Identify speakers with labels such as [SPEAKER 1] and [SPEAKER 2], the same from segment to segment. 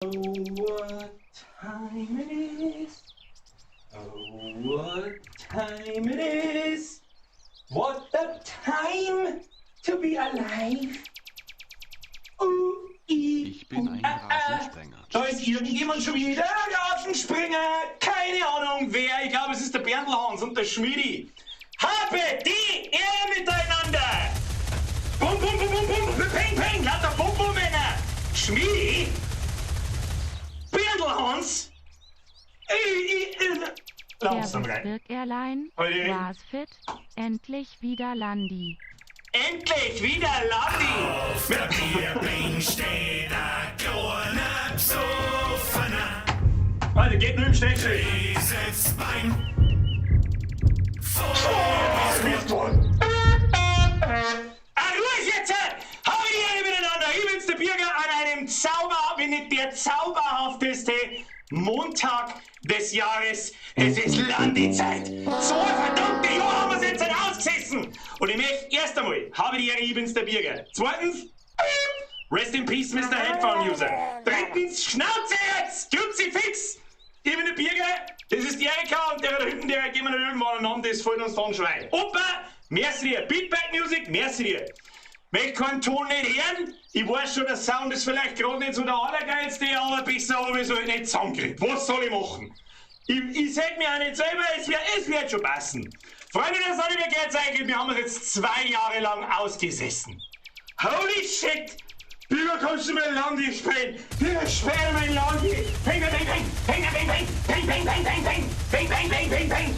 [SPEAKER 1] Oh, what time it is. Oh, what time it is. What a time to be alive. I,
[SPEAKER 2] Ich bin
[SPEAKER 1] U,
[SPEAKER 2] ein
[SPEAKER 1] A, A.
[SPEAKER 2] Rasensprenger.
[SPEAKER 1] Da ist irgendjemand schon wieder Rasenspringer. Keine Ahnung wer. Ich glaube, es ist der Berndl Hans und der Schmidi. Habe die Ehre miteinander. Bum, bum, bum, bum, bum, peng, peng, lauter Bum, Bum, Männer. Schmidi? Berndl Hans? Langsam
[SPEAKER 3] Servus
[SPEAKER 1] rein.
[SPEAKER 3] Birk Airline,
[SPEAKER 1] Heute.
[SPEAKER 3] war's fit? Endlich wieder Landi.
[SPEAKER 1] Endlich wieder Landi!
[SPEAKER 4] Auf der Bierbänk steht ein kleiner Besoffener.
[SPEAKER 1] Warte, geht nur im Schnellschritt.
[SPEAKER 4] Dieses Bein
[SPEAKER 1] Ah, ruhig jetzt! Habe die Ehre miteinander! Ich bin's, der Birger, an einem Zauber, wenn nicht der zauberhafteste Montag des Jahres. Es ist Landi-Zeit! Zwei verdammte Jahre haben wir's jetzt ausgesessen! Und ich möchte erst einmal, habe die Ehre, ich bin's, der Birger. Zweitens, Rest in Peace, Mr. Headphone User. Drittens, Schnauze jetzt! Kruzifix! Ich bin der Birger, das ist die Erika und der da hinten, der gehen wir noch irgendwann einen Namen, das fällt uns dann schon ein. Opa, merci dir. Beatback Music, merci dir. Möchte keinen Ton nicht hören. Ich weiß schon, der Sound ist vielleicht gerade nicht so der allergeilste, aber besser habe ich es halt nicht zusammengekriegt. Was soll ich machen? Ich sag mir auch nicht selber, es wird schon passen. Freunde der Sonne, mir geht's eigentlich, wir haben es jetzt 2 Jahre lang ausgesessen. Holy shit! Bürger, kommst du mir Landi spielen? Bürger, spiel mir Landi! Peng, peng, peng, peng, peng, peng, peng, peng, peng, peng, peng, peng, peng, peng, peng, peng!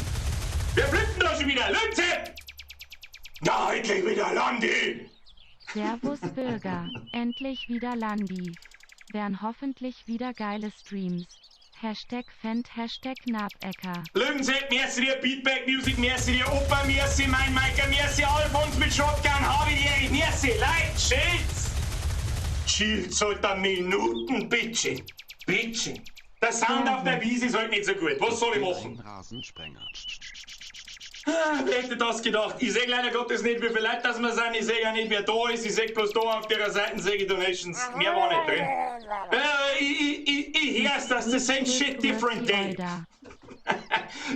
[SPEAKER 1] Wir flippen da schon wieder! Leute! Da, endlich wieder Landi!
[SPEAKER 3] Servus Bürger, endlich wieder Landi. Wären hoffentlich wieder geile Streams. Hashtag Fendt, Hashtag Nabecker.
[SPEAKER 1] Löwensepp, merci dir, Beatback Music, merci dir, Opa, merci, mein Maiker, merci, Alfons mit Shotgun, habe die Ehre, merci, Leute, Chills! Chills halt eine Minuten, bitte. Bitte. Der Sound auf der Wiese ist halt nicht so gut. Was soll ich
[SPEAKER 2] Ich bin
[SPEAKER 1] machen?
[SPEAKER 2] ein Rasensprenger.
[SPEAKER 1] Ah, wer hätte das gedacht? Ich seh leider Gottes nicht, wie viele Leute das wir sind. Ich seh ja nicht, wer da ist. Ich seh bloß da auf der Seite, seh ich Donations. Mehr war nicht drin. Ich hör's, dass the same shit, different day.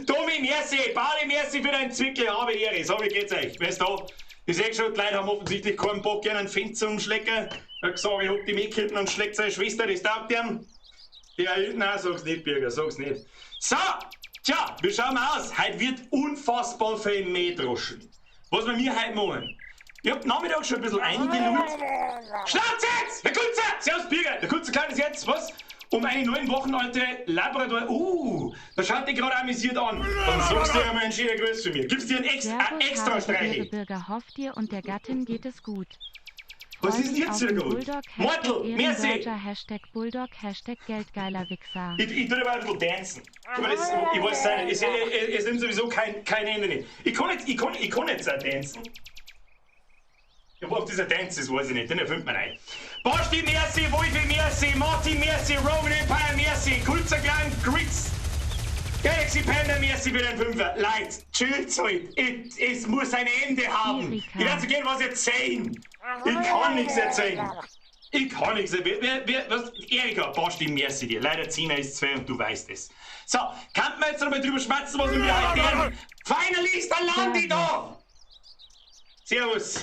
[SPEAKER 1] Tommy, merci. Pauli, merci für deinen Zwickel. Habe die Ehre. So, wie geht's euch? Wer ist da? Ich seh schon, die Leute haben offensichtlich keinen Bock, gerne einen Fenster zum Schlecken. Er hat gesagt, ich hab die mitgehalten und schlägt seine Schwester, das taugt ihm. Ja, nein, sag's nicht, Birger, sag's nicht. So, tja, wir schauen mal aus. Heute wird unfassbar viel Mähdroschen. Was wir mir heute machen. Ich hab Nachmittag schon ein bisschen eingelullt. Schnauze jetzt! Der Kunze! Servus, Birger! Der Kunze kleines jetzt, was? Um eine 9 Wochen alte Labrador. Da schaut dich gerade amüsiert an. Dann sagst du dir einmal einen schönen Gruß von mir. Gibst dir einen
[SPEAKER 3] Servus,
[SPEAKER 1] extra
[SPEAKER 3] habe
[SPEAKER 1] Streichel.
[SPEAKER 3] Ehre, Bürger, hofft dir und der Gattin geht es gut.
[SPEAKER 1] Was
[SPEAKER 3] Freu
[SPEAKER 1] ist denn
[SPEAKER 3] mich
[SPEAKER 1] jetzt
[SPEAKER 3] auf
[SPEAKER 1] wieder
[SPEAKER 3] den
[SPEAKER 1] gut?
[SPEAKER 3] Bulldog,
[SPEAKER 1] Mortel,
[SPEAKER 3] Hashtag
[SPEAKER 1] merci.
[SPEAKER 3] Ehrenbürger, Hashtag Bulldog, Hashtag Geldgeiler Wichser.
[SPEAKER 1] Ich tue aber ein bisschen dancen. Aber das, ich weiß es nicht. Es nimmt sowieso kein Ende nicht. Ich kann jetzt, ich kann jetzt auch dancen. Ja, ob dieser Dance ist, weiß ich nicht. Den erfüllt man ein. Basti, merci, Wolfi, merci, Martin, merci, Roman Empire, merci, Kulzer Clan, Grits, Galaxy Panda, merci für den Fünfer. Leute, chillt halt. Es muss ein Ende haben.
[SPEAKER 3] Erika.
[SPEAKER 1] Ich werde so gern was erzählen. Ich kann nichts erzählen. Ich kann nichts erzählen. Was? Erika, Basti, merci dir. Leider 10 ist 2 und du weißt es. So, kann man jetzt noch mal drüber schwatzen, was wir wieder heute lernen? Finally ist der Landi da! Servus.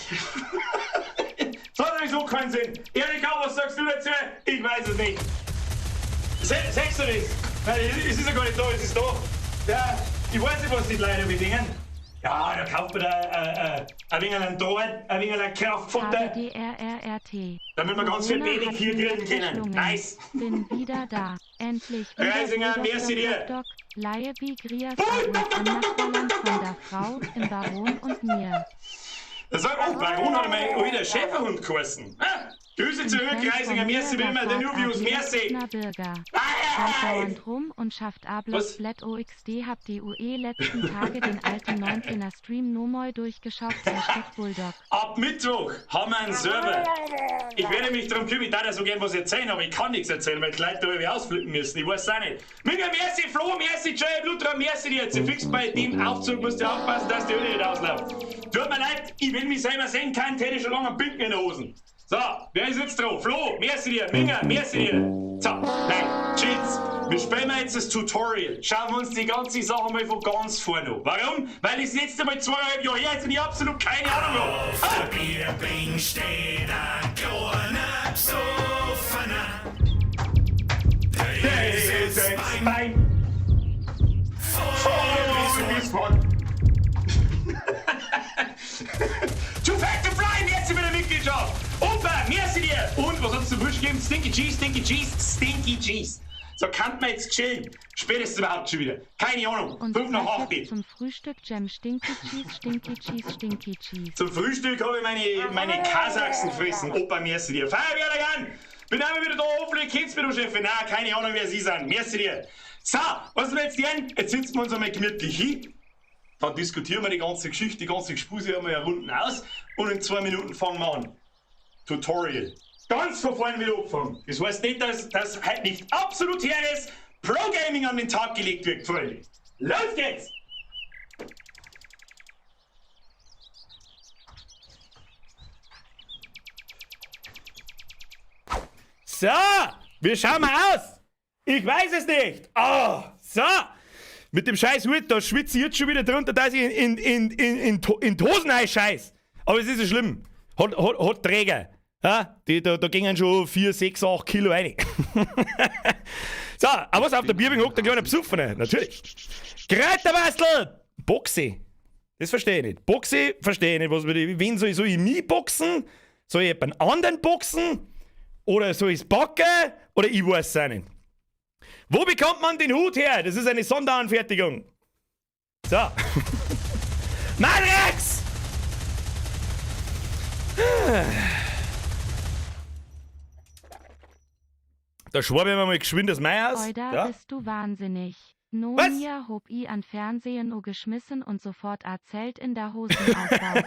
[SPEAKER 1] Das hat sowieso keinen Sinn. Erika, was sagst du dazu? Ich weiß es nicht. Sagst du das? Nein, es ist ja gar nicht da, es ist da. Ja, ich weiß nicht, was die Leute bedingen. Ja, da kauft man da ein wenig einen Draht, ein wenig ein Kraftfutter.
[SPEAKER 3] HDRRRT.
[SPEAKER 1] Damit wir ganz viel
[SPEAKER 3] Corona
[SPEAKER 1] Baby
[SPEAKER 3] hat
[SPEAKER 1] hier
[SPEAKER 3] mir
[SPEAKER 1] grillen können.
[SPEAKER 3] verschlungen.
[SPEAKER 1] Nice.
[SPEAKER 3] Bin wieder da. Endlich wieder
[SPEAKER 1] Reisinger,
[SPEAKER 3] Bulldog,
[SPEAKER 1] merci dir.
[SPEAKER 3] Dog, Dog, Laie wie Grias
[SPEAKER 1] Bulldog,
[SPEAKER 3] Aguas
[SPEAKER 1] Dog,
[SPEAKER 3] im
[SPEAKER 1] Dog, Dog,
[SPEAKER 3] Nachbarland
[SPEAKER 1] Dog,
[SPEAKER 3] von
[SPEAKER 1] Dog,
[SPEAKER 3] der Frau, im Baron und mir.
[SPEAKER 1] Das sagt, oh, Baron hat mein alter Schäferhund geheißen. Ah, Grüße zurück,
[SPEAKER 3] Fan
[SPEAKER 1] Reisinger,
[SPEAKER 3] von
[SPEAKER 1] merci wie immer, den
[SPEAKER 3] Bürger
[SPEAKER 1] Nubius,
[SPEAKER 3] AG
[SPEAKER 1] merci.
[SPEAKER 3] Exner Bürger.
[SPEAKER 1] Ah,
[SPEAKER 3] Schaut dauernd rum und schafft Ablos
[SPEAKER 1] Was?
[SPEAKER 3] Blatt OXD hab DUE letzten Tage den alten 19er Stream Nomoi durchgeschaut, Hashtag Bulldog.
[SPEAKER 1] Ab Mittwoch haben wir einen Server. Ich werde mich darum kümmern, ich darf ja so gern was erzählen, aber ich kann nichts erzählen, weil die Leute da irgendwie ausflippen müssen. Ich weiß es auch nicht. Mega merci, Flo, merci, Jay, Blutra, merci dir. Jetzt fix bei dem Aufzug musst du aufpassen, dass die Hölle nicht ausläuft. Tut mir leid, ich will mich selber sehen, keinen hätte ich schon lange einen Binken in der Hosen. So, wer ist jetzt drauf? Flo, merci dir. Minga, merci dir. So, nein, chills. Wir spielen jetzt das Tutorial. Schauen wir uns die ganze Sache mal von ganz vorne an. Warum? Weil ich das letzte Mal 2,5 Jahre her ist und ich absolut keine Ahnung habe.
[SPEAKER 4] Auf der Bierbing steht ein kleiner Besoffener. Der ist jetzt
[SPEAKER 1] Bein
[SPEAKER 4] voll
[SPEAKER 1] voll bis vorn. Too fat to fly, merci für die Mitgliedschaft. Opa, merci dir. Und was hat's zum Frühstück gegeben? Stinky Cheese, Stinky Cheese, Stinky Cheese. So kann man jetzt chillen. Spätestens überhaupt schon wieder. Keine Ahnung.
[SPEAKER 3] Und
[SPEAKER 1] 5 nach
[SPEAKER 3] was
[SPEAKER 1] 8.
[SPEAKER 3] jetzt zum Frühstück Jam Stinky Cheese, Stinky Cheese, Stinky Cheese.
[SPEAKER 1] Zum Frühstück habe ich meine Kasachsen gefressen. Opa, merci dir. Feuerwehr an! Bin einmal wieder da, hoffentlich kennst du mich, du Chef. Nein, keine Ahnung, wer sie sind. Merci dir. So, was wir jetzt tun? Jetzt sitzen wir uns einmal gemütlich hin. Dann diskutieren wir die ganze Geschichte, die ganze Gespuse haben wir ja runden aus. Und in 2 Minuten fangen wir an. Tutorial. Ganz von vorne wieder angefangen. Das heißt nicht, dass das heute nicht absolut her ist, Pro-Gaming an den Tag gelegt wird, Freunde. Los geht's! So, wir schauen mal aus. Ich weiß es nicht. Oh, so. Mit dem scheiß Hut, da schwitze ich jetzt schon wieder drunter, dass ich in die Hosen einscheiß. Aber es ist so schlimm. Hat Träger. Ja, da gingen schon 4, 6, 8 Kilo rein. So, aber was auf der Bierbing hockt, der kleine Besoffene, natürlich. Kräuterbastel! Boxy. Das verstehe ich nicht. Boxy verstehe ich nicht. Was, wen soll ich, soll ich mich boxen? Soll ich jemanden anderen boxen? Oder soll ich's backen? Oder ich weiß es auch nicht. Wo bekommt man den Hut her? Das ist eine Sonderanfertigung. So. Matrix! Da schwabe ich mir mal geschwind das Mai aus.
[SPEAKER 3] Oida,
[SPEAKER 1] Ja.
[SPEAKER 3] bist du wahnsinnig.
[SPEAKER 1] Was?
[SPEAKER 3] Nonia hob i an Fernsehen o geschmissen und sofort a Zelt in der Hosen aufbaut.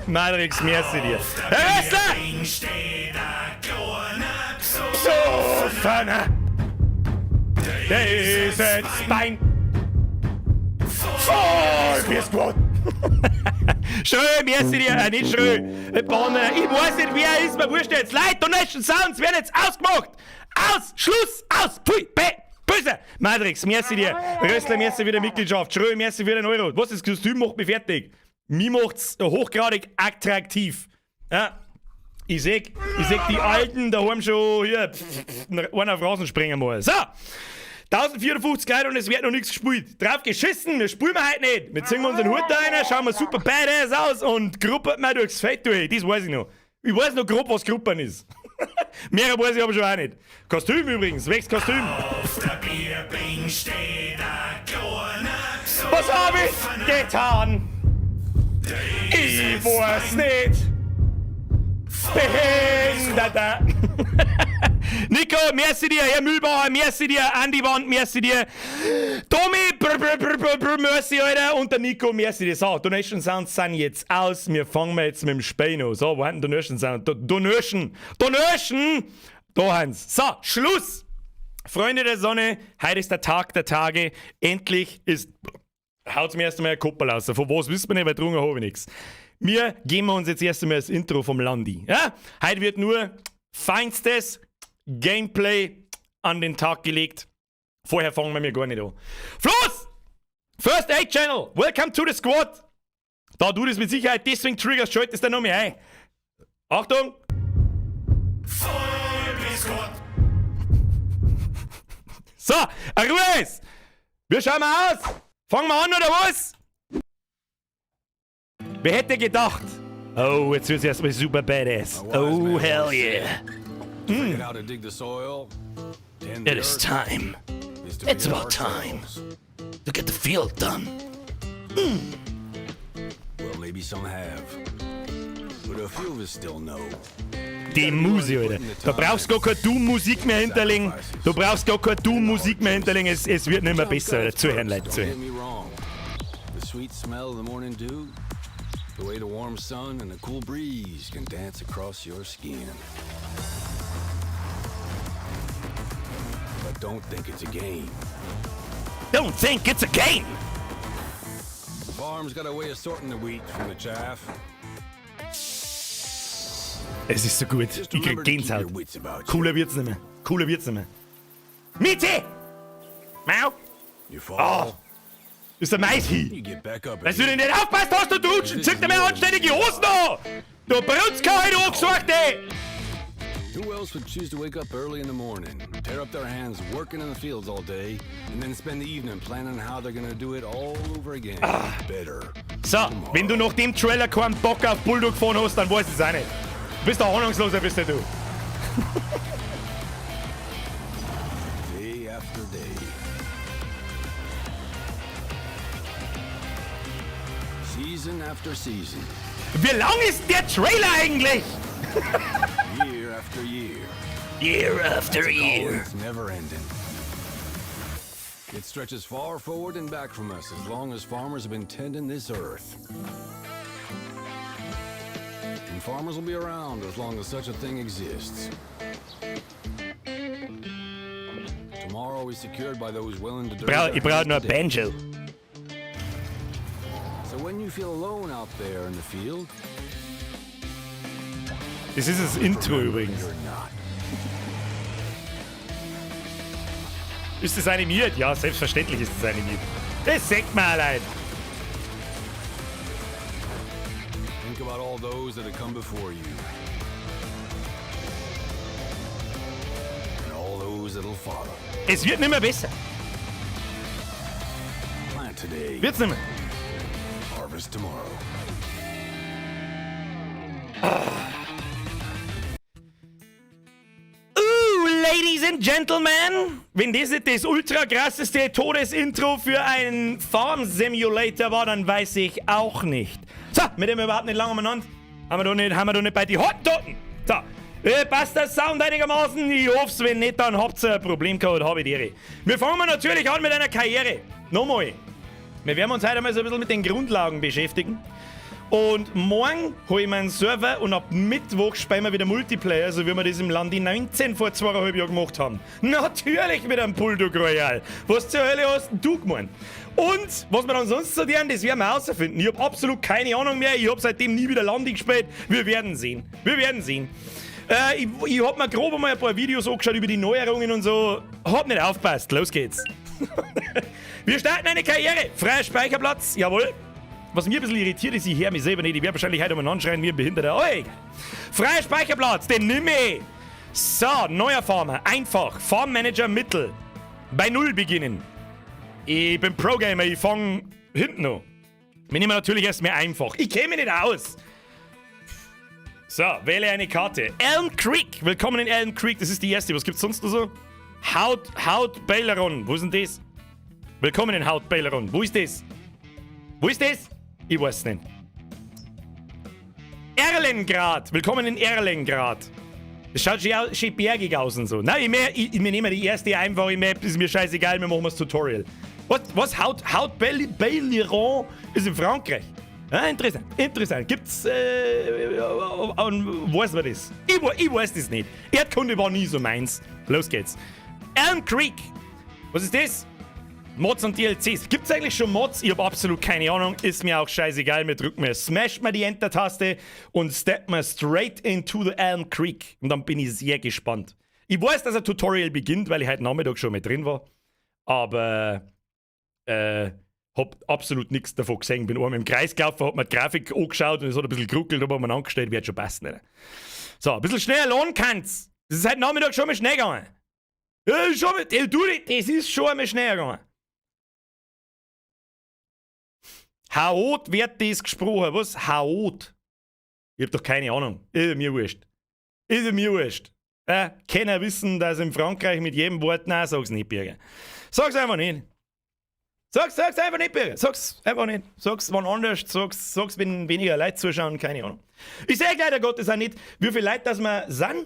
[SPEAKER 1] Matrix, merci dir. Herr Rössler!
[SPEAKER 4] Bierbing steht ein kleiner
[SPEAKER 1] Besoffener! Der ist jetzt Bein voll bis Squad. Schrö, merci dir, nicht Schrö, Bonner, ich weiß nicht, wer er ist, mir wurscht jetzt. Leute, Donation Sounds werden jetzt ausgemacht. Aus, Schluss, aus, pfui, bäh, böse. Matrix, merci dir. Rössler, merci für die Mitgliedschaft. Schrö, merci für den Euro. Was, das Kostüm macht mich fertig. Mich macht's hochgradig attraktiv. Ja. Ich seh die Alten daheim schon hier, einer auf Rasen springen mal. So! 1450 Leute und es wird noch nichts gespielt. Drauf geschissen, wir spielen wir heute nicht. Wir ziehen unseren Hut da rein, schauen wir super badass aus und gruppert mal durchs Feld durch. Das weiß ich noch. Ich weiß noch grob, was Gruppern ist. Mehr weiß ich aber schon auch nicht. Kostüm übrigens, welches Kostüm?
[SPEAKER 4] Auf der Bierbing steht ein kleiner
[SPEAKER 1] Was hab ich getan? Ich weiß nicht. Behinderter. Nico, merci dir, Herr Mühlbauer, merci dir, Andi Wand, merci dir, Tommy, brr, brr, brr, brr, brr, merci, Alter, und der Nico, merci dir. So, Donation Sounds sind jetzt aus, wir fangen mal jetzt mit dem Spiel an. So, wo haben Donation Sound? Donation, Donation, da haben's. So, Schluss! Freunde der Sonne, heute ist der Tag der Tage, endlich ist... Haut's mir erst einmal ein Koppel raus. Von was wissen wir nicht, weil drunter hab ich nix. Wir geben uns jetzt erst einmal das Intro vom Landi. Ja? Heute wird nur feinstes Gameplay an den Tag gelegt. Vorher fangen wir mir gar nicht an. Fluss! First Aid Channel, welcome to the squad! Da du das mit Sicherheit deswegen triggerst, schaltest du noch mehr ein. Achtung!
[SPEAKER 4] Voll bis Gott.
[SPEAKER 1] So, Ruhe ist! Wir schauen mal aus! Fangen wir an oder was? Wer hätte gedacht? Oh, jetzt wird's erstmal super badass. Oh, hell yeah.
[SPEAKER 2] Figured how to dig the soil. Tend the
[SPEAKER 4] It is
[SPEAKER 2] earth,
[SPEAKER 4] time
[SPEAKER 2] is to
[SPEAKER 4] It's
[SPEAKER 2] feed
[SPEAKER 4] about time.
[SPEAKER 2] ourselves.
[SPEAKER 4] to get the field done.
[SPEAKER 2] Well, maybe some have. But a few of us still know.
[SPEAKER 1] Die Musik, Alter. Da brauchst du gar keine Doom-Musik mehr hinterlegen. Du brauchst gar keine Doom-Musik mehr hinterlegen. Es wird nicht mehr besser, Alter. Zuhören, Leute,
[SPEAKER 2] Don't
[SPEAKER 1] zuhören.
[SPEAKER 2] get me wrong. The sweet smell of the morning dew, the way the warm sun and the cool breeze can dance across your skin. But don't think it's a game.
[SPEAKER 1] Don't think it's a game!
[SPEAKER 2] The farm's got a way of sorting the wheat from the chaff.
[SPEAKER 1] Es ist so gut.
[SPEAKER 2] Just
[SPEAKER 1] Ich krieg
[SPEAKER 2] remember to keep
[SPEAKER 1] Gänsehaut.
[SPEAKER 2] your wits about you.
[SPEAKER 1] Cooler wird's nicht mehr. Cooler wird's nicht mehr. Miete! Mau!
[SPEAKER 2] You fall,
[SPEAKER 1] Ist der Mais hin.
[SPEAKER 2] you get back up
[SPEAKER 1] Dass du
[SPEAKER 2] again.
[SPEAKER 1] dir nicht aufpasst hast, du Dutschen! Zieh dir mal anständige Hosen an! Du Brutzka, du angesorgte!
[SPEAKER 2] Who else would choose to wake up early in the morning, tear up their hands working in the fields all day, and then spend the evening planning how they're gonna do it all over again? Better.
[SPEAKER 1] So, wenn du nach dem Trailer keinen Bock auf Bulldog gefahren hast, dann weiß ich es auch nicht. Du bist ein Ahnungsloser, bist du.
[SPEAKER 2] Day after day. Season after season.
[SPEAKER 1] Wie lang ist denn der Trailer eigentlich?
[SPEAKER 2] Year after year.
[SPEAKER 1] Year after
[SPEAKER 2] It's a call that's never ending. It stretches far forward and back from us as long as farmers have been tending this earth. And farmers will be around as long as such a thing exists. Tomorrow is secured by those willing to dirty their
[SPEAKER 1] Ich brauch
[SPEAKER 2] hands
[SPEAKER 1] nur ein
[SPEAKER 2] today.
[SPEAKER 1] Banjo.
[SPEAKER 2] So when you feel alone out there in the field,
[SPEAKER 1] Das ist das Intro
[SPEAKER 2] remember
[SPEAKER 1] übrigens.
[SPEAKER 2] you're not.
[SPEAKER 1] Ist das animiert? Ja, selbstverständlich ist das animiert. Das sagt man allein.
[SPEAKER 2] Think about all those that have come before you. And all those that'll follow.
[SPEAKER 1] Es wird nicht mehr besser.
[SPEAKER 2] Plant today,
[SPEAKER 1] Wird's nicht mehr.
[SPEAKER 2] harvest tomorrow.
[SPEAKER 1] Ladies and Gentlemen, wenn das nicht das ultra krasseste Todesintro für einen Farm Simulator war, dann weiß ich auch nicht. So, mit dem überhaupt nicht lange umeinander. Haben wir doch nicht bei die Hotdotten. So, passt der Sound einigermaßen? Ich hoff's, wenn nicht, dann habt ihr ein Problem gehabt, hab ich die Ehre. Wir fangen natürlich an mit einer Karriere. Nochmal. Wir werden uns heute einmal so ein bisschen mit den Grundlagen beschäftigen. Und morgen hole ich meinen Server und ab Mittwoch spielen wir wieder Multiplayer, so wie wir das im Landi 19 vor 2,5 Jahren gemacht haben. Natürlich mit einem Bulldog Royale. Was zur Hölle hast denn du gemeint? Und was wir dann sonst so tun, das werden wir herausfinden. Ich hab absolut keine Ahnung mehr. Ich hab seitdem nie wieder Landi gespielt. Wir werden sehen. Wir werden sehen. Ich hab mir grob einmal ein paar Videos angeschaut über die Neuerungen und so. Hab nicht aufpasst. Los geht's. Wir starten eine Karriere. Freier Speicherplatz. Jawohl. Was mir ein bisschen irritiert ist, ich höre mich selber nicht. Ich werde wahrscheinlich heute umeinander schreien wie ein Behinderter. Oh, egal. Freier Speicherplatz, den nimm ich. So, neuer Farmer. Einfach. Farm Manager Mittel. Bei Null beginnen. Ich bin Pro-Gamer, ich fang hinten an. Wir nehmen natürlich erst mehr einfach. Ich käme nicht aus. So, wähle eine Karte. Elm Creek. Willkommen in Elm Creek. Das ist die erste. Was gibt's sonst noch so? Haut Baileron. Wo ist denn das? Willkommen in Haut Baileron. Wo ist das? Wo ist das? Ich weiß nicht. Erlengrad. Willkommen in Erlengrad. Das schaut schön bergig aus und so. Nein, wir nehmen die erste einfache Map. Ist mir scheißegal, wir machen das Tutorial. Was? Haut Baileron ist in Frankreich. Ah, interessant, interessant. Gibt's, weiß man das? Ich weiß das nicht. Erdkunde war nie so meins. Los geht's. Elm Creek. Was ist das? Mods und DLCs. Gibt's eigentlich schon Mods? Ich hab absolut keine Ahnung. Ist mir auch scheißegal. Wir drücken mir, smash mal die Enter-Taste und step mal straight into the Elm Creek. Und dann bin ich sehr gespannt. Ich weiß, dass ein Tutorial beginnt, weil ich heute Nachmittag schon mit drin war. Aber hab absolut nichts davon gesehen. Bin einmal im Kreis gelaufen, hab mir die Grafik angeschaut und es hat ein bisschen geruckelt, hab mir angestellt, wird schon passen. Oder? So, ein bisschen schneller lohnen kann's. Das ist heute Nachmittag schon mal schnell gegangen. Ja, schon mal, du, das ist schon einmal schnell gegangen. Haot wird das gesprochen. Was? Haot? Ich hab doch keine Ahnung. Ist mir wurscht. Ist mir wurscht. Keiner wissen, dass in Frankreich mit jedem Wort. Nein, sag's nicht, Birger. Sag's einfach nicht. Sag's einfach nicht, Birger. Sag's einfach nicht. Sag's wann anders. Sag's, wenn weniger Leute zuschauen. Keine Ahnung. Ich seh leider Gottes auch nicht, wie viele Leute das wir sind.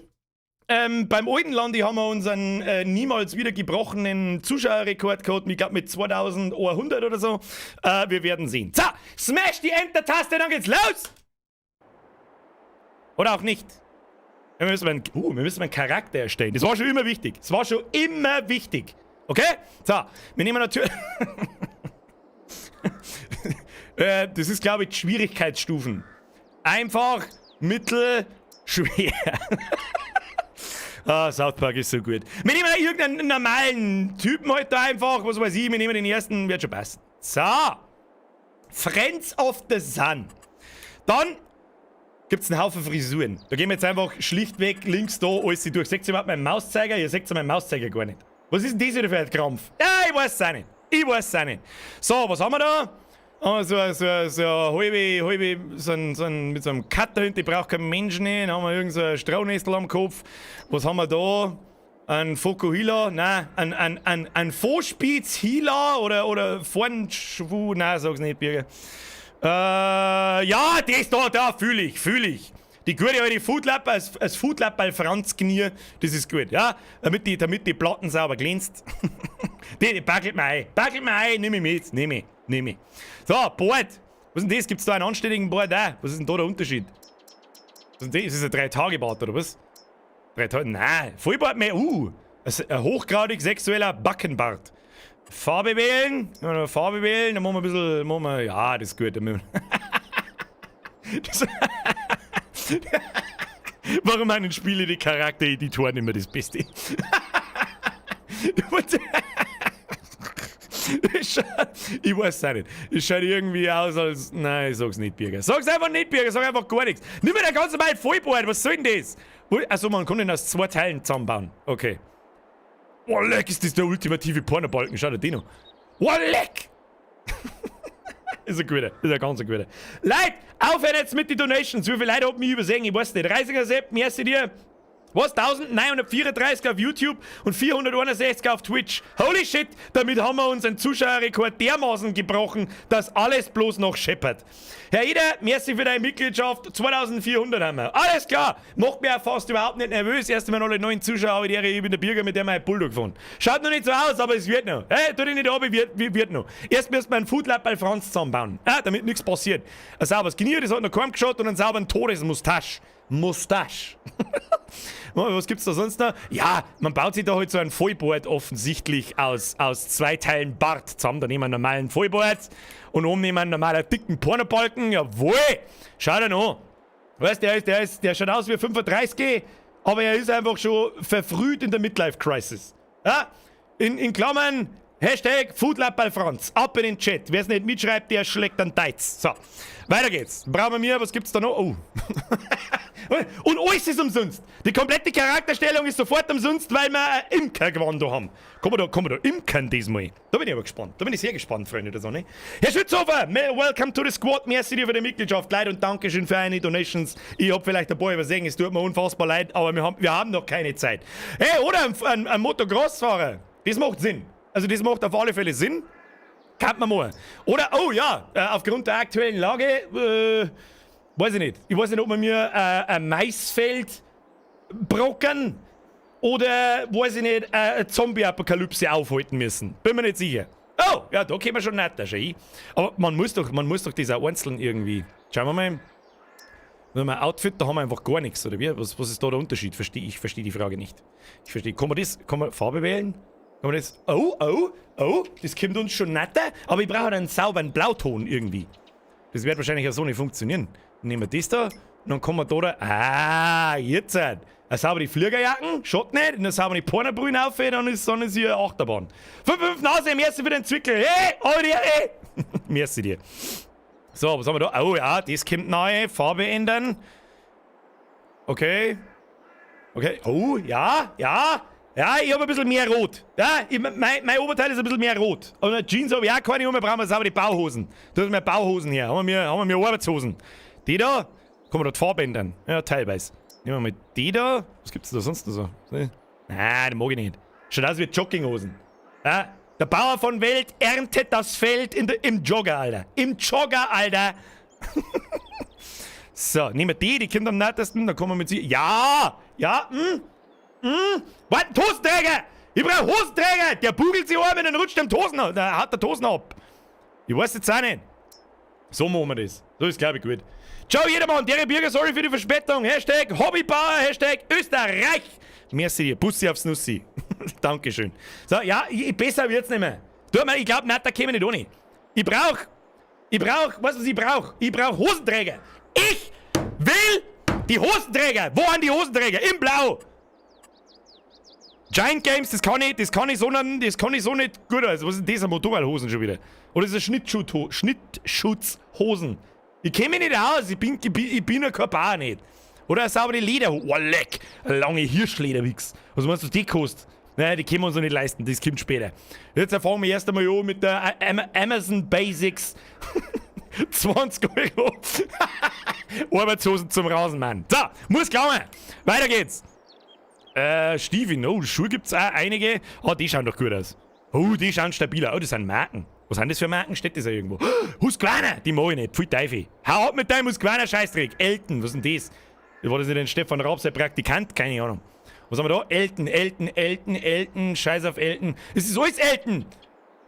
[SPEAKER 1] Beim alten Landi haben wir unseren niemals wieder gebrochenen Zuschauerrekord gehabt, ich glaub mit 2100 oder so. Wir werden sehen. So, smash die Enter-Taste, dann geht's los! Oder auch nicht. Wir müssen einen Charakter erstellen. Das war schon immer wichtig. Das war schon immer wichtig. Okay? So, wir nehmen natürlich... Das ist, glaub ich, die Schwierigkeitsstufen. Einfach, mittel, Schwer. Ah, South Park ist so gut. Wir nehmen irgendeinen normalen Typen heute da einfach, was weiß ich, wir nehmen den ersten, wird schon passen. So. Friends of the Sun. Dann gibt es einen Haufen Frisuren. Da gehen wir jetzt einfach schlichtweg links da alles durch. Seht ihr überhaupt meinen Mauszeiger? Ihr seht meinen Mauszeiger gar nicht. Was ist denn das wieder für ein Krampf? Ja, ich weiß es auch nicht. Ich weiß es auch nicht. So, was haben wir da? Oh, so halbe, halbe, so ein, mit so einem Cut dahinter, ich braucht kein Mensch nicht. Dann haben wir irgend so ein Strohnestl am Kopf. Was haben wir da? Ein Vokuhila? Nein, ein Vospitz-Hila oder Vornschwu? Nein, sag's nicht, Birger. Ja, das da, da fühle ich, fühle ich. Die gute alte Foodlab, als Foodlab bei Franz Knier, das ist gut, ja? Damit die Platten sauber glänzt. Die packelt mir ein. Packelt mir ein, nimm ich mit, nimm ich, nimm ich. So, Bart. Was ist denn das? Gibt's da einen anständigen Bart auch? Was ist denn da der Unterschied? Was ist denn das? Ist das ein Drei-Tage-Bart oder was? 3 Tage? Nein, Vollbart mehr. Ein hochgradig sexueller Backenbart. Farbe wählen. Farbe wählen, dann machen wir ein bisschen. Machen wir, ja, das ist gut. Warum einen Spiele die Charaktereditoren immer das Beste? Ich weiß auch nicht. Es schaut irgendwie aus als. Nein, ich sag's nicht, Birger. Sag's einfach nicht, Birger, sag einfach gar nichts. Nimm mir der ganze Mal Vollbart, was soll denn das? Also, man kann ihn aus zwei Teilen zusammenbauen. Okay. Oh, leck, ist das der ultimative Pornobalken. Schau dir den an. Oh, leck! Ist ein guter. Ist ein ganz guter. Leute, aufhören jetzt mit den Donations. Wie viele Leute haben mich übersehen? Ich weiß nicht. Reisiger Sepp, merci dir. Was? 1934 auf YouTube und 461 auf Twitch. Holy shit, damit haben wir unseren Zuschauerrekord dermaßen gebrochen, dass alles bloß noch scheppert. Herr Eder, merci für deine Mitgliedschaft. 2400 haben wir. Alles klar. Macht mir auch fast überhaupt nicht nervös. Erst einmal alle neuen Zuschauer, ich bin der Birger, mit dem ich Bulldog gefahren. Schaut noch nicht so aus, aber es wird noch. Hey, tu dich nicht ab, wird noch. Erst müssen wir einen Foodlab bei Franz zusammenbauen, ah, damit nichts passiert. Ein sauberes Knie, das hat noch kaum geschaut, und einen sauberen Todesmustache. Mustache. Was gibt's da sonst noch? Ja, man baut sich da halt so ein Vollbart offensichtlich aus zwei Teilen Bart zusammen. Da nehmen wir einen normalen Vollbart und oben nehmen wir einen normalen dicken Pornobalken. Jawohl! Schau dir an. Weißt, der schaut aus wie 35, aber er ist einfach schon verfrüht in der Midlife Crisis. Ja? In Klammern, #FoodLab bei Franz. Ab in den Chat. Wer es nicht mitschreibt, der schlägt dann Deiz. So, weiter geht's. Brauchen wir mir, was gibt's da noch? Oh. Und alles ist umsonst. Die komplette Charakterstellung ist sofort umsonst, weil wir ein Imkergewand da haben. Kann man da imkern diesmal? Da bin ich aber gespannt. Da bin ich sehr gespannt, Freunde der Sonne. Herr Schützhofer, welcome to the squad. Merci dir für die Mitgliedschaft. Leid und Dankeschön für eine Donations. Ich hab vielleicht ein paar übersehen. Es tut mir unfassbar leid, aber wir haben noch keine Zeit. Hey, oder ein Motocross-Fahrer. Das macht Sinn. Also das macht auf alle Fälle Sinn. Kann man mal. Oder, oh ja, aufgrund der aktuellen Lage, weiß ich nicht. Ich weiß nicht, ob wir mir ein Maisfeld brocken oder, weiß ich nicht, eine Zombie-Apokalypse aufhalten müssen. Bin mir nicht sicher. Oh, ja, da kommen wir schon netter, schön. Aber man muss doch das auch einzeln irgendwie. Schauen wir mal. Wenn wir Outfit, da haben wir einfach gar nichts, oder wie? Was ist da der Unterschied? Ich verstehe die Frage nicht. Ich verstehe. Kann man Farbe wählen? Kann man das? Oh, das kommt uns schon netter, aber ich brauche einen sauberen Blauton irgendwie. Das wird wahrscheinlich ja so nicht funktionieren. Dann nehmen wir das da und dann kommen wir da. Ah, jetzt halt. Eine saubere Fliegerjacken, schaut nicht, und dann saubere Pornobrühen auf, dann ist hier Achterbahn. 5, 5 Nase, merci für den Zwickel. Hey, Alter, hey! Merci dir. So, was haben wir da? Oh ja, das kommt neu. Farbe ändern. Okay. Okay. Oh, ja. Ja, ich habe ein bisschen mehr Rot. Ja, mein Oberteil ist ein bisschen mehr rot. Und Jeans habe ich auch keine, wir brauchen saubere Bauhosen. Da ist mir Bauhosen her. Haben wir mir Arbeitshosen. Die da, kann man da die Farbe ändern. Ja, teilweise. Nehmen wir mal die da. Was gibt's da sonst noch so? Nein, die mag ich nicht. Schaut aus wie Jogginghosen. Ja, der Bauer von Welt erntet das Feld im Jogger, Alter. Im Jogger, Alter. So, nehmen wir die, die kommt am nettesten. Da kommen wir mit sie. Ja. Warte, Hosenträger! Ich brauche Hosenträger! Der bugelt sich um und dann rutscht dem Tosen ab. Da hat der Tosen ab. Ich weiß jetzt auch nicht. So machen wir das. So ist, glaube ich, gut. Ciao jedermann, der Bürger, sorry für die Verspätung. #Hobbybauer, #Österreich. Merci dir. Bussi aufs Nussi. Dankeschön. So, ja, besser wird's nicht mehr. Du, ich glaube, nein, da käme ich nicht ohne. Ich brauch, weißt du, was ich brauch? Ich brauch Hosenträger. Ich will Die Hosenträger! Wo sind die Hosenträger? Im Blau! Giant Games, das kann ich so nicht gut. Also, was ist denn das? Motorradhosen schon wieder? Oder ist das Schnittschutzhosen? Ich kenne mich nicht aus, ich bin ja kein Bauer nicht. Oder eine saubere Lederhose. Oh, leck! Eine lange Hirschlederwichs. Was meinst du, die kostet? Nein, die können wir uns noch nicht leisten, das kommt später. Jetzt fangen wir erst einmal an mit der Amazon Basics. 20 Euro. Arbeitshosen zum Rasenmähen. So, muss glauben. Weiter geht's. Steven, oh, Schuhe gibt's auch einige. Oh, die schauen doch gut aus. Oh, die schauen stabiler. Oh, das sind Marken. Was sind das für Marken? Steht das ja irgendwo? Husqvarna, die mag ich nicht. Pfui Teufel. Hau ab mit deinem Husqvarna Scheißdreck. Elton, was ist denn das? War das nicht ein Stefan Raab, sein Praktikant? Keine Ahnung. Was haben wir da? Elton, Elton, Elton, Elton, Scheiß auf Elton. Es ist alles Elton!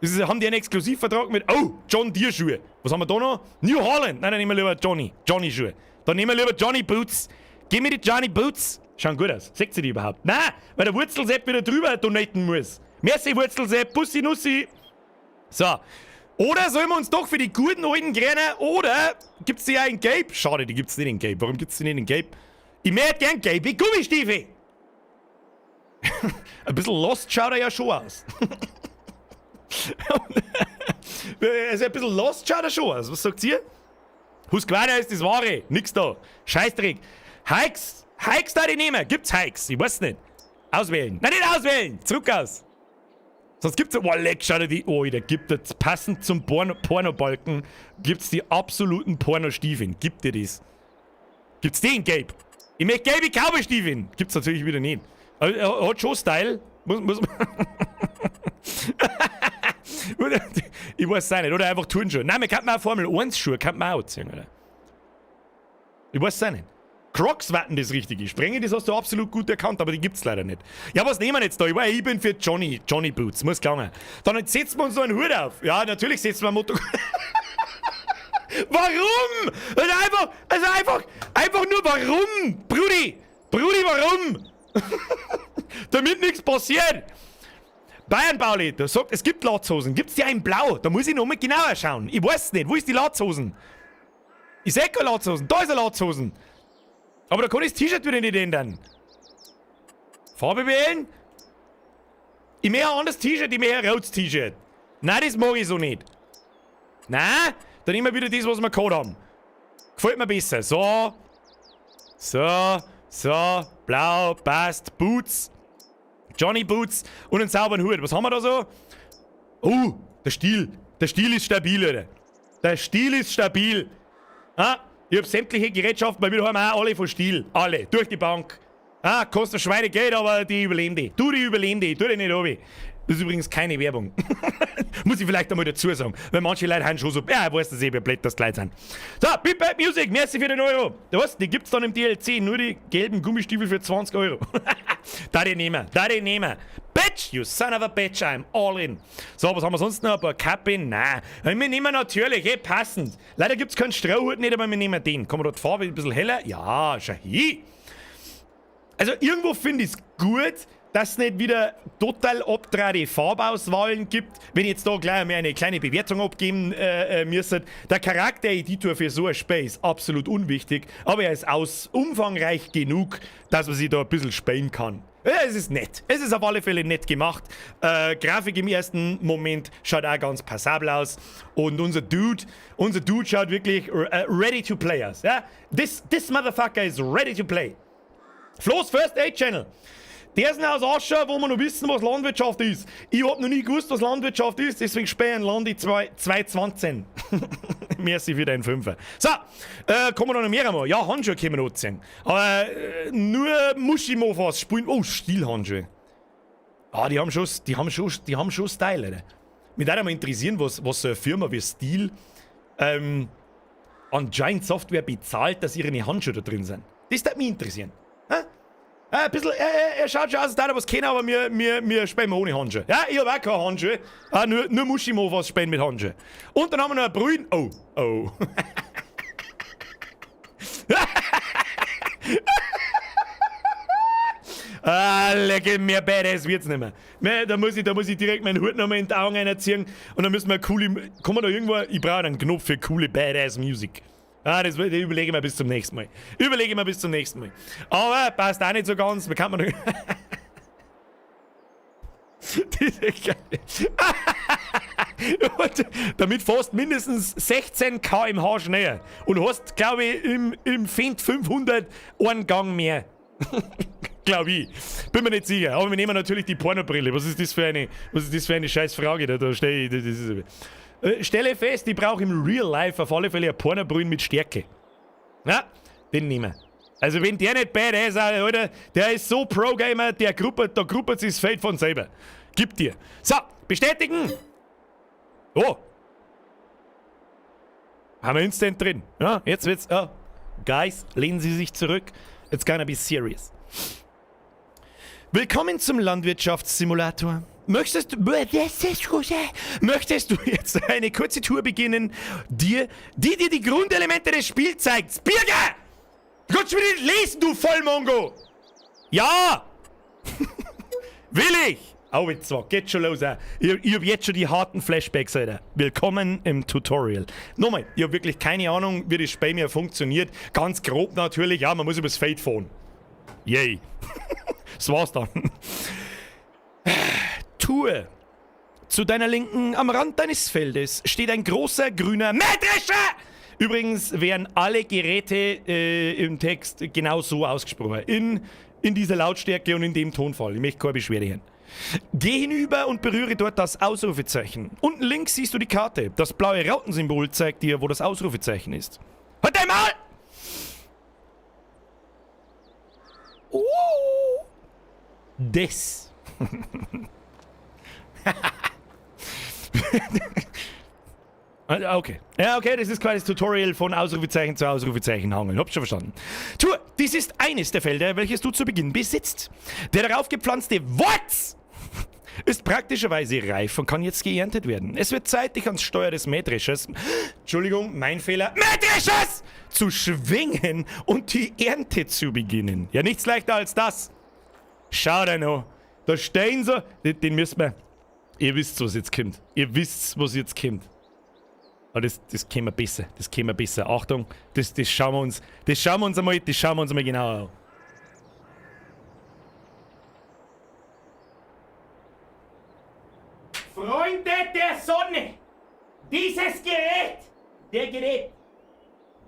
[SPEAKER 1] Haben die einen Exklusivvertrag mit. Oh, John Deere Schuhe. Was haben wir da noch? New Holland. Nein, dann nehmen wir lieber Johnny. Johnny Schuhe. Dann nehmen wir lieber Johnny Boots. Gib mir die Johnny Boots. Schauen gut aus. Seht ihr die überhaupt? Nein, weil der Wurzelsepp wieder drüber donaten muss. Merci, Wurzelsepp. Bussi Nussi. So. Oder sollen wir uns doch für die guten alten Gräner oder gibt's die ja in Gelb? Schade, die gibt's nicht in Gelb. Warum gibt's die nicht in Gelb? Ich möchte gern gelbe Gummistiefel. Ein bisschen lost schaut er ja schon aus. Also ein bisschen lost schaut er schon aus. Was sagt ihr? Husqvarna ist das Wahre. Nix da. Scheißdreck. Hikes. Hikes da die nehmen. Gibt's Hikes? Ich weiß nicht. Auswählen. Nein, nicht auswählen. Zurück aus. Sonst gibt's. Oh, leck, schau dir die. Oh, da gibt es passend zum Pornobalken gibt's die absoluten Pornostiefeln. Gibt dir das? Gibt's den gelb? Ich möchte gelbe Cowboystiefeln. Gibt's natürlich wieder nicht. Aber er hat schon Style. Muss ich weiß es auch nicht. Oder einfach Turnschuhe. Nein, man kann auch Formel 1 Schuhe kann man auch ziehen, oder? Ich weiß es auch nicht. Crocs warten das Richtige. Sprenge, das hast du absolut gut erkannt, aber die gibt's leider nicht. Ja, was nehmen wir jetzt da? Ich bin für Johnny, Johnny Boots, muss gelangen. Dann setzen wir uns noch einen Hut auf. Ja, natürlich setzen wir ein Motor. Warum? Also einfach nur warum? Brudi! Brudi, warum? Damit nichts passiert. Bayern Pauli, der sagt, es gibt Latzhosen. Gibt's die auch in Blau? Da muss ich noch mal genauer schauen. Ich weiß nicht. Wo ist die Latzhosen? Ich seh keine Latzhosen. Da ist eine Latzhosen. Aber da kann ich das T-Shirt wieder nicht ändern. Farbe wählen? Ich möchte ein anderes T-Shirt, ich möchte ein rotes T-Shirt. Nein, das mag ich so nicht. Nein, dann nehmen wir wieder das, was wir gehabt haben. Gefällt mir besser. So. So. So. Blau. Passt. Boots. Johnny Boots und einen sauberen Hut. Was haben wir da so? Oh, der Stil. Der Stil ist stabil, Alter. Der Stil ist stabil. Ah, ich hab sämtliche Gerätschaften bei mir daheim auch alle von Stihl. Alle. Durch die Bank. Ah, kostet Schweinegeld, aber die überleben die. Du, die überleben die. Tu die nicht runter. Das ist übrigens keine Werbung. Muss ich vielleicht einmal dazu sagen. Weil manche Leute haben schon so, ja, ich weiß das eh, wie blöd das Leute sind. So, Big Bad Music, merci für den Euro. Du weißt, die gibt's dann im DLC, nur die gelben Gummistiefel für 20 Euro. Da die nehmen, da die nehmen. Bitch, you son of a bitch, I'm all in. So, was haben wir sonst noch? Ein paar Kappen? Nein. Wir nehmen natürlich, eh, passend. Leider gibt's keinen Strohhut nicht, aber wir nehmen den. Kann man da die Farbe ein bisschen heller? Ja, schau hin. Also irgendwo finde ich es gut, dass es nicht wieder total abgetragene Farbauswahlen gibt. Wenn ich jetzt da gleich einmal eine kleine Bewertung abgeben müsste. Der Charaktereditor für so ein Spiel ist absolut unwichtig, aber er ist umfangreich genug, dass man sich da ein bisschen spielen kann. Ja, es ist nett. Es ist auf alle Fälle nett gemacht. Grafik im ersten Moment schaut auch ganz passabel aus. Und unser Dude schaut wirklich ready to play aus. Ja? This motherfucker is ready to play. Flo's First Aid Channel. Der sind aus Ascher, wo wir noch wissen, was Landwirtschaft ist. Ich hab noch nie gewusst, was Landwirtschaft ist, deswegen spielen Landi 220. Merci für deinen Fünfer. So, kommen wir noch mehr einmal. Ja, Handschuhe können wir noch ziehen. Aber nur Muschimofas spielen. Oh, Stihl-Handschuhe. Ah, die haben schon Style, Alter. Mich würde mal interessieren, was so eine Firma wie Stihl an Giant Software bezahlt, dass ihre Handschuhe da drin sind. Das würde mich interessieren. Hä? Ein bisschen, er schaut schon aus, als würde er was kennen, aber wir spielen ohne Handschuhe. Ja, ich habe auch keine Handschuhe. Ah, nur Muschimofas spielen mit Handschuhe. Und dann haben wir noch einen Brühen. Oh. Ah, lecke mir badass wird's nicht mehr. Da muss ich direkt meinen Hut nochmal in die Augen einziehen und dann müssen wir coole. Kann man da irgendwo. Ich brauche einen Knopf für coole Badass Music. Ah, das überlege ich mir bis zum nächsten Mal. Überlege ich mir bis zum nächsten Mal. Aber passt auch nicht so ganz. Kann man Diese geile. Damit fährst mindestens 16 km/h schneller. Und hast, glaube ich, im Fendt 500 einen Gang mehr. Glaube ich. Bin mir nicht sicher. Aber wir nehmen natürlich die Pornobrille. Was ist das für eine, was ist das für eine scheiß Frage? Da stelle ich, das ist, stelle fest, ich brauche im Real Life auf alle Fälle eine Pornobrille mit Stärke. Ja, den nehmen wir. Also wenn der nicht badass ist, Alter, der ist so Pro-Gamer, der gruppert, da gruppert sich das Feld von selber. Gib dir. So, bestätigen. Oh. Haben wir instant drin. Ja, jetzt wird's. Oh. Guys, lehnen Sie sich zurück. It's gonna be serious. Willkommen zum Landwirtschaftssimulator. Möchtest du jetzt eine kurze Tour beginnen, die dir die Grundelemente des Spiels zeigt? Birger! Du kannst schon wieder nicht lesen, du Vollmongo! Ja! Will ich! Oh, jetzt zwar, geht schon los. Ich hab jetzt schon die harten Flashbacks, Alter. Willkommen im Tutorial. Nochmal, ich hab wirklich keine Ahnung, wie das Spiel mir funktioniert. Ganz grob natürlich, ja, man muss übers Feld fahren. Yay. Das war's dann. Tour. Zu deiner Linken, am Rand deines Feldes, steht ein großer grüner Mähdrescher! Übrigens werden alle Geräte im Text genau so ausgesprochen. In dieser Lautstärke und in dem Tonfall. Ich möchte keine Beschwerde hören. Geh hinüber und berühre dort das Ausrufezeichen. Unten links siehst du die Karte. Das blaue Rautensymbol zeigt dir, wo das Ausrufezeichen ist. Halt dein Maul! Oh! Das. Okay. Ja, okay, das ist quasi das Tutorial von Ausrufezeichen zu Ausrufezeichen hangeln. Hab's schon verstanden. Tour, dies ist eines der Felder, welches du zu Beginn besitzt. Der darauf gepflanzte Wurz ist praktischerweise reif und kann jetzt geerntet werden. Es wird Zeit, dich ans Steuer des Mähdreschers, Entschuldigung, mein Fehler, Mähdreschers zu schwingen und die Ernte zu beginnen. Ja, nichts leichter als das. Schau da noch. Da stehen sie. Den müssen wir. Ihr wisst, was jetzt kommt. Ihr wisst, was jetzt kommt. Aber das können wir besser. Das können wir besser. Achtung, das schauen wir uns. Das schauen wir uns einmal, das schauen wir uns einmal genauer an. Freunde der Sonne! Dieses Gerät! Der Gerät!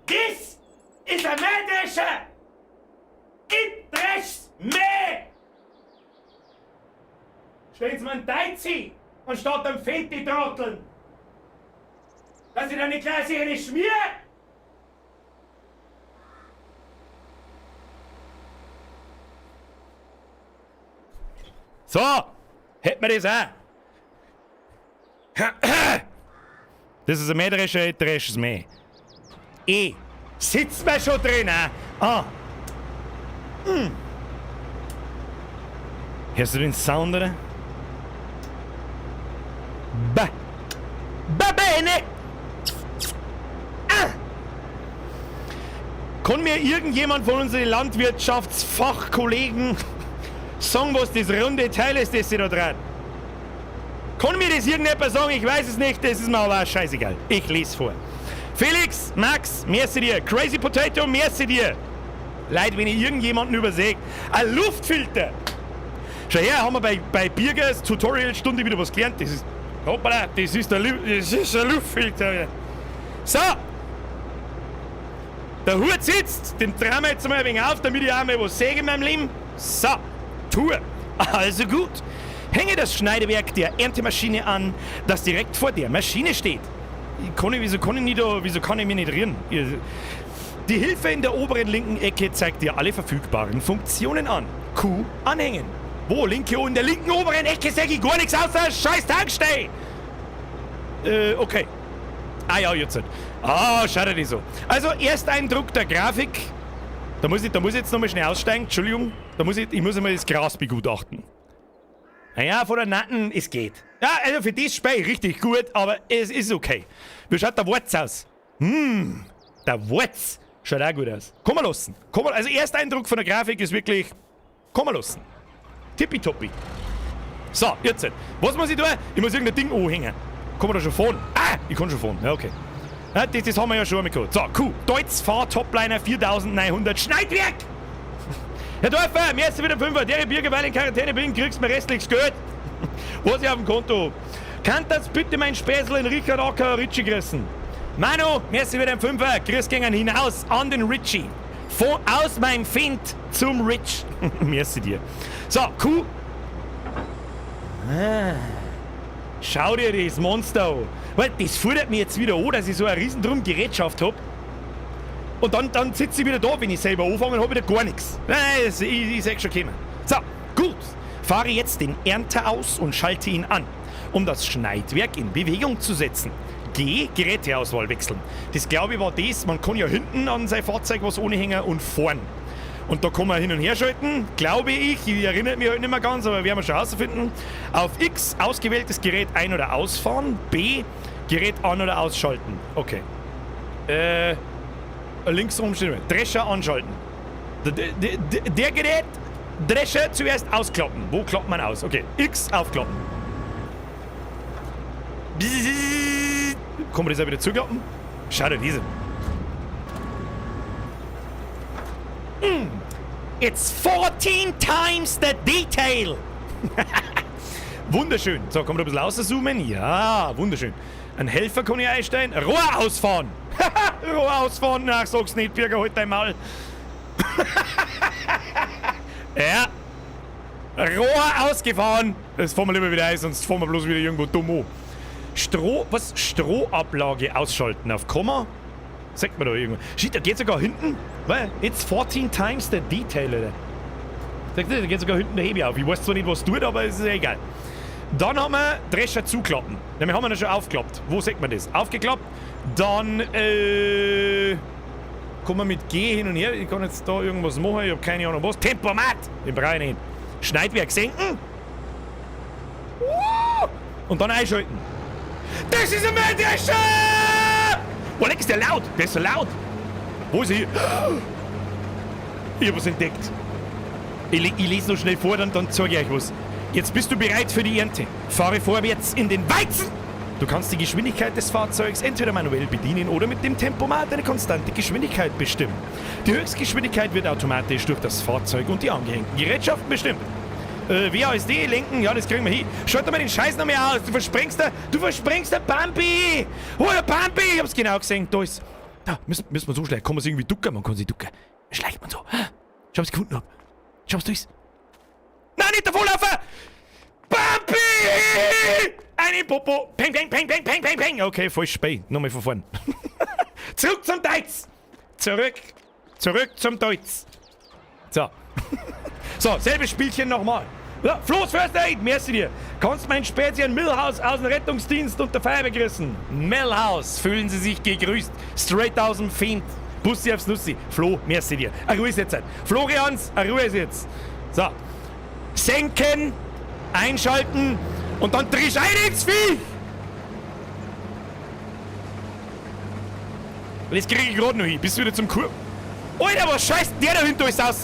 [SPEAKER 1] Das ist ein Mähdrescher! Ich mehr! Stellen Sie mir einen Deizi anstatt am Feld die Trotteln! Dass ich da nicht gleich eine schmier! So! Hätten wir das auch! Das ist ein Mähdrescher, ich dresch es mehr. E. Sitzt man schon drin, ah? Ah. Hm. Hörst du den Sound, oder? Ba. Ba bene! Ah. Kann mir irgendjemand von unseren Landwirtschaftsfachkollegen sagen, was das runde Teil ist, das sie da dran? Kann mir das irgendjemand sagen? Ich weiß es nicht, das ist mir aber auch scheißegal. Ich lese vor. Felix, Max, merci dir. Crazy Potato, merci dir. Leid, wenn ich irgendjemanden übersehe. Ein Luftfilter. Schau her, haben wir bei Birgers Tutorial-Stunde wieder was gelernt. Das ist, hoppala, das ist ein Luftfilter. So. Der Hut sitzt. Den drehen wir jetzt mal ein wenig auf, damit ich auch mal was sehe in meinem Leben. So, Tour. Also gut. Hänge das Schneidewerk der Erntemaschine an, das direkt vor der Maschine steht. Wieso kann ich mich nicht rühren? Die Hilfe in der oberen linken Ecke zeigt dir alle verfügbaren Funktionen an. Q anhängen. Wo? Linke in der linken oberen Ecke sehe ich gar nichts außer scheiß Tankstelle. Okay. Ah ja, jetzt. Ah, schade nicht so. Also, Ersteindruck der Grafik. Da muss ich jetzt nochmal schnell aussteigen. Entschuldigung. Ich muss einmal das Gras begutachten. Naja, von der Natten, es geht. Ja, also für das Spiel richtig gut, aber es ist okay. Wie schaut der Wurz aus? Hm, der Wurz schaut auch gut aus. Komm mal lassen. Also Ersteindruck von der Grafik ist wirklich... Komm mal lassen. Tippitoppi. So, jetzt. Was muss ich tun? Ich muss irgendein Ding anhängen. Kann man da schon fahren? Ah, ich kann schon fahren. Ja, okay. Ja, das haben wir ja schon einmal gehabt. So, Q. Deutz Fahr Topliner 4900 Schneidwerk! Herr Dorfer, mir ist wieder 5er. Der Bürger, weil ich in Quarantäne bin, kriegst mir restliches Geld. Was ich auf dem Konto hab. Kann das bitte mein Späßel in Richard Acker Ritchie grüßen? Manu, mir ist wieder ein Fünfer. Grüß gingen hinaus an den Ritchie. Von aus meinem Find zum Rich. Merci dir. So, Q. Ah. Schau dir das Monster an. Weil das fordert mich jetzt wieder an, dass ich so eine riesen drum Gerätschaft hab. Und dann sitze ich wieder da, wenn ich selber anfange, hab ich wieder gar nichts. Nein, ich sag schon kommen. So, gut. Fahre jetzt den Ernter aus und schalte ihn an, um das Schneidwerk in Bewegung zu setzen. G, Geräteauswahl wechseln. Das glaube ich war das, man kann ja hinten an sein Fahrzeug was ohne und vorn. Und da kann man hin und her schalten, glaube ich. Ich erinnere mich halt nicht mehr ganz, aber werden wir schon herausfinden. Auf X, ausgewähltes Gerät ein- oder ausfahren. B, Gerät an- oder ausschalten. Okay. Links rum steht Drescher anschalten. Der Gerät, Drescher zuerst ausklappen. Wo klappt man aus? Okay, X aufklappen. Bzzz. Kann man das auch wieder zuklappen? Schau dir diese. It's 14 times the detail. Wunderschön. So, kann man da ein bisschen rauszoomen? Ja, wunderschön. Ein Helfer kann ich einstellen. Rohr ausfahren. Rohr ausfahren. Ach, sag's nicht, Birger, halt dein Maul. Ja. Rohr ausgefahren. Das fahren wir lieber wieder ein, sonst fahren wir bloß wieder irgendwo dumm an. Stroh, was? Strohablage ausschalten auf Komma? Sagt man da irgendwo. Shit, da geht sogar hinten. Weil, it's 14 times the detail, Alter. Sagt ihr, da geht sogar hinten der Hebel auf. Ich weiß zwar nicht, was tut, aber es ist ja egal. Dann haben wir Drescher zuklappen. Ja, wir haben ihn ja schon aufgeklappt. Wo sieht man das? Aufgeklappt. Dann, kann man mit G hin und her. Ich kann jetzt da irgendwas machen. Ich hab keine Ahnung was. Tempomat! Den brauche ich nicht. Schneidwerk senken. Und dann einschalten. Das ist ein Mähdrescher! Oh, leck, ist der laut! Der ist so laut! Wo ist er hier? Ich hab was entdeckt. Ich lese noch schnell vor, dann zeige ich euch was. Jetzt bist du bereit für die Ernte. Fahre vorwärts in den Weizen! Du kannst die Geschwindigkeit des Fahrzeugs entweder manuell bedienen oder mit dem Tempomat eine konstante Geschwindigkeit bestimmen. Die Höchstgeschwindigkeit wird automatisch durch das Fahrzeug und die angehängten Gerätschaften bestimmt. WASD lenken, ja, das kriegen wir hin. Schalt doch mal den Scheiß noch mehr aus, du versprengst da Bambi! Oh, der Bambi! Ich hab's genau gesehen, da ist... Da, müssen wir so schleichen. Kann man sich irgendwie ducken? Man kann sich ducken. Schleicht man so. Schau, was ich gefunden hab. Schau, was da ist. Nein, nicht davonlaufen! Bambi! Eine Popo! Peng, peng, peng, peng, peng, peng, peng! Okay, voll spät. Nochmal von vorn. Zurück zum Deutz! Zurück! Zurück zum Deutz! So. So, selbes Spielchen nochmal. Ja, Floß First Aid, merci dir. Kannst mein Spätzchen Millhouse aus dem Rettungsdienst und der Feuerwehr grüßen. Millhouse, fühlen Sie sich gegrüßt. Straight aus dem Find. Bussi aufs Nussi. Flo, merci dir. A Ruhe ist jetzt. Florians, a Ruhe ist jetzt. So. Senken, einschalten und dann trisch ein ins Vieh. Das krieg ich gerade noch hin. Bist du wieder zum Kur... Alter, was scheißt der da hinter uns raus?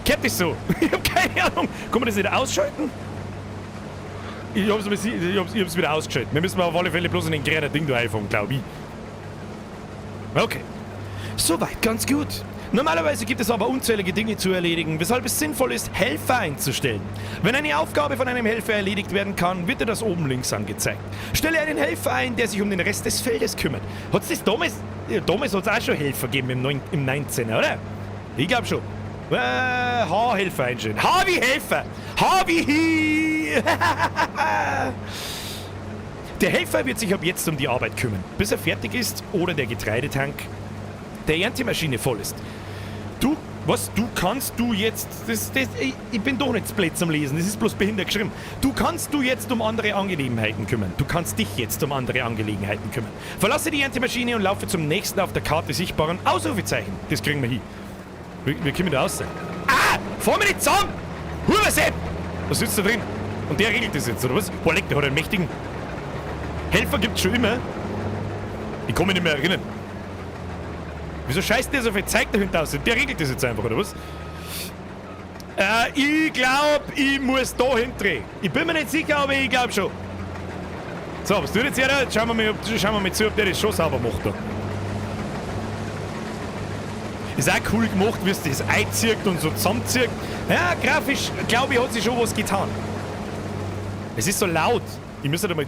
[SPEAKER 1] Kennt das so? Ich hab keine Ahnung. Kann man das nicht ausschalten? Ich hab's wieder ausgeschaltet. Wir müssen auf alle Fälle bloß in den kleinen Ding da einfahren, glaub ich. Okay. Soweit ganz gut. Normalerweise gibt es aber unzählige Dinge zu erledigen, weshalb es sinnvoll ist, Helfer einzustellen. Wenn eine Aufgabe von einem Helfer erledigt werden kann, wird dir das oben links angezeigt. Stelle einen Helfer ein, der sich um den Rest des Feldes kümmert. Hat's das damals... Ja, damals hat's auch schon Helfer gegeben im 19er, oder? Ich glaub schon. H-Helfer einstellen. H wie Helfer! H wie Hi! Der Helfer wird sich ab jetzt um die Arbeit kümmern, bis er fertig ist oder der Getreidetank der Erntemaschine voll ist. Du, was, du kannst du jetzt, ich bin doch nicht blöd zum Lesen, das ist bloß behindert geschrieben. Du kannst du jetzt um andere Angelegenheiten kümmern. Du kannst dich jetzt um andere Angelegenheiten kümmern. Verlasse die Erntemaschine und laufe zum nächsten auf der Karte sichtbaren Ausrufezeichen. Das kriegen wir hin. Wir kommen da raus. Ah! Fahr mir nicht zusammen! Hubersepp! Was sitzt da drin? Und der regelt das jetzt, oder was? Boah, leck, der hat einen mächtigen... Helfer gibt's schon immer. Ich kann mich nicht mehr erinnern. Wieso scheißt der so viel Zeug dahinter aus? Der regelt das jetzt einfach, oder was? Ich glaub, ich muss da hindrehen. Ich bin mir nicht sicher, aber ich glaub schon. So, was tut jetzt der? Jetzt schauen wir mal zu, ob der das schon sauber macht da. Ist auch cool gemacht, wie es das einzieht und so zusammenzieht. Ja, grafisch, glaube ich, hat sich schon was getan. Es ist so laut. Ich müsste da mal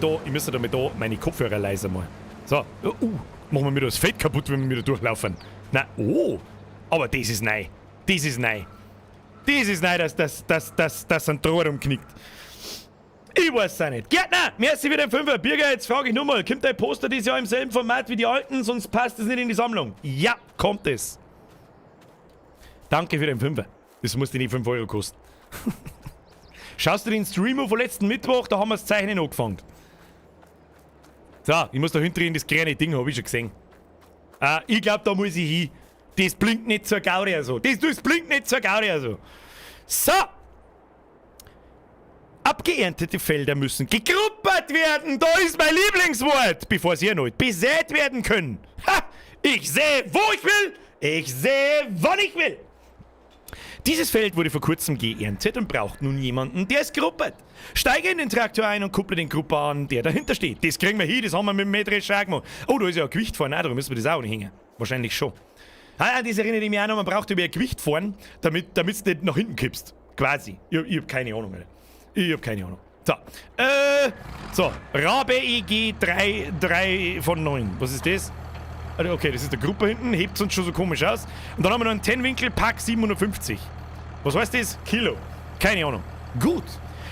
[SPEAKER 1] da meine Kopfhörer leiser machen. So, machen wir mir das Feld kaputt, wenn wir wieder durchlaufen. Na, oh, aber das ist neu. Das ist neu. Das ist neu, dass ein Tor umknickt. Ich weiß auch nicht. Gärtner, merci wieder ein Fünfer. Birger, jetzt frage ich nur mal, kommt dein Poster dieses Jahr im selben Format wie die alten, sonst passt es nicht in die Sammlung? Ja, kommt es. Danke für den Fünfer. Das muss dir nicht 5 Euro kosten. Schaust du den Stream von letzten Mittwoch, da haben wir das Zeichnen angefangen. So, ich muss da hinten in das kleine Ding, hab ich schon gesehen. Ah, ich glaube, da muss ich hin. Das blinkt nicht zur Gaudi so. Das blinkt nicht zur Gaudi so. So! Abgeerntete Felder müssen gegruppert werden. Da ist mein Lieblingswort, bevor sie erneut besät werden können. Ha! Ich säe, wo ich will. Ich säe, wann ich will. Dieses Feld wurde vor kurzem geerntet und braucht nun jemanden, der es gruppert. Steige in den Traktor ein und kupple den Grupper an, der dahinter steht. Das kriegen wir hin, das haben wir mit dem Mähdrescher auch gemacht. Oh, da ist ja ein Gewicht vorne, darum müssen wir das auch nicht hängen. Wahrscheinlich schon. Ah, das erinnert mich auch noch, man braucht über ein Gewicht fahren, damit du nicht nach hinten kippst. Quasi. Ich hab keine Ahnung, Alter. Ich hab keine Ahnung. So. So. Rabe EG 3, 3 von 9. Was ist das? Okay, das ist der Gruppe hinten, hebt uns schon so komisch aus. Und dann haben wir noch einen Tenwinkel Pack 750. Was heißt das? Kilo. Keine Ahnung. Gut.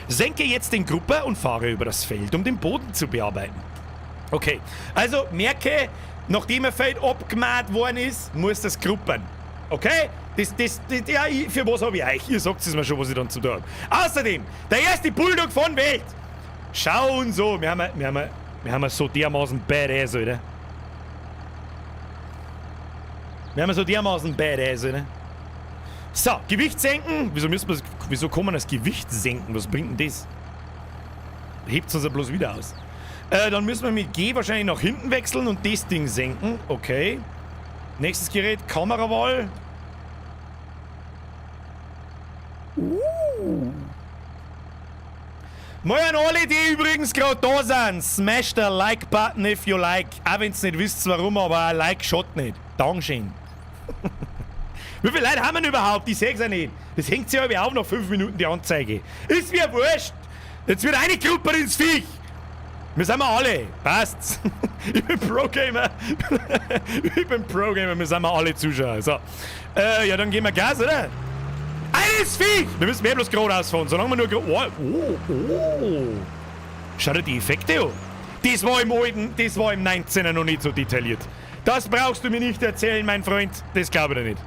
[SPEAKER 1] Senke jetzt den Grupper und fahre über das Feld, um den Boden zu bearbeiten. Okay. Also merke, nachdem ein Feld abgemacht worden ist, muss das gruppern. Okay? Ja, für was habe ich euch? Ihr sagt es mir schon, was ich dann zu tun habe. Außerdem, der erste Bulldog von Welt. Schau und so. Wir haben so dermaßen badass, Alter. Wir haben so dermaßen badass, Alter. So, Gewicht senken. Wieso kann man das Gewicht senken? Was bringt denn das? Hebt es uns ja bloß wieder aus. Dann müssen wir mit G wahrscheinlich nach hinten wechseln und das Ding senken. Okay. Nächstes Gerät, Kamerawahl. Moin an alle, die übrigens gerade da sind. Smash the Like Button if you like. Auch wenn ihr nicht wisst, warum, aber ein Like schaut nicht. Dankeschön. Wie viele Leute haben wir denn überhaupt? Ich seh's ja nicht. Das hängt sich aber auf nach 5 Minuten, die Anzeige. Ist mir wurscht. Jetzt wird eine Gruppe ins Viech. Wir sind wir alle. Passt. Ich bin Pro-Gamer. Ich bin Pro-Gamer. Wir sind wir alle Zuschauer. So. Ja, dann gehen wir Gas, oder? Eines Viech! Wir müssen mehr bloß geradeaus fahren, solange wir nur. Oh, oh, oh. Schau dir die Effekte an. Das war im alten, das war im 19er noch nicht so detailliert. Das brauchst du mir nicht erzählen, mein Freund. Das glaube ich dir nicht.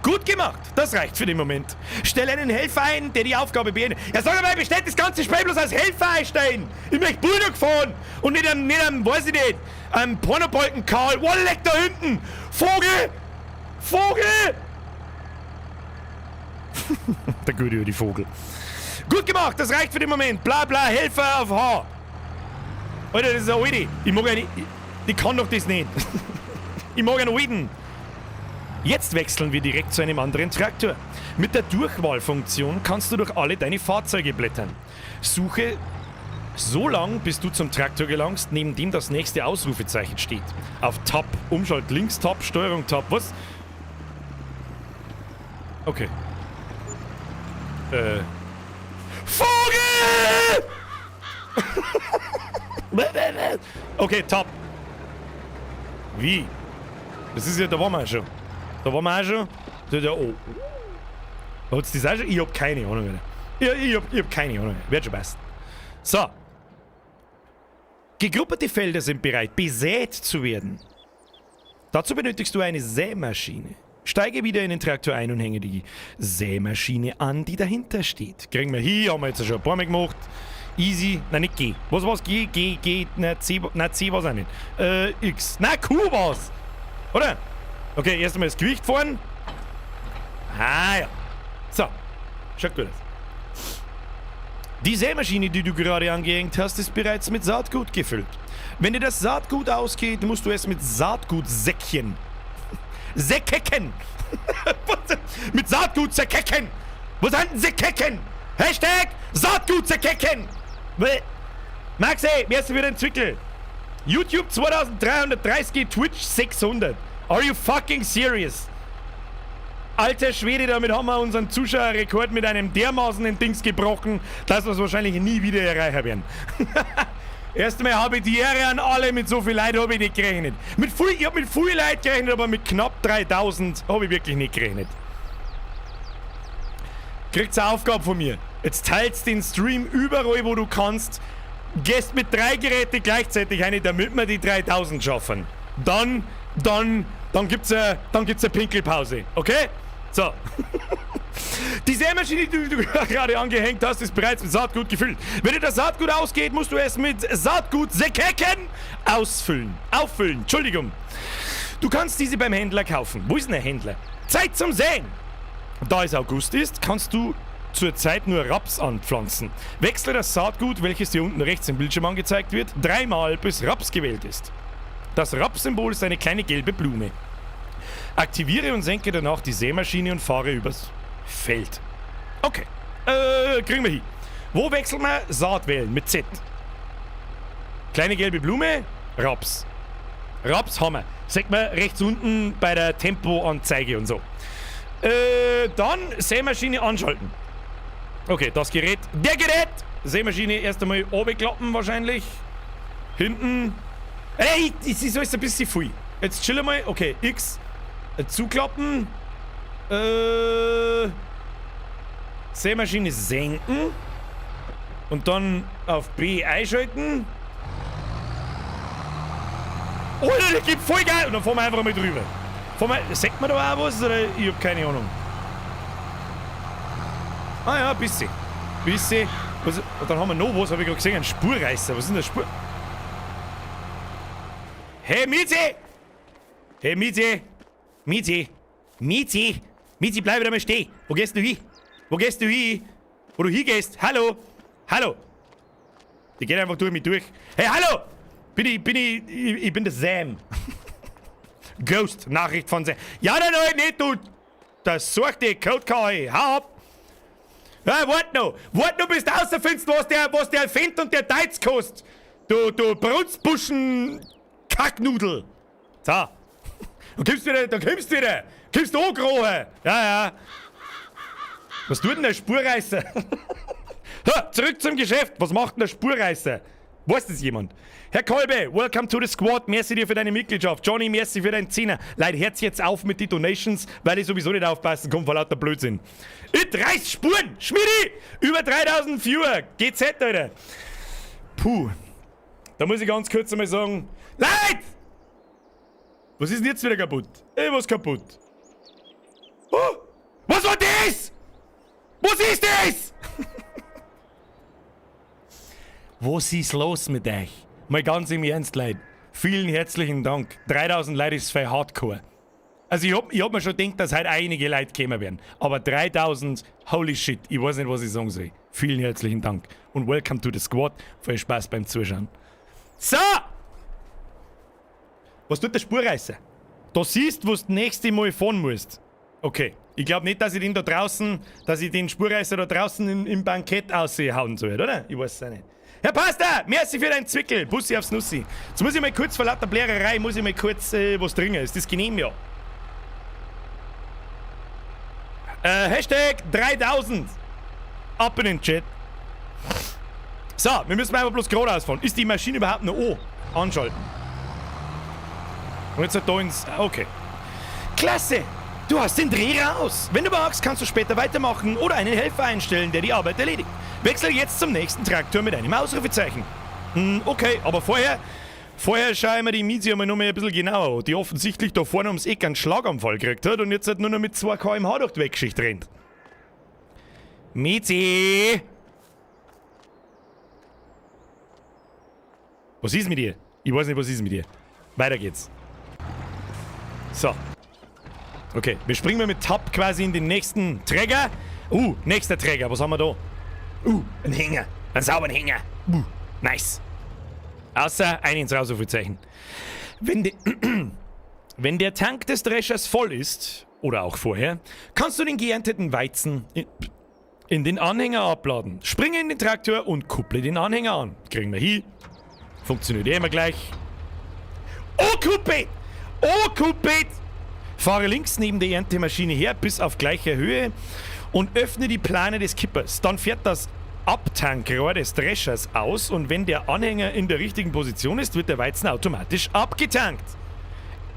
[SPEAKER 1] Gut gemacht. Das reicht für den Moment. Stell einen Helfer ein, der die Aufgabe beendet. Ja, sag mal, besteht das ganze Spiel bloß aus Helfer einstellen. Ich möchte Bulldog fahren und nicht am, weiß ich nicht, am Pornobalken Karl. Oh, leck da hinten. Vogel! Vogel! Der gute die Vogel. Gut gemacht, das reicht für den Moment. Bla bla, Helfer auf H. Alter, das ist ein Alte. Ich mag eine. Ich kann doch das nicht. Ich mag einen Alten. Jetzt wechseln wir direkt zu einem anderen Traktor. Mit der Durchwahlfunktion kannst du durch alle deine Fahrzeuge blättern. Suche so lang, bis du zum Traktor gelangst, neben dem das nächste Ausrufezeichen steht. Auf Tab, Umschalt links, Tab, Steuerung, Tab. Was? Okay. Vogel! Okay, Tab. Wie? Das ist ja, da waren wir auch schon. Da waren wir auch schon. Da, oh. Hat's das auch schon? Ich hab keine Ahnung, Alter. Ich hab keine Ahnung. Wird schon passen. So. Gegrupperte Felder sind bereit, besät zu werden. Dazu benötigst du eine Sämaschine. Steige wieder in den Traktor ein und hänge die Sämaschine an, die dahinter steht. Kriegen wir hier, haben wir jetzt schon ein paar Mal gemacht. Easy. Nein, nicht G. Was war's? G, G, G, nein, C, nein, C war's auch nicht. X. Nein, Q war's. Oder? Okay, erst einmal das Gewicht fahren. Ah ja. So. Schaut gut aus. Die Sämaschine, die du gerade angehängt hast, ist bereits mit Saatgut gefüllt. Wenn dir das Saatgut ausgeht, musst du es mit Saatgutsäckchen. Säckecken! Mit Saatgut zerkecken! Wo sind denn Säckecken? #Saatgut zerkecken! Maxi, wer ist wieder ein Zwickel? YouTube 2330, Twitch 600. Are you fucking serious? Alter Schwede, damit haben wir unseren Zuschauerrekord mit einem dermaßenen Dings gebrochen, dass wir es wahrscheinlich nie wieder erreichen werden. Erst einmal habe ich die Ehre an alle, mit so viel Leid habe ich nicht gerechnet. Ich habe mit viel Leid gerechnet, aber mit knapp 3000 habe ich wirklich nicht gerechnet. Kriegt's eine Aufgabe von mir. Jetzt teilst den Stream überall, wo du kannst. Gehst mit drei Geräten gleichzeitig eine, damit wir die 3000 schaffen. Dann gibt's eine Pinkelpause. Okay? So. Die Sämaschine, die du gerade angehängt hast, ist bereits mit Saatgut gefüllt. Wenn dir das Saatgut ausgeht, musst du es mit Saatgutsäcken ausfüllen. Auffüllen, Entschuldigung. Du kannst diese beim Händler kaufen. Wo ist denn der Händler? Zeit zum Säen! Da es August ist, kannst du zurzeit nur Raps anpflanzen. Wechsle das Saatgut, welches dir unten rechts im Bildschirm angezeigt wird, dreimal, bis Raps gewählt ist. Das Raps-Symbol ist eine kleine gelbe Blume. Aktiviere und senke danach die Sämaschine und fahre übers Feld. Okay, kriegen wir hin. Wo wechseln wir? Saat wählen mit Z. Kleine gelbe Blume, Raps. Raps haben wir. Sieht man rechts unten bei der Tempoanzeige und so. Dann Sämaschine anschalten. Okay, das Gerät. Der Gerät! Sämaschine erst einmal runterklappen wahrscheinlich. Hinten. Ey, das ist alles ein bisschen viel. Jetzt chill mal. Okay, X. Zuklappen. Sämaschine senken. Und dann auf B einschalten. Alter, der gibt voll geil! Und dann fahren wir einfach mal drüber. Fahren wir, sagt man da auch was? Oder ich hab keine Ahnung. Ah ja, ein bisschen. Bisschen. Was, und dann haben wir noch was, habe ich gerade gesehen, ein Spurreißer. Was ist denn der Spur? Hey, Mizi! Hey, Mizi! Mizi! Mizi! Mizi, bleib wieder mal stehen! Wo gehst du hin? Wo gehst du hin? Wo du hingehst? Hallo? Hallo? Die geht einfach durch mich durch. Hey, hallo! Ich bin der Sam. Ghost, Nachricht von Sam. Ja, nein, nein, nicht du! Das sucht die Code KI. Hau ab! Ja, wart noch! Wart noch, bis du rausfindest, was der Fendt und der Deutz kostet! Du Brunzbuschen Kacknudel! So. Dann kommst du wieder, dann kommst du wieder! Kommst du angekrochen! Ja. Was tut denn der Spurreißer? Ha, zurück zum Geschäft. Was macht denn der Spurreißer? Weiß das jemand? Herr Kolbe, welcome to the squad. Merci dir für deine Mitgliedschaft. Johnny, merci für deinen Zehner. Leute, hört's jetzt auf mit den Donations, weil ich sowieso nicht aufpassen kann vor lauter Blödsinn. It reißt Spuren! Schmidi! Über 3000 Viewer. GZ, Alter. Puh. Da muss ich ganz kurz einmal sagen: Leute! Was ist denn jetzt wieder kaputt? Ey, was kaputt? Oh! Was war das? Was ist das? Was ist los mit euch? Mal ganz im Ernst, Leute. Vielen herzlichen Dank. 3000 Leute ist für Hardcore. Also ich hab mir schon gedacht, dass heute einige Leute kommen werden. Aber 3000, holy shit, ich weiß nicht, was ich sagen soll. Vielen herzlichen Dank. Und welcome to the squad. Viel Spaß beim Zuschauen. So! Was tut der Spurreißer? Da siehst, wo du das nächste Mal fahren musst. Okay. Ich glaube nicht, dass ich den Spurreißer da draußen im Bankett aushauen soll, oder? Ich weiß es auch nicht. Herr Pastor, merci für deinen Zwickel. Bussi aufs Nussi. Jetzt muss ich mal kurz vor lauter Blärerei, muss ich mal kurz was trinken. Ist das genehm, ja? #3000. Ab in den Chat. So, wir müssen einfach bloß geradeaus fahren. Ist die Maschine überhaupt noch an? Anschalten. Und jetzt halt da ins. Okay. Klasse! Du hast den Dreh raus. Wenn du magst, kannst du später weitermachen oder einen Helfer einstellen, der die Arbeit erledigt. Wechsel jetzt zum nächsten Traktor mit einem Ausrufezeichen. Okay, aber vorher schaue ich mir die Mizi einmal noch mal ein bisschen genauer an, die offensichtlich da vorne ums Eck einen Schlaganfall gekriegt hat und jetzt halt nur noch mit 2 km/h durch die Wegschicht rennt. Mizi! Was ist mit ihr? Ich weiß nicht, was ist mit ihr. Weiter geht's. So. Okay, wir springen mal mit Tab quasi in den nächsten Träger. Nächster Träger. Was haben wir da? Ein Hänger. Ein sauberen Hänger. Nice. Außer ein ins Ausrufezeichen. Wenn der Tank des Dreschers voll ist, oder auch vorher, kannst du den geernteten Weizen in den Anhänger abladen. Springe in den Traktor und kupple den Anhänger an. Kriegen wir hin. Funktioniert eh immer gleich. Oh, Kuppet! Oh, Kuppet! Fahre links neben der Erntemaschine her bis auf gleicher Höhe und öffne die Plane des Kippers. Dann fährt das Abtankrohr des Dreschers aus und wenn der Anhänger in der richtigen Position ist, wird der Weizen automatisch abgetankt.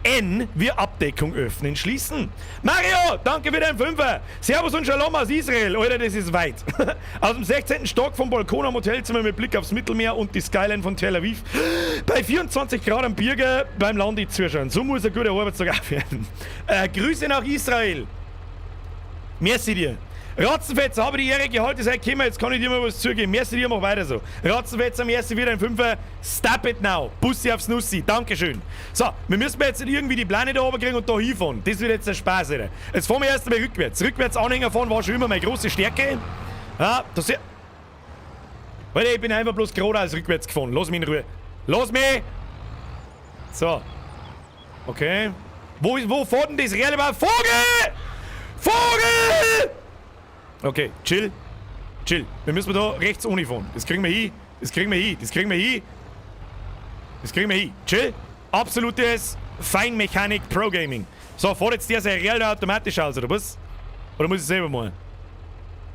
[SPEAKER 1] N wie Abdeckung öffnen, schließen. Mario, danke für deinen Fünfer. Servus und Shalom aus Israel. Alter, das ist weit. Aus dem 16. Stock vom Balkon am Hotelzimmer mit Blick aufs Mittelmeer und die Skyline von Tel Aviv. Bei 24 Grad am Birger beim Landi zuschauen. So muss ein guter Arbeitstag auch werden. Grüße nach Israel. Merci dir. Ratzenfetzer, habe die Ehre gehalten, seit gekommen, jetzt kann ich dir mal was zugeben. Merci dir, mach weiter so. Ratzenfetzer, merci wieder ein Fünfer. Stop it now. Bussi aufs Nussi. Dankeschön. So, wir müssen jetzt irgendwie die Plane da oben kriegen und da hinfahren. Das wird jetzt der Spaß, Alter. Jetzt fahren wir erst einmal rückwärts. Rückwärts Anhänger fahren war schon immer meine große Stärke. Ja, das ist. Alter, ich bin einfach bloß geradeaus rückwärts gefahren. Lass mich in Ruhe. Lass mich! So. Okay. Wo fährt denn das Real überhaupt? Vogel! Vogel! Okay, chill. Chill. Wir müssen da rechts ohne fahren. Das kriegen wir hin. Das kriegen wir hin. Das kriegen wir hin. Das kriegen wir hin. Chill. Absolutes Feinmechanik Pro Gaming. So, fährt jetzt der sein Real da automatisch aus, oder was? Oder muss ich selber machen?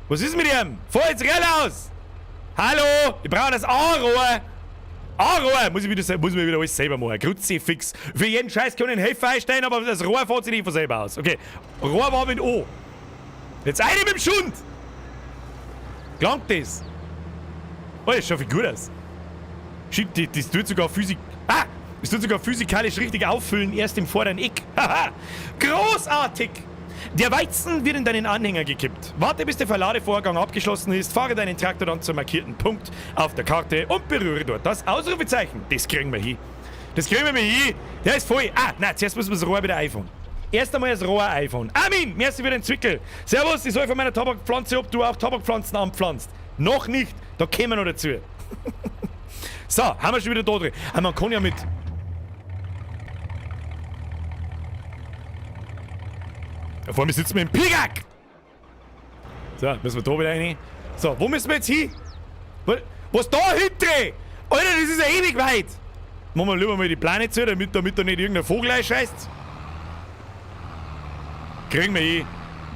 [SPEAKER 1] Was ist mit ihm? Fahr jetzt Real aus! Hallo! Ich brauche das A-Rohr! A-Rohr! Muss ich mir wieder alles selber machen. Kruzifix. Für jeden Scheiß kann ich einen Helfer einstellen, aber das Rohr fährt sich nicht von selber aus. Okay. Rohr war mit O. Jetzt eine mit dem Schund! Klangt das? Oh, das schaut viel gut aus. Shit, das tut sogar Physik. Ah! Das tut sogar physikalisch richtig auffüllen, erst im vorderen Eck. Haha! Großartig! Der Weizen wird in deinen Anhänger gekippt. Warte, bis der Verladevorgang abgeschlossen ist, fahre deinen Traktor dann zum markierten Punkt auf der Karte und berühre dort das Ausrufezeichen. Das kriegen wir hin. Das kriegen wir hin. Der ist voll. Ah, nein, zuerst müssen wir das Rohr wieder einfahren. Erst einmal das Rohr einfahren. Armin, merci für den Zwickel. Servus, ich soll von meiner Tabakpflanze, ob du auch Tabakpflanzen anpflanzt. Noch nicht, da kommen wir noch dazu. So, haben wir schon wieder da drin. Ah, man kann ja mit. Da vor mir sitzen wir im Pigak! So, müssen wir da wieder rein. So, wo müssen wir jetzt hin? Was da hinten? Alter, das ist ja ewig weit! Machen wir lieber mal die Plane zu, damit da nicht irgendein Vogel einscheißt. Kriegen wir hin.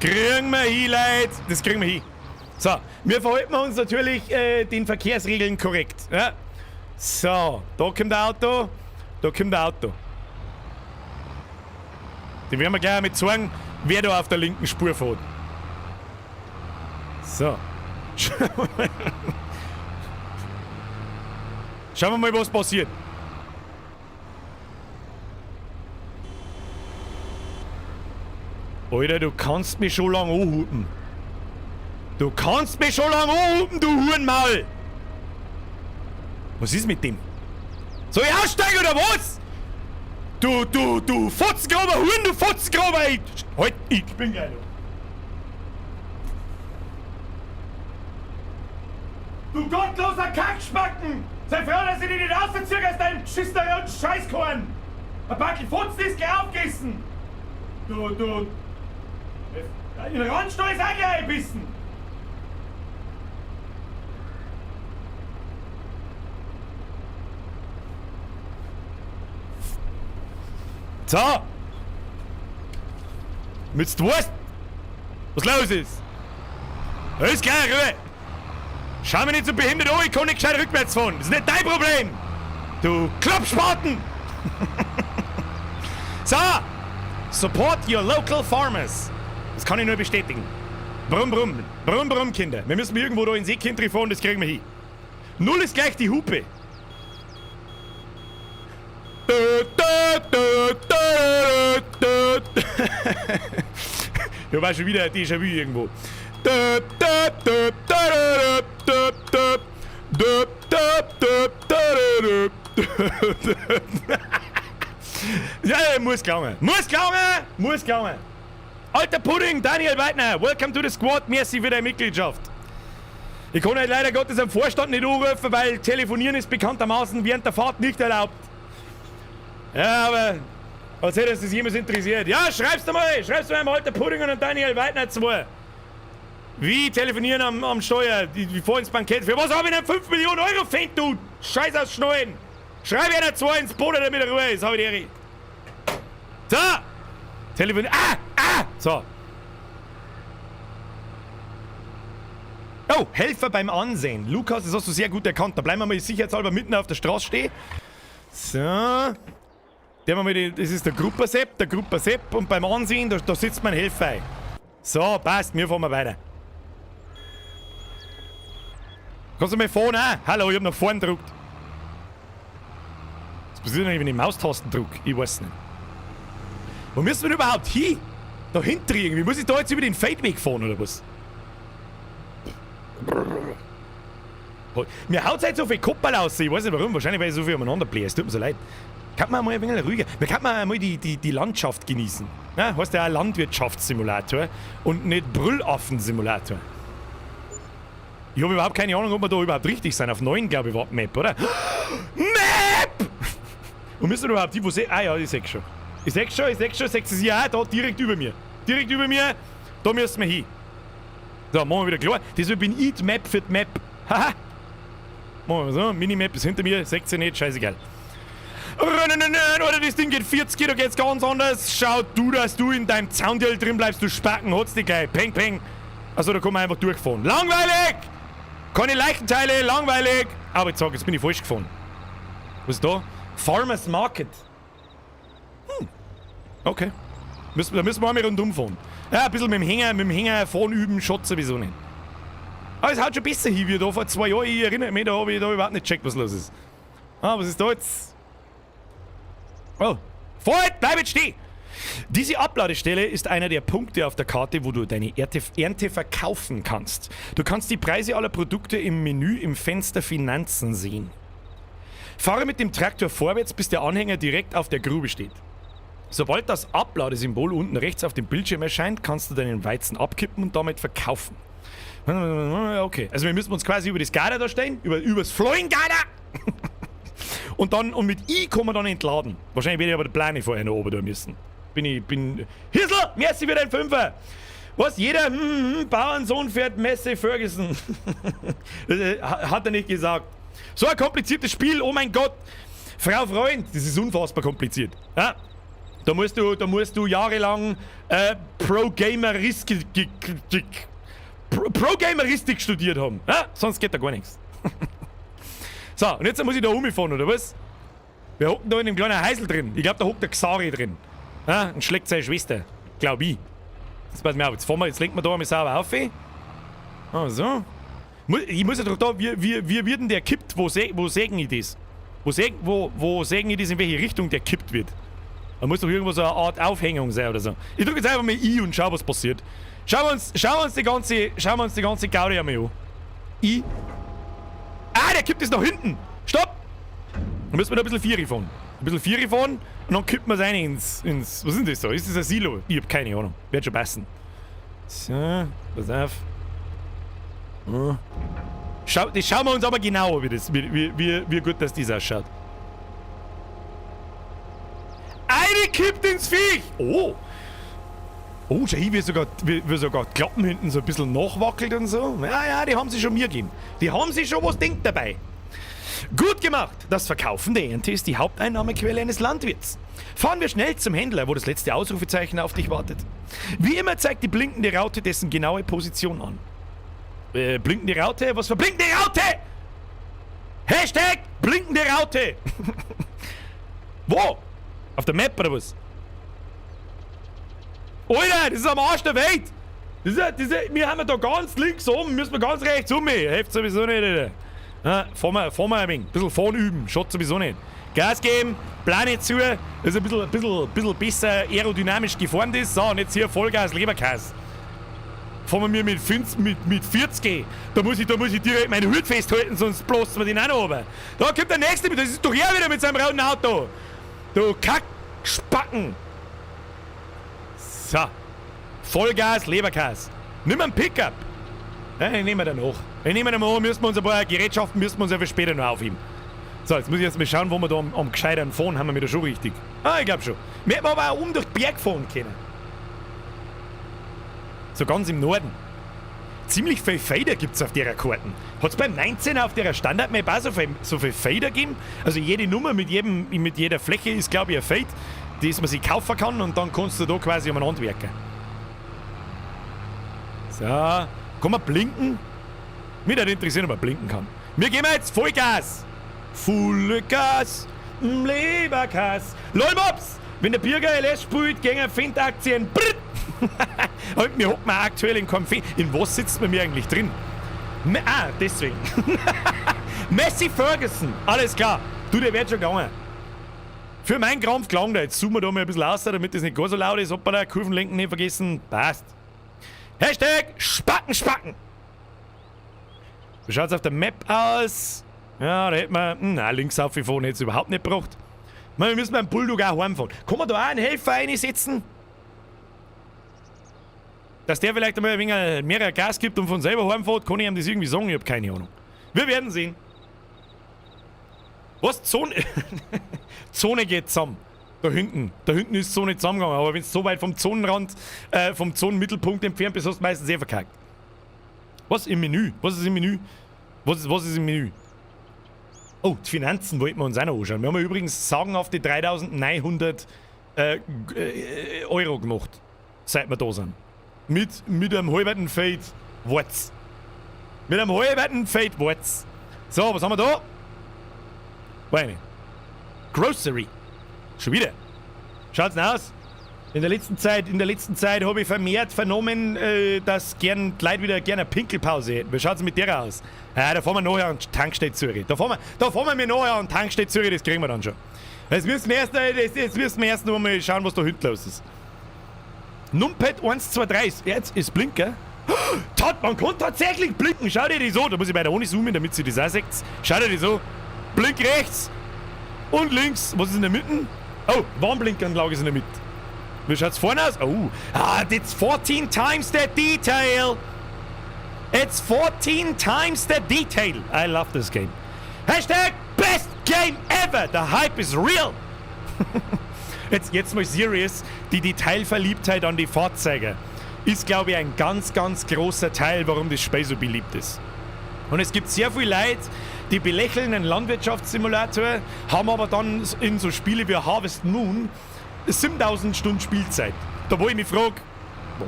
[SPEAKER 1] Kriegen wir hin, Leute. Das kriegen wir hin. So, wir verhalten uns natürlich den Verkehrsregeln korrekt. Ja? So, da kommt der Auto. Da kommt der Auto. Die werden wir gleich mit zeigen, wer da auf der linken Spur fährt. So. Schauen wir mal, was passiert. Alter, du kannst mich schon lange anhupen. Du kannst mich schon lange anhupen, du Hurenmaul! Was ist mit dem? Soll ich aussteigen oder was? Du Fotzengraber Huren, du Fotzengraber! Halt, ich bin geil. Du gottloser Kackspacken! Sei froh, dass ich dich nicht rausziehe aus deinem geschissenen und Scheißkorn! Ein Backel Fotzen ist gleich aufgegessen! Du. In den Randstall ist auch gleich eingebissen! So! Mit du weißt, was los ist! Alles klar, Ruhe! Schau mich nicht so behindert an, ich kann nicht gescheit rückwärts fahren! Das ist nicht dein Problem! Du Klappspaten! So! Support your local farmers! Das kann ich nur bestätigen. Brumm, brumm. Brumm, brumm, Kinder. Wir müssen irgendwo da in Seekindri fahren, das kriegen wir hin. Null ist gleich die Hupe. Ja, war schon wieder ein Déjà-vu irgendwo. Ja, muss gelangen. Muss gelangen! Muss gelangen. Alter Pudding, Daniel Weidner, welcome to the squad. Merci für deine Mitgliedschaft. Ich kann halt leider Gottes am Vorstand nicht anrufen, weil Telefonieren ist bekanntermaßen während der Fahrt nicht erlaubt. Ja, aber als hätte es das jemals interessiert. Ja, schreib's dir mal, schreib's mal einem alter Pudding und einem Daniel Weidner 2. Wie telefonieren am Steuer, die fahren ins Bankett. Für was habe ich denn 5 Millionen Euro, Fett, du Scheiß aus Schnallen? Schreib einer 2 ins Boot, damit er Ruhe ist, hab ich die Ehre. So!
[SPEAKER 5] Telefon. Ah! Ah! So. Oh, Helfer beim Ansehen. Lukas, das hast du sehr gut erkannt. Da bleiben wir mal sicherheitshalber mitten auf der Straße stehen. So. Der mal die, das ist der Gruppersepp, der Gruppersepp. Und beim Ansehen, da sitzt mein Helfer ein. So, passt, wir fahren mal weiter. Kannst du mal fahren auch? Hallo, ich hab nach vorn gedrückt. Was passiert denn, wenn ich Maustasten drück? Ich weiß nicht. Wo müssen wir denn überhaupt hin? Da hinten irgendwie. Muss ich da jetzt über den Feldweg fahren oder was? Mir haut halt so viel Koppel aus. Ich weiß nicht warum. Wahrscheinlich, weil ich so viel umeinander blähe. Es tut mir so leid. Kann man mal ein wenig ruhiger. Man kann mal die Landschaft genießen. Ja, heißt ja auch Landwirtschaftssimulator und nicht Brüllaffensimulator. Ich habe überhaupt keine Ahnung, ob wir da überhaupt richtig sind. Auf 9, glaube ich, war die Map, oder? Map! Wo müssen wir überhaupt die, wo se. Ah ja, ich seh schon. Ich seh schon, seh sie ja da direkt über mir. Direkt über mir, da müssen wir hin. So, machen wir wieder klar. Deshalb bin ich die Map für die Map. Haha! Machen wir so, Minimap ist hinter mir, 16 nicht, scheißegal. Oder das Ding geht 40, da geht's ganz anders. Schau du, dass du in deinem Zaunteil drin bleibst, du Spacken, hat's dich gleich. Peng, peng. Also da kann man einfach durchfahren. Langweilig! Keine Leichenteile, langweilig! Aber jetzt sag, jetzt bin ich falsch gefahren. Was ist da? Farmers Market. Hm. Okay. Da müssen wir einmal rundum fahren. Ja, ein bisschen mit dem Hänger fahren üben, schaut sowieso nicht. Aber es haut schon besser hin, wie da vor 2 Jahren. Ich erinnere mich, da habe ich da überhaupt nicht gecheckt, was los ist. Ah, was ist da jetzt? Oh. Fort, bleib jetzt stehen! Diese Abladestelle ist einer der Punkte auf der Karte, wo du deine Ernte verkaufen kannst. Du kannst die Preise aller Produkte im Menü im Fenster Finanzen sehen. Fahre mit dem Traktor vorwärts, bis der Anhänger direkt auf der Grube steht. Sobald das Abladesymbol unten rechts auf dem Bildschirm erscheint, kannst du deinen Weizen abkippen und damit verkaufen. Okay, also wir müssen uns quasi über das Gader da stellen, übers Flowing-Gader! Und dann, und mit I kann man dann entladen. Wahrscheinlich werde ich aber die Plane vorher noch oben tun müssen. Bin. Hirsel! Merci für dein Fünfer! Was? Jeder Bauernsohn fährt Messe Ferguson. Hat er nicht gesagt. So ein kompliziertes Spiel, oh mein Gott! Frau Freund, das ist unfassbar kompliziert. Ja? Da musst du jahrelang Pro-Gameristik studiert haben. Ja? Sonst geht da gar nichts. So, und jetzt muss ich da rumfahren, oder was? Wir hocken da in dem kleinen Heisel drin. Ich glaube, da hockt der Xari drin. Ja, und schlägt seine Schwester. Glaub ich. Jetzt pass mal auf, jetzt fahren wir, jetzt lenken wir da einmal sauber auf. Ah, so. Ich muss ja doch da, wie wird denn der kippt? Wo sägen ich das? Wo sägen ich das, in welche Richtung der kippt wird? Da muss doch irgendwo so eine Art Aufhängung sein oder so. Ich drücke jetzt einfach mal I und schau, was passiert. Schauen wir uns die ganze Gaudi einmal an. I. Ah, der kippt es nach hinten. Stopp! Dann müssen wir da ein bisschen Vieri fahren. Ein bisschen Vieri fahren und dann kippt man es rein ins. Was ist denn das da? Ist das ein Silo? Ich hab keine Ahnung. Wird schon passen. So, pass auf. Oh. Das schauen wir uns aber genau an, wie gut das ausschaut. Eine kippt ins Viech! Oh! Oh, schau hier, wie sogar die Klappen hinten so ein bisschen nachwackelt und so. Ja, ja, die haben sich schon mir gegeben. Die haben sich schon was denkt dabei. Gut gemacht! Das Verkaufen der Ernte ist die Haupteinnahmequelle eines Landwirts. Fahren wir schnell zum Händler, wo das letzte Ausrufezeichen auf dich wartet. Wie immer zeigt die blinkende Raute dessen genaue Position an. Blinkende Raute? Was für blinkende Raute? Hashtag blinkende Raute! Wo? Auf der Map oder was? Alter, das ist am Arsch der Welt! Wir haben da ganz links oben, müssen wir ganz rechts um. Hilft sowieso nicht, Alter. Ja, fahren wir ein wenig. Ein bisschen fahren üben, schaut sowieso nicht. Gas geben, Plane zu, dass ein bisschen besser aerodynamisch gefahren ist. So, und jetzt hier Vollgas, Leberkäse. Fahren wir mit 40. Da muss ich direkt meinen Hut festhalten, sonst bloßen wir den auch noch runter. Da kommt der Nächste mit, das ist doch er wieder mit seinem roten Auto. Du Kackspacken. So. Vollgas, Leberkäse. Nimm einen Pickup. Ja, den nehmen wir dann hoch. Den nehmen wir dann hoch, müssen wir uns ein paar Gerätschaften müssen wir uns ja für später noch aufheben. So, jetzt muss ich jetzt mal schauen, wo wir da am gescheiteren fahren. Haben wir da schon richtig? Ah, ich glaube schon. Wir hätten aber auch um durch den Berg fahren können. So ganz im Norden. Ziemlich viel Fader gibt es auf der Karte. Hat es beim 19 auf der Standard-Map auch so viel Fader gegeben? Also jede Nummer mit jeder Fläche ist, glaube ich, ein Fade. das man sich kaufen kann, und dann kannst du da quasi umeinander werken. So, kann man blinken? Mich würde interessieren, ob man blinken kann. Wir geben jetzt Vollgas! Volle Gas! Leberkass! LOL Mops! Wenn der Birger LS spielt, gegen Fendt-Aktien. Und wir hocken aktuell in keinem Fendt. In was sitzt man mir eigentlich drin? Ah, deswegen. Messi Ferguson, alles klar. Du, der wird schon gegangen. Für meinen Krampf gelangt er. Jetzt zoomen wir da mal ein bisschen aus, damit das nicht gar so laut ist. Hoppala, Kurvenlenken nicht vergessen. Passt. #SpackenSpacken. Wie schaut's auf der Map aus? Ja, da hätten wir. Na, links aufgefahren hätte es überhaupt nicht gebraucht. Wir müssen beim Bulldog auch heimfahren. Kann man da auch einen Helfer einsetzen? Dass der vielleicht einmal ein wenig mehr Gas gibt und von selber heimfährt, kann ich ihm das irgendwie sagen? Ich hab keine Ahnung. Wir werden sehen. Was? Zone? Zone geht zusammen. Da hinten. Da hinten ist Zone zusammengegangen. Aber wenn du so weit vom Zonenrand, vom Zonenmittelpunkt entfernt bist, hast du meistens sehr verkackt. Was im Menü? Was ist im Menü? Was ist im Menü? Oh, die Finanzen wollten wir uns auch noch anschauen. Wir haben ja übrigens sagenhafte 3900 Euro gemacht, seit wir da sind. Mit einem halben Feld Warz. Mit einem halben Feld Warz. So, was haben wir da? Weiß nicht. Grocery. Schon wieder. Schaut's denn aus? In der letzten Zeit habe ich vermehrt vernommen, dass gern die Leute wieder gerne eine Pinkelpause hätten. Wie schaut's mit der aus? Ja, da fahren wir nachher an die Tankstelle Zürich. Da fahren wir mir nachher an die Tankstelle Zürich, das kriegen wir dann schon. Jetzt müssen wir erst noch mal schauen, was da hinten los ist. Numpad 1, 2, 3. Jetzt ist Blinker. Tat, man kann tatsächlich blinken. Schau dir das an. Da muss ich bei der ohne zoomen, damit sie das auch seht. Schau dir das an. Blink rechts und links. Was ist in der Mitte? Oh, Warnblinkanlage ist in der Mitte. Wie schaut's vorne aus? Oh, ah, it's 14 times the detail. It's 14 times the detail. I love this game. #BestGameEver. The hype is real. Jetzt mal serious. Die Detailverliebtheit an die Fahrzeuge ist, glaube ich, ein ganz, ganz großer Teil, warum das Spiel so beliebt ist. Und es gibt sehr viele Leute, die belächeln einen Landwirtschaftssimulator, haben aber dann in so Spiele wie Harvest Moon 7000 Stunden Spielzeit. Da, wo ich mich frage,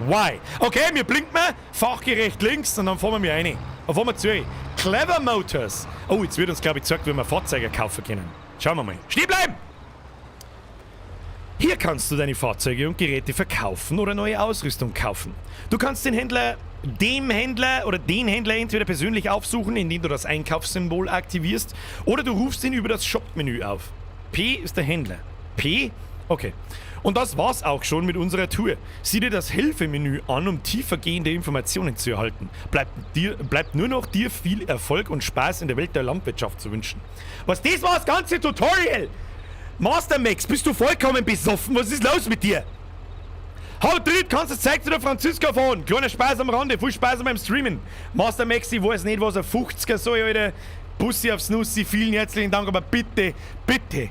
[SPEAKER 5] why? Okay, wir blinken mal, fachgerecht links, und dann fahren wir rein. Dann fahren wir Zürich. Clever Motors. Oh, jetzt wird uns, glaube ich, gezeigt, wie wir Fahrzeuge kaufen können. Schauen wir mal. Stehen bleiben! Hier kannst du deine Fahrzeuge und Geräte verkaufen oder neue Ausrüstung kaufen. Du kannst den Händler, dem Händler oder den Händler entweder persönlich aufsuchen, indem du das Einkaufssymbol aktivierst, oder du rufst ihn über das Shop-Menü auf. P ist der Händler. P? Okay. Und das war's auch schon mit unserer Tour. Sieh dir das Hilfemenü an, um tiefergehende Informationen zu erhalten. Bleibt nur noch, dir viel Erfolg und Spaß in der Welt der Landwirtschaft zu wünschen. Was, das war das ganze Tutorial? Master Max, bist du vollkommen besoffen? Was ist los mit dir? Haut drin, kannst du das Zeug zu der Franziska fahren. Kleiner Spaß am Rande, viel Spaß beim Streamen. Master Max, ich weiß nicht, was ein 50er soll, Alter. Bussi aufs Nussi, vielen herzlichen Dank, aber bitte, bitte,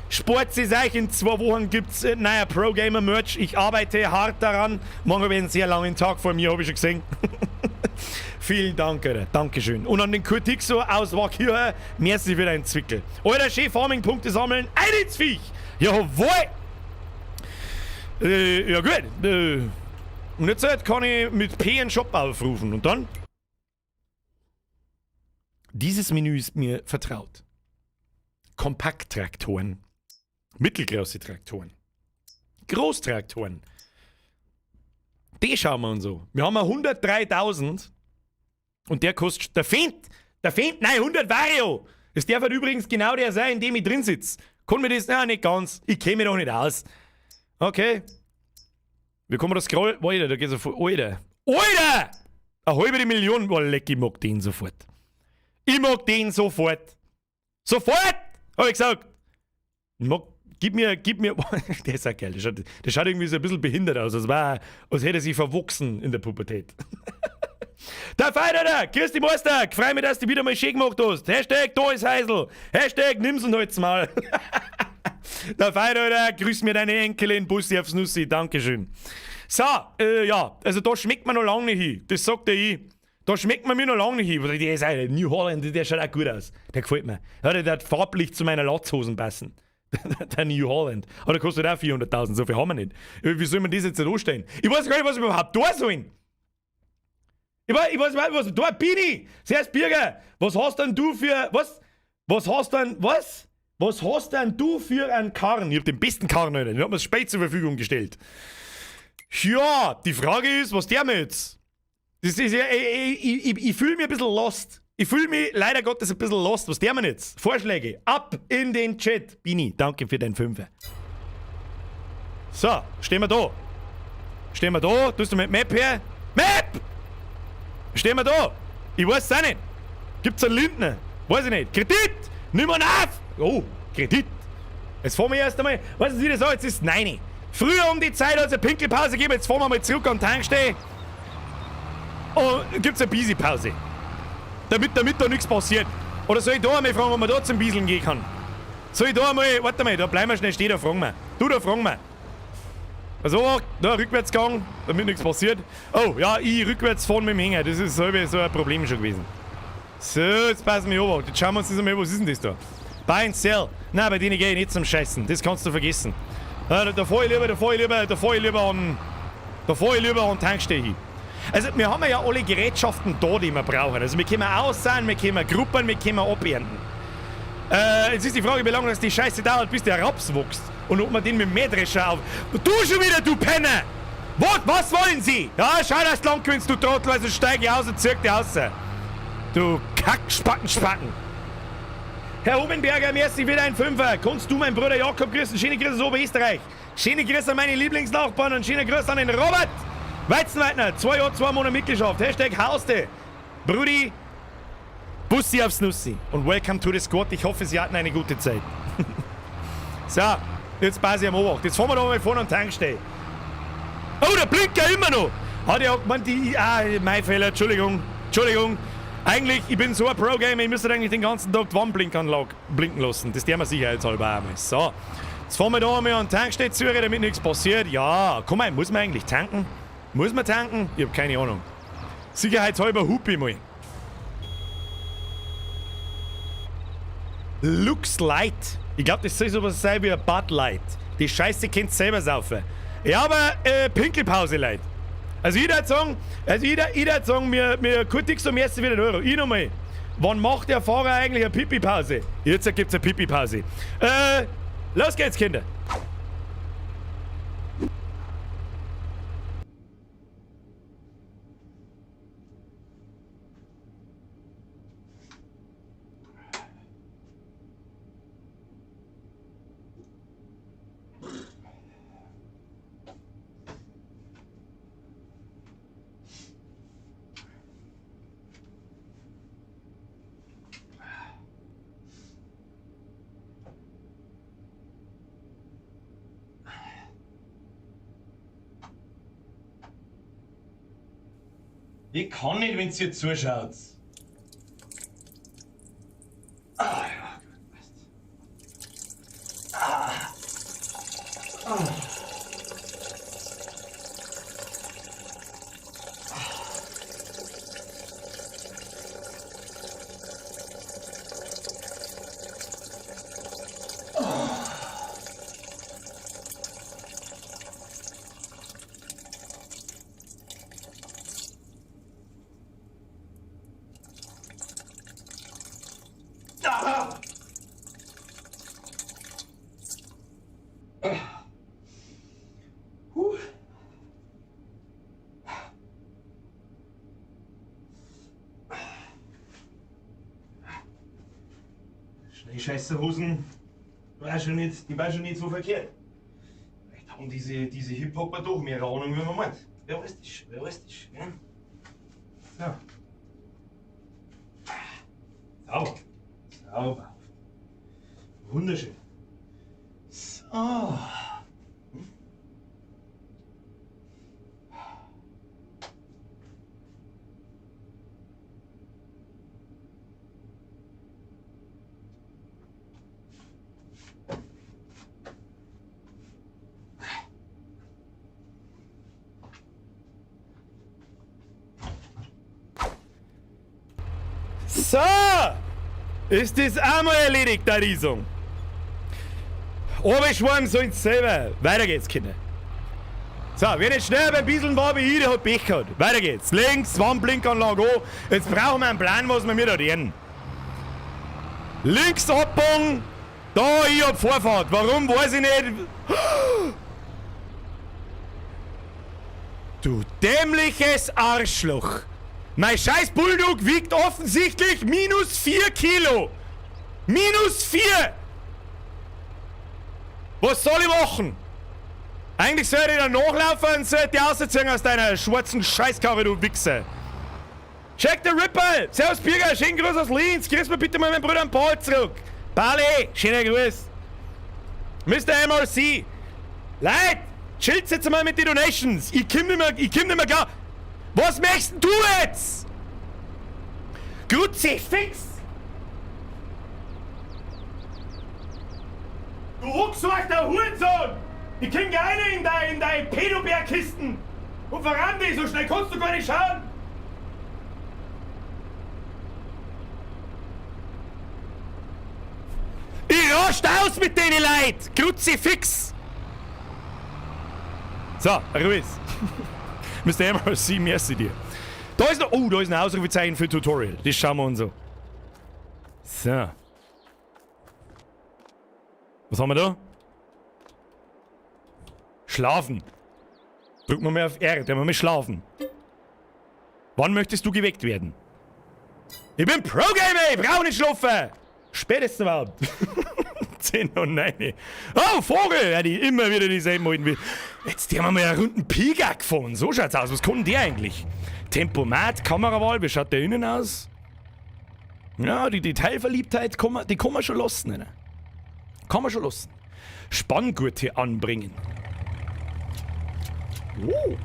[SPEAKER 5] spart es euch, in 2 Wochen gibt's neuer Pro Gamer Merch. Ich arbeite hart daran. Morgen habe ich einen sehr langen Tag vor mir, habe ich schon gesehen. Vielen Dank, Alter. Dankeschön. Und an den Kurt Hixo aus Waakirchen, merci für deinen Zwickel. Alter, schön Farming-Punkte sammeln. Ein ins Viech! Jawohl! Ja gut. Und jetzt halt kann ich mit P einen Shop aufrufen. Und dann? Dieses Menü ist mir vertraut. Kompakttraktoren. Mittelgroße Traktoren. Großtraktoren. Die schauen wir uns so. Wir haben 103.000 und der kostet. Der Fendt, nein, 100 Vario. Das darf halt übrigens genau der sein, in dem ich drin sitze. Kann mir das? Nein, nicht ganz. Ich kenne mich doch nicht aus. Okay. Wie kann man das scrollen? Alter, da geht so voll. Alter. Alter! Eine halbe Million. Oh, leck, ich mag den sofort. Ich mag den sofort. Sofort! Hab ich gesagt. Ich mag, gib mir, der ist auch geil. Der schaut irgendwie so ein bisschen behindert aus, als hätte er sich verwachsen in der Pubertät. Der Feiner, grüß dich, Meister. Freu mich, dass du wieder mal schön gemacht hast. #DaIsHäusl. #NimmsUndHalt's Maul. Der Feiner, grüß mir deine Enkelin, Bussi aufs Nussi. Dankeschön. So, ja, also da schmeckt man noch lange nicht hin. Das sagt der ich. Da schmeckt man mir noch lange nicht hin. Der ist auch, New Holland, der schaut auch gut aus. Der gefällt mir. Ja, der hat farblich zu meiner Latzhosen passen. Der New Holland. Aber der kostet auch 400.000, so viel haben wir nicht. Wie soll man das jetzt nicht anstellen? Ich weiß gar nicht, was wir überhaupt da sollen. Ich weiß, ich weiß nicht, was da bin ich. Servus Birger, was hast denn du für. Was? Was hast denn. Was? Was hast denn du für einen Karren? Ich hab den besten Karren, Alter. Den hat mir spät zur Verfügung gestellt. Ja, die Frage ist, was der mir jetzt? Das ist ja, ich, ich, ich, ich fühle mich ein bisschen lost. Ich fühle mich leider Gottes ein bisschen lost. Was der mir jetzt? Vorschläge. Ab in den Chat. Bini, danke für deinen Fünfer. So, stehen wir da. Stehen wir da. Tust du mit Map her? Map! Stehen wir da. Ich weiß es auch nicht. Gibt's einen Lindner? Weiß ich nicht. Kredit! Nimm ihn auf! Oh, Kredit. Jetzt fahren wir erst einmal. Weißt du, wie das so? Jetzt ist 9. Früher um die Zeit hat es eine Pinkelpause gegeben. Jetzt fahren wir mal zurück an die Tankstelle. Und gibt's eine Bisi-Pause. Damit, damit da nichts passiert. Oder soll ich da einmal fragen, ob man da zum Bieseln gehen kann? Soll ich da einmal, warte mal, da bleiben wir schnell stehen, da fragen wir. Du, da fragen wir. Also, da Rückwärtsgang, damit nichts passiert. Oh, ja, ich rückwärts fahren mit dem Hänger, das ist so ein Problem schon gewesen. So, jetzt passen wir auf. Jetzt schauen wir uns das einmal, was ist denn das da? Buy and sell. Nein, bei denen gehe ich nicht zum Scheißen. Das kannst du vergessen. Da, da fahr ich lieber, da fahr ich lieber, da fahr ich lieber an. Da fahr ich lieber an Tankstelle hin. Also, wir haben ja alle Gerätschaften da, die wir brauchen. Also, wir können aussahen, wir können Gruppen, wir können abernten. Jetzt ist die Frage, wie lange das die Scheiße dauert, bis der Raps wächst. Und ob man den mit dem Mähdrescher auf. Du schon wieder, du Penner! Was, was wollen Sie? Ja, schau, dass du lang gewinnst, du Trottel, also steig ich aus und zieh dich raus. Du Kackspacken, Spacken. Herr Humenberger, merci wieder ein Fünfer. Kannst du meinen Bruder Jakob grüßen? Schöne Grüße aus Oberösterreich. Schöne Grüße an meine Lieblingsnachbarn und schöne Grüße an den Robert. Weizenweidner, 2 Jahre, 2 Monate Mitgliedschaft. Hashtag Hauste. Brudi, Bussi aufs Nussi. Und welcome to the squad. Ich hoffe, Sie hatten eine gute Zeit. So, jetzt passe ich am Obacht. Jetzt fahren wir da mal vorne an die Tankstelle. Oh, der Blinker immer noch. Hat ja gemeint, die. Ah, mein Fehler, Entschuldigung. Entschuldigung. Eigentlich, ich bin so ein Pro-Gamer, ich müsste eigentlich den ganzen Tag die Warnblinkanlage blinken lassen. Das der wir sicherheitshalber auch mal. So, jetzt fahren wir da einmal an die Tankstelle zu, damit nichts passiert. Ja, komm mal, muss man eigentlich tanken? Muss man tanken? Ich hab keine Ahnung. Sicherheitshalber hup ich mal. Lux Light. Ich glaube, das soll sowas sein wie ein Bud Light. Die Scheiße könnt ihr selber saufen. Ja, aber Pinkelpause, Leute. Also ich würde sagen, also ich, ich würd sagen, mir, mir kurz um ersten wieder Euro. Ich nochmal. Wann macht der Fahrer eigentlich eine Pipi-Pause? Jetzt gibt's eine Pipi-Pause. Los geht's, Kinder. Ich kann nicht, wenn ihr zuschaut. Ah, ja, gut, passt. Ah. Ah. Ah. Huh. Scheißerhosen war schon nicht, die war schon nicht so verkehrt. Vielleicht haben diese, diese Hip-Hopper doch mehr Ahnung, wie man meint. Wer weiß das, wer weiß das, ja? So. Sauber. Sauber. Wunderschön. So. So! Ist das einmal erledigt, der Riesung? Oberschwarm sollen sie selber. Weiter geht's, Kinder. So, wer nicht schnell beim Bieseln war wie ich, der hat Pech gehabt. Weiter geht's. Links, Warnblinkanlage an. Jetzt brauchen wir einen Plan, was wir mir da reden. Links abbogen. Da, ich hab Vorfahrt. Warum, weiß ich nicht. Du dämliches Arschloch. Mein scheiß Bulldog wiegt offensichtlich minus 4 Kilo. Minus 4! Was soll ich machen? Eigentlich sollte ich da nachlaufen und sollte die rausziehen aus deiner schwarzen Scheißkarre, du Wichser. Jack the Ripper! Servus Birger, schönen Gruß aus Linz. Grüß mir bitte mal meinen Bruder Paul zurück. Pauli, schöner Gruß. Mr. MRC. Leute, chillt jetzt mal mit den Donations. Ich komm nicht mehr, ich komm nicht mehr klar. Was möchtest du jetzt? Kruzifix! Du huckshorchter Hurensohn! Ich komm gar nicht in deine Pädobärkisten! Und voran dich, so schnell kannst du gar nicht schauen! Ich rast aus mit denen Leuten! Kruzifix! So, Ruhig. Mr. MRC, merci dir. Da ist noch, oh, da ist ein Ausrufezeichen für Tutorial. Das schauen wir uns an. So. Was haben wir da? Schlafen. Drücken wir mal auf R, der wir mal schlafen. Wann möchtest du geweckt werden? Ich bin Pro-Gamer, ich brauche nicht schlafen! Spätestens überhaupt. 10:09. Oh, Vogel! Ja, die immer wieder dieselben alten Wi-. Jetzt haben wir mal einen runden Pika gefahren. So schaut's aus. Was kann denn der eigentlich? Tempomat, Kamerawahl, wie schaut der innen aus? Ja, die Detailverliebtheit, kann man, die kann man schon lassen. Ne? Kann man schon lassen. Spanngurte anbringen. Oh.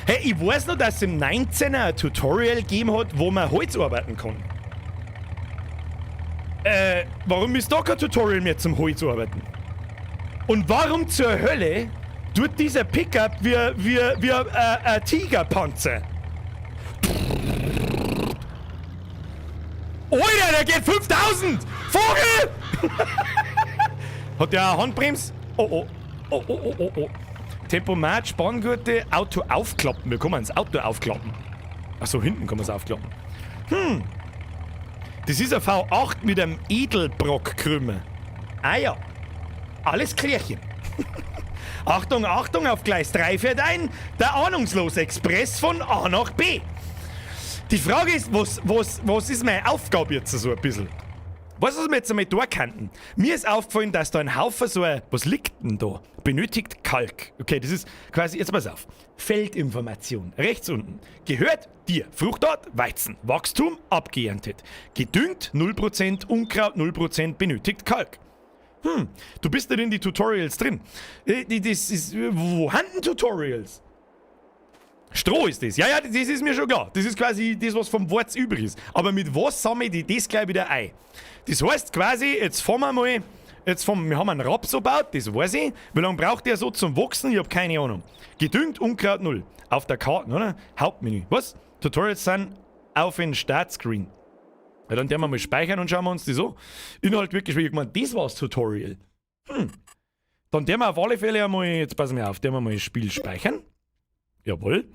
[SPEAKER 5] Hey, ich weiß noch, dass es im 19er ein Tutorial gegeben hat, wo man Holz arbeiten kann. Warum ist da kein Tutorial mehr zum Holz arbeiten? Und warum zur Hölle tut dieser Pickup wie ein Tigerpanzer? Alter, der geht 5000! Vogel! Hat der eine Handbremse? Oh, oh. Oh, oh, oh, oh, oh. Tempomat, Spanngurte, Auto aufklappen. Wir können das Auto aufklappen. Achso, hinten kann man es aufklappen. Das ist ein V8 mit einem Edelbrockkrümmer. Ah ja. Alles Klärchen. Achtung, Achtung, auf Gleis 3 fährt ein der Ahnungslos-Express von A nach B. Die Frage ist, was ist meine Aufgabe jetzt so ein bisschen? Was ist wir jetzt einmal da könnten? Mir ist aufgefallen, dass da ein Haufen so ein... Was liegt denn da? Benötigt Kalk. Okay, das ist quasi... Jetzt pass auf. Feldinformation. Rechts unten. Gehört dir. Fruchtart, Weizen. Wachstum, abgeerntet. Gedüngt, 0%. Unkraut, 0%. Benötigt Kalk. Du bist nicht in die Tutorials drin. Das ist... Wo haben denn Tutorials? Stroh ist das. Ja, ja, das ist mir schon klar. Das ist quasi das, was vom Wort übrig ist. Aber mit was sammle ich das gleich wieder ein? Das heißt quasi, jetzt fahren wir mal, jetzt fahren, wir haben einen Raps gebaut, das weiß ich. Wie lange braucht der so zum Wachsen? Ich hab keine Ahnung. Gedüngt, Unkraut 0. Auf der Karte, oder? Hauptmenü. Was? Tutorials sind auf den Startscreen. Ja, dann werden wir mal speichern und schauen wir uns das an. Inhalt wirklich schwierig. Ich meine, das war's Tutorial. Dann werden wir auf alle Fälle einmal, jetzt passen wir auf, werden wir mal das Spiel speichern. Jawohl.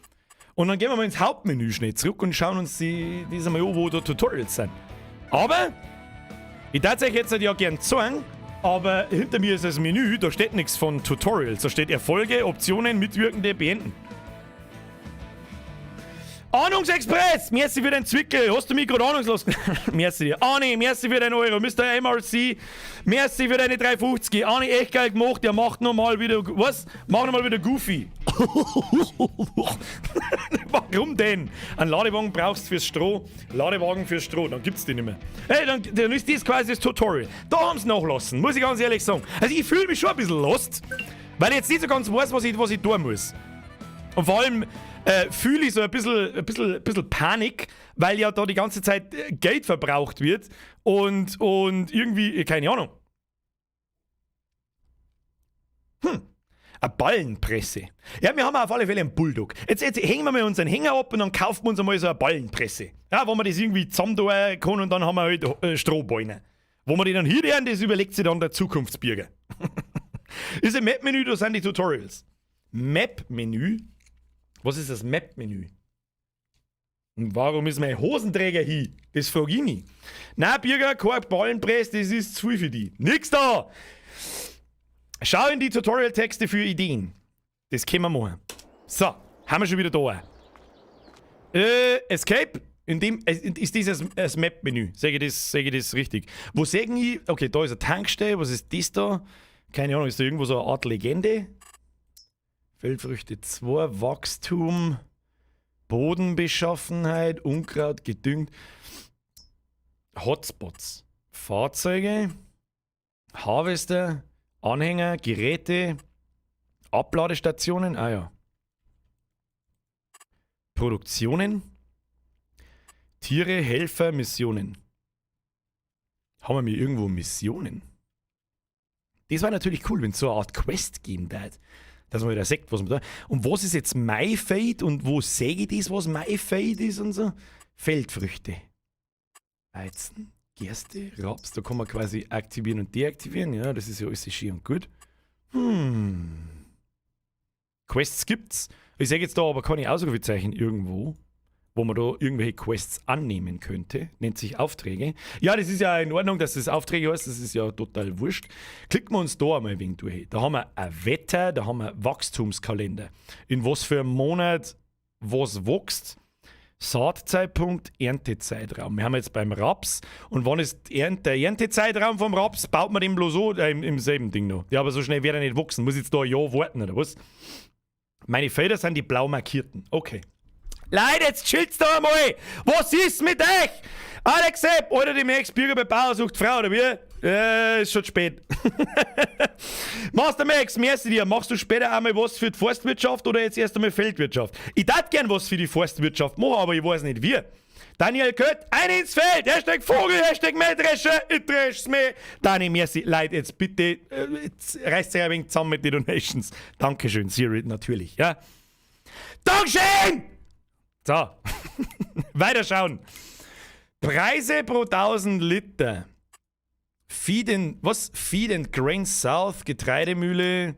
[SPEAKER 5] Und dann gehen wir mal ins Hauptmenü schnell zurück und schauen uns die einmal an, wo da Tutorials sind. Aber, ich darf euch jetzt ja gern zeigen, aber hinter mir ist das Menü, da steht nichts von Tutorials. Da steht Erfolge, Optionen, Mitwirkende, Beenden. Ahnungsexpress! Merci für den Zwickel. Hast du mich gerade ahnungslos? Merci dir. Arni, merci für deinen Euro. Mister MRC, merci für deine 3,50. Arni, echt geil gemacht. Der macht nochmal wieder... Was? Mach nochmal wieder Goofy. Warum denn? Einen Ladewagen brauchst du fürs Stroh. Ladewagen fürs Stroh. Dann gibt's die nicht mehr. Hey, dann ist das quasi das Tutorial. Da haben's nachlassen, muss ich ganz ehrlich sagen. Also ich fühle mich schon ein bisschen lost, weil ich jetzt nicht so ganz weiß, was ich tun muss. Und vor allem fühle ich so ein bisschen Panik, weil ja da die ganze Zeit Geld verbraucht wird und irgendwie, keine Ahnung. Eine Ballenpresse. Ja, wir haben auf alle Fälle einen Bulldog. Jetzt hängen wir mal unseren Hänger ab und dann kaufen wir uns einmal so eine Ballenpresse. Ja, wo man das irgendwie zusammen tun kann und dann haben wir halt Strohballen. Wo wir die dann hier lernen, das überlegt sich dann der Zukunftsbürger. Ist im Map-Menü, da sind die Tutorials. Map-Menü? Was ist das Map-Menü? Und warum ist mein Hosenträger hier? Das frage ich mich. Na, Birger, kein Ballenpress, das ist zu viel für die. Nix da! Schau in die Tutorial-Texte für Ideen. Das können wir machen. So, haben wir schon wieder da. Escape. In dem, ist dieses das Map-Menü. Sage ich das richtig? Wo sagen ich, okay, da ist eine Tankstelle, was ist das da? Keine Ahnung, ist da irgendwo so eine Art Legende? Feldfrüchte 2, Wachstum, Bodenbeschaffenheit, Unkraut, gedüngt. Hotspots, Fahrzeuge, Harvester, Anhänger, Geräte, Abladestationen, ah ja. Produktionen, Tiere, Helfer, Missionen. Haben wir mir irgendwo Missionen? Das war natürlich cool, wenn es so eine Art Quest geben würde. Dass man wieder sagt, was man da. Und was ist jetzt mein Feld und wo sehe ich das, was mein Feld ist und so? Feldfrüchte. Weizen, Gerste, Raps, da kann man quasi aktivieren und deaktivieren. Ja, das ist ja alles schön und gut. Quests gibt's. Ich sehe jetzt da aber keine Ausrufezeichen irgendwo, wo man da irgendwelche Quests annehmen könnte. Nennt sich Aufträge. Ja, das ist ja in Ordnung, dass das Aufträge heißt. Das ist ja total wurscht. Klicken wir uns da einmal ein wenig durch. Da haben wir ein Wetter, da haben wir Wachstumskalender. In was für einem Monat was wächst. Saatzeitpunkt, Erntezeitraum. Wir haben jetzt beim Raps und wann ist der Erntezeitraum vom Raps? Baut man den bloß so im selben Ding noch. Ja, aber so schnell wird er nicht wachsen. Muss jetzt da ein Jahr warten oder was? Meine Felder sind die blau markierten. Okay. Leute, jetzt chillt's da einmal! Was ist mit euch? Alex Sepp, oder demnächst Bürger bei Bauer sucht Frau, oder wie? Ist schon spät. Master Max, merci dir. Machst du später einmal was für die Forstwirtschaft oder jetzt erst einmal Feldwirtschaft? Ich tät gern was für die Forstwirtschaft machen, aber ich weiß nicht wie. Daniel Kött, ein ins Feld, #Vogel, #Mähdrescher, ich dresch's mir. Dani, merci. Leute, jetzt bitte, jetzt reißt sich ein wenig zusammen mit den Donations. Dankeschön, Siri, natürlich, ja. Dankeschön! So, weiterschauen. Preise pro 1000 Liter. Feed and, was? Feed and Grain South, Getreidemühle.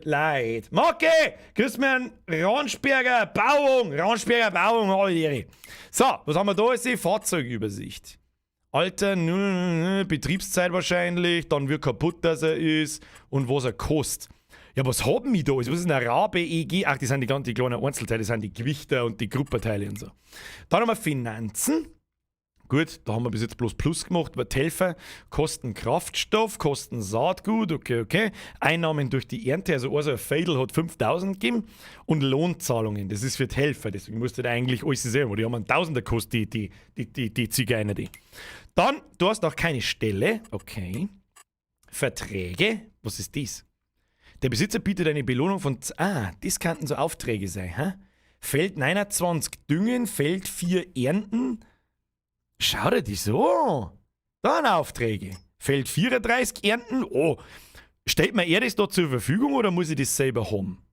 [SPEAKER 5] Leid. Marke! Grüß mir einen Ransperger Bauung. Ransperger Bauung, alle Ehre. So, was haben wir da? Ist die Fahrzeugübersicht. Alter, Betriebszeit wahrscheinlich, dann wie kaputt dass er ist und was er kostet. Ja, was haben wir da? Was ist denn ein Rabe EG? Ach, die sind die ganzen kleinen Einzelteile, das sind die Gewichter und die Gruppenteile und so. Dann haben wir Finanzen. Gut, da haben wir bis jetzt bloß Plus gemacht, weil die Helfer kosten Kraftstoff, kosten Saatgut, okay. Einnahmen durch die Ernte, also ein Feldl hat 5000 gegeben und Lohnzahlungen, das ist für die Helfer, deswegen musst du da eigentlich alles selber, die haben einen Tausender gekostet, die Zigeuner, die. Dann, du hast auch keine Stelle, okay. Verträge, was ist das? Der Besitzer bietet eine Belohnung von, das könnten so Aufträge sein, hä? Feld 29 düngen, Feld 4 ernten. Schau dir das so. Da sind Aufträge. Feld 34 ernten. Oh, stellt mir er das da zur Verfügung oder muss ich das selber haben?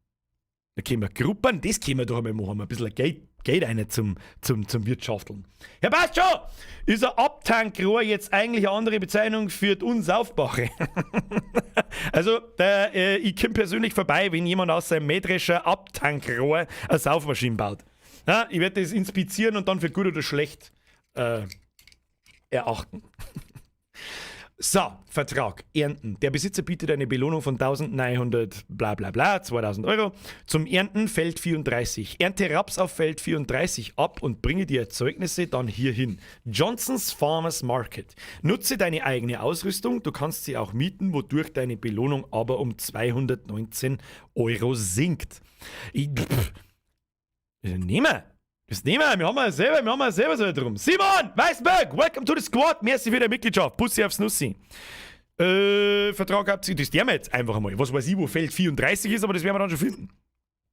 [SPEAKER 5] Da können wir Gruppen, das können wir doch einmal machen. Ein bisschen Geld rein zum Wirtschafteln. Ja, passt schon! Ist ein Abtankrohr jetzt eigentlich eine andere Bezeichnung für die Unsaufbache? Also, ich komme persönlich vorbei, wenn jemand aus seinem Mähdrescher Abtankrohr eine Saufmaschine baut. Ja, ich werde das inspizieren und dann für gut oder schlecht erachten. So, Vertrag, Ernten. Der Besitzer bietet eine Belohnung von 1900 bla bla bla, 2000 Euro. Zum Ernten Feld 34. Ernte Raps auf Feld 34 ab und bringe die Erzeugnisse dann hierhin. Johnson's Farmers Market. Nutze deine eigene Ausrüstung, du kannst sie auch mieten, wodurch deine Belohnung aber um 219 Euro sinkt. Nehmen wir. Das nehmen wir, wir haben ja selber so drum. Simon Weißberg, welcome to the squad. Merci für deine Mitgliedschaft. Pussy aufs Nussi. Vertrag abziehen, das der wir jetzt einfach einmal. Was weiß ich, wo Feld 34 ist, aber das werden wir dann schon finden.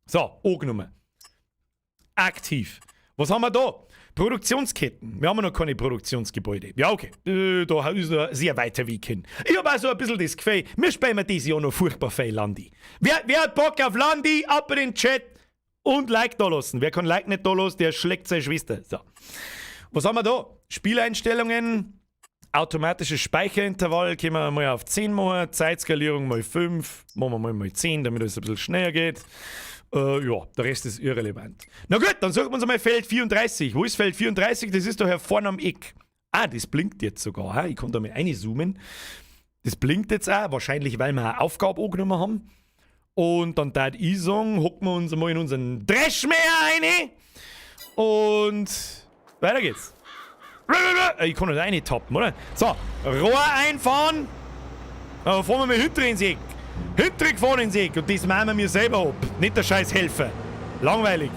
[SPEAKER 5] So, angenommen. Aktiv. Was haben wir da? Produktionsketten. Wir haben ja noch keine Produktionsgebäude. Ja, okay. Da ist noch ein sehr weiter Weg hin. Ich habe auch so ein bisschen das Gefühl, wir spielen dieses Jahr noch furchtbar viel Landi. Wer hat Bock auf Landi? Ab in den Chat und Like da lassen. Wer kein Like nicht da lässt, der schlägt seine Schwester. So. Was haben wir da? Spieleinstellungen, Automatisches Speicherintervall können wir mal auf 10 machen. Zeitskalierung mal 5. Machen wir mal 10, damit es ein bisschen schneller geht. Ja, der Rest ist irrelevant. Na gut, dann suchen wir uns einmal Feld 34. Wo ist Feld 34? Das ist doch hier vorne am Eck. Ah, das blinkt jetzt sogar. Ich kann da mal reinzoomen. Das blinkt jetzt auch, wahrscheinlich, weil wir eine Aufgabe angenommen haben. Und dann tät ich sagen, hocken wir uns mal in unseren Dreschmäher rein. Und weiter geht's. Ich kann nicht reintappen, oder? So, Rohr einfahren. Aber fahren wir mal hinter ins Eck. Hinter gefahren ins Eck. Und das machen wir mir selber ab. Nicht der scheiß Helfer. Langweilig.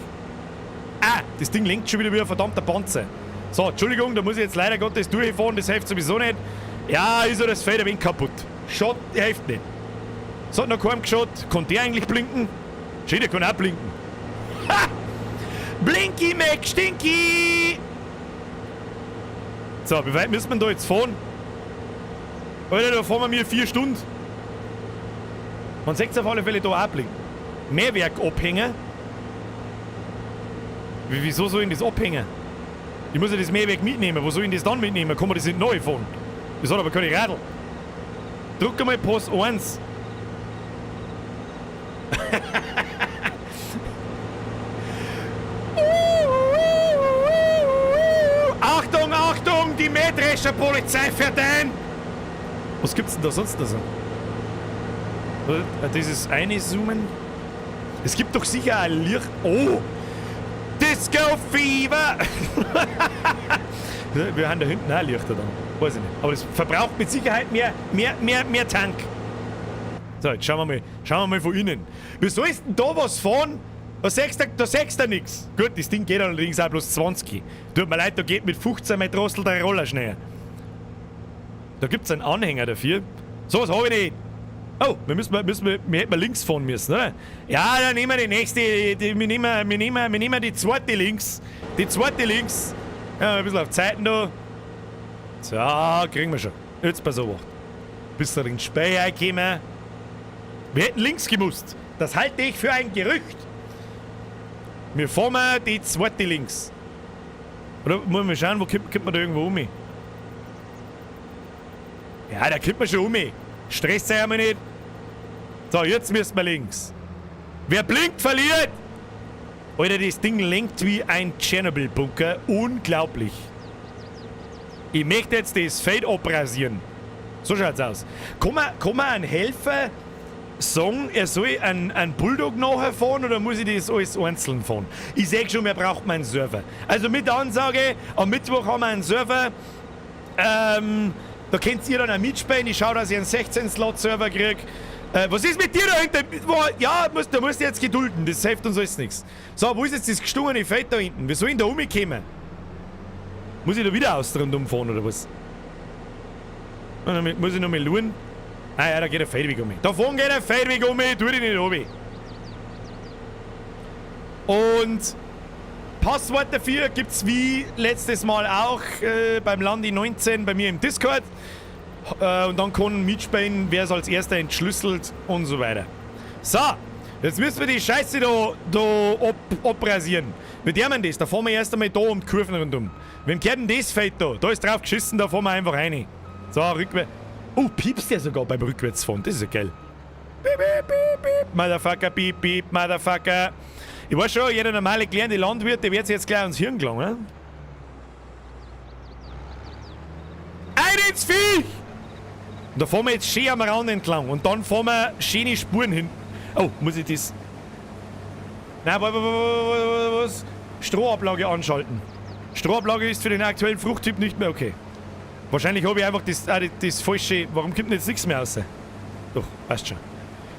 [SPEAKER 5] Ah, das Ding lenkt schon wieder wie ein verdammter Panzer. So, Entschuldigung, da muss ich jetzt leider Gottes durchfahren. Das hilft sowieso nicht. Ja, ist ja das Feld ein wenig kaputt. Schaut, hilft nicht. Es hat noch keinem geschaut. Kann der eigentlich blinken? Schön, der kann auch blinken. Ha! Blinky Mac Stinky! So, wie weit müssen wir da jetzt fahren? Alter, da fahren wir mir 4 Stunden. Man sieht auf alle Fälle da auch blinken. Mehrwerk abhängen. Wieso soll ich denn das abhängen? Ich muss ja das Mehrwerk mitnehmen. Wo soll ich denn das dann mitnehmen? Kann man das nicht neu fahren? Das hat aber keine Radl. Drück einmal Post 1. Achtung, Achtung, die Mähdrescherpolizei fährt ein! Was gibt's denn da sonst noch so? Dieses eine Zoomen. Es gibt doch sicher ein Licht. Oh! Disco Fever! Wir haben da hinten auch Lichter da. Weiß ich nicht. Aber das verbraucht mit Sicherheit mehr Tank. So, jetzt schauen wir mal von innen. Wie sollst denn da was fahren? Da siehst du nix. Gut, das Ding geht allerdings auch bloß 20. Tut mir leid, da geht mit 15 mein Drossel der Roller schneller. Da gibt's einen Anhänger dafür. So was hab ich nicht. Oh, wir hätten links fahren müssen, oder? Ja, dann nehmen wir die nächste, wir nehmen die zweite links. Die zweite links. Ja, ein bisschen auf Zeiten da. So, kriegen wir schon. Jetzt pass auf. Bis da den Speicher reinkommen. Wir hätten links gemusst. Das halte ich für ein Gerücht. Wir fahren die zweite links. Oder muss man schauen, wo kommt man da irgendwo um? Ja, da kommt man schon um. Stresst sich einmal nicht. So, jetzt müssen wir links. Wer blinkt, verliert! Alter, das Ding lenkt wie ein Tschernobyl-Bunker. Unglaublich. Ich möchte jetzt das Feld abrasieren. So schaut's aus. Kann man einen Helfer sagen, er soll einen Bulldog nachher fahren oder muss ich das alles einzeln fahren? Ich seh schon, wir brauchen einen Server. Also mit der Ansage, am Mittwoch haben wir einen Server. Da könnt ihr dann auch mitspielen. Ich schau, dass ich einen 16-Slot-Server krieg. Was ist mit dir da hinten? Ja, da musst du jetzt gedulden. Das hilft uns alles nichts. So, wo ist jetzt das gestungene Feld da hinten? Wie soll ich denn da rumkommen? Muss ich da wieder aus rundum fahren oder was? Muss ich noch mal schauen? Ah ja, da geht der Feldweg um. Da vorne geht der Feldweg um, tu dich nicht runter. Und Passwort dafür gibt's wie letztes Mal auch beim Landi 19 bei mir im Discord. Und dann kann mitspielen, wer es als erster entschlüsselt und so weiter. So, jetzt müssen wir die Scheiße da abrasieren. Wie der man das? Da fahren wir erst einmal da um die Kurven rundum. Wem gehört denn das Feld da? Da ist drauf geschissen, da fahren wir einfach rein. So, rückwärts. Oh, piepst der sogar beim Rückwärtsfahren. Das ist ja geil. Piep, piep, piep, piep. Motherfucker, piep, piep, Motherfucker. Ich weiß schon, jeder normale gelernte Landwirt, der wird sich jetzt gleich ans Hirn gelangen. Ein ins Viech! Und da fahren wir jetzt schön am Rand entlang. Und dann fahren wir schöne Spuren hin. Oh, muss ich das... Nein, was? Strohablage anschalten. Strohablage ist für den aktuellen Fruchttyp nicht mehr okay. Wahrscheinlich habe ich einfach das falsche... Warum kommt denn jetzt nichts mehr raus? Doch, passt schon.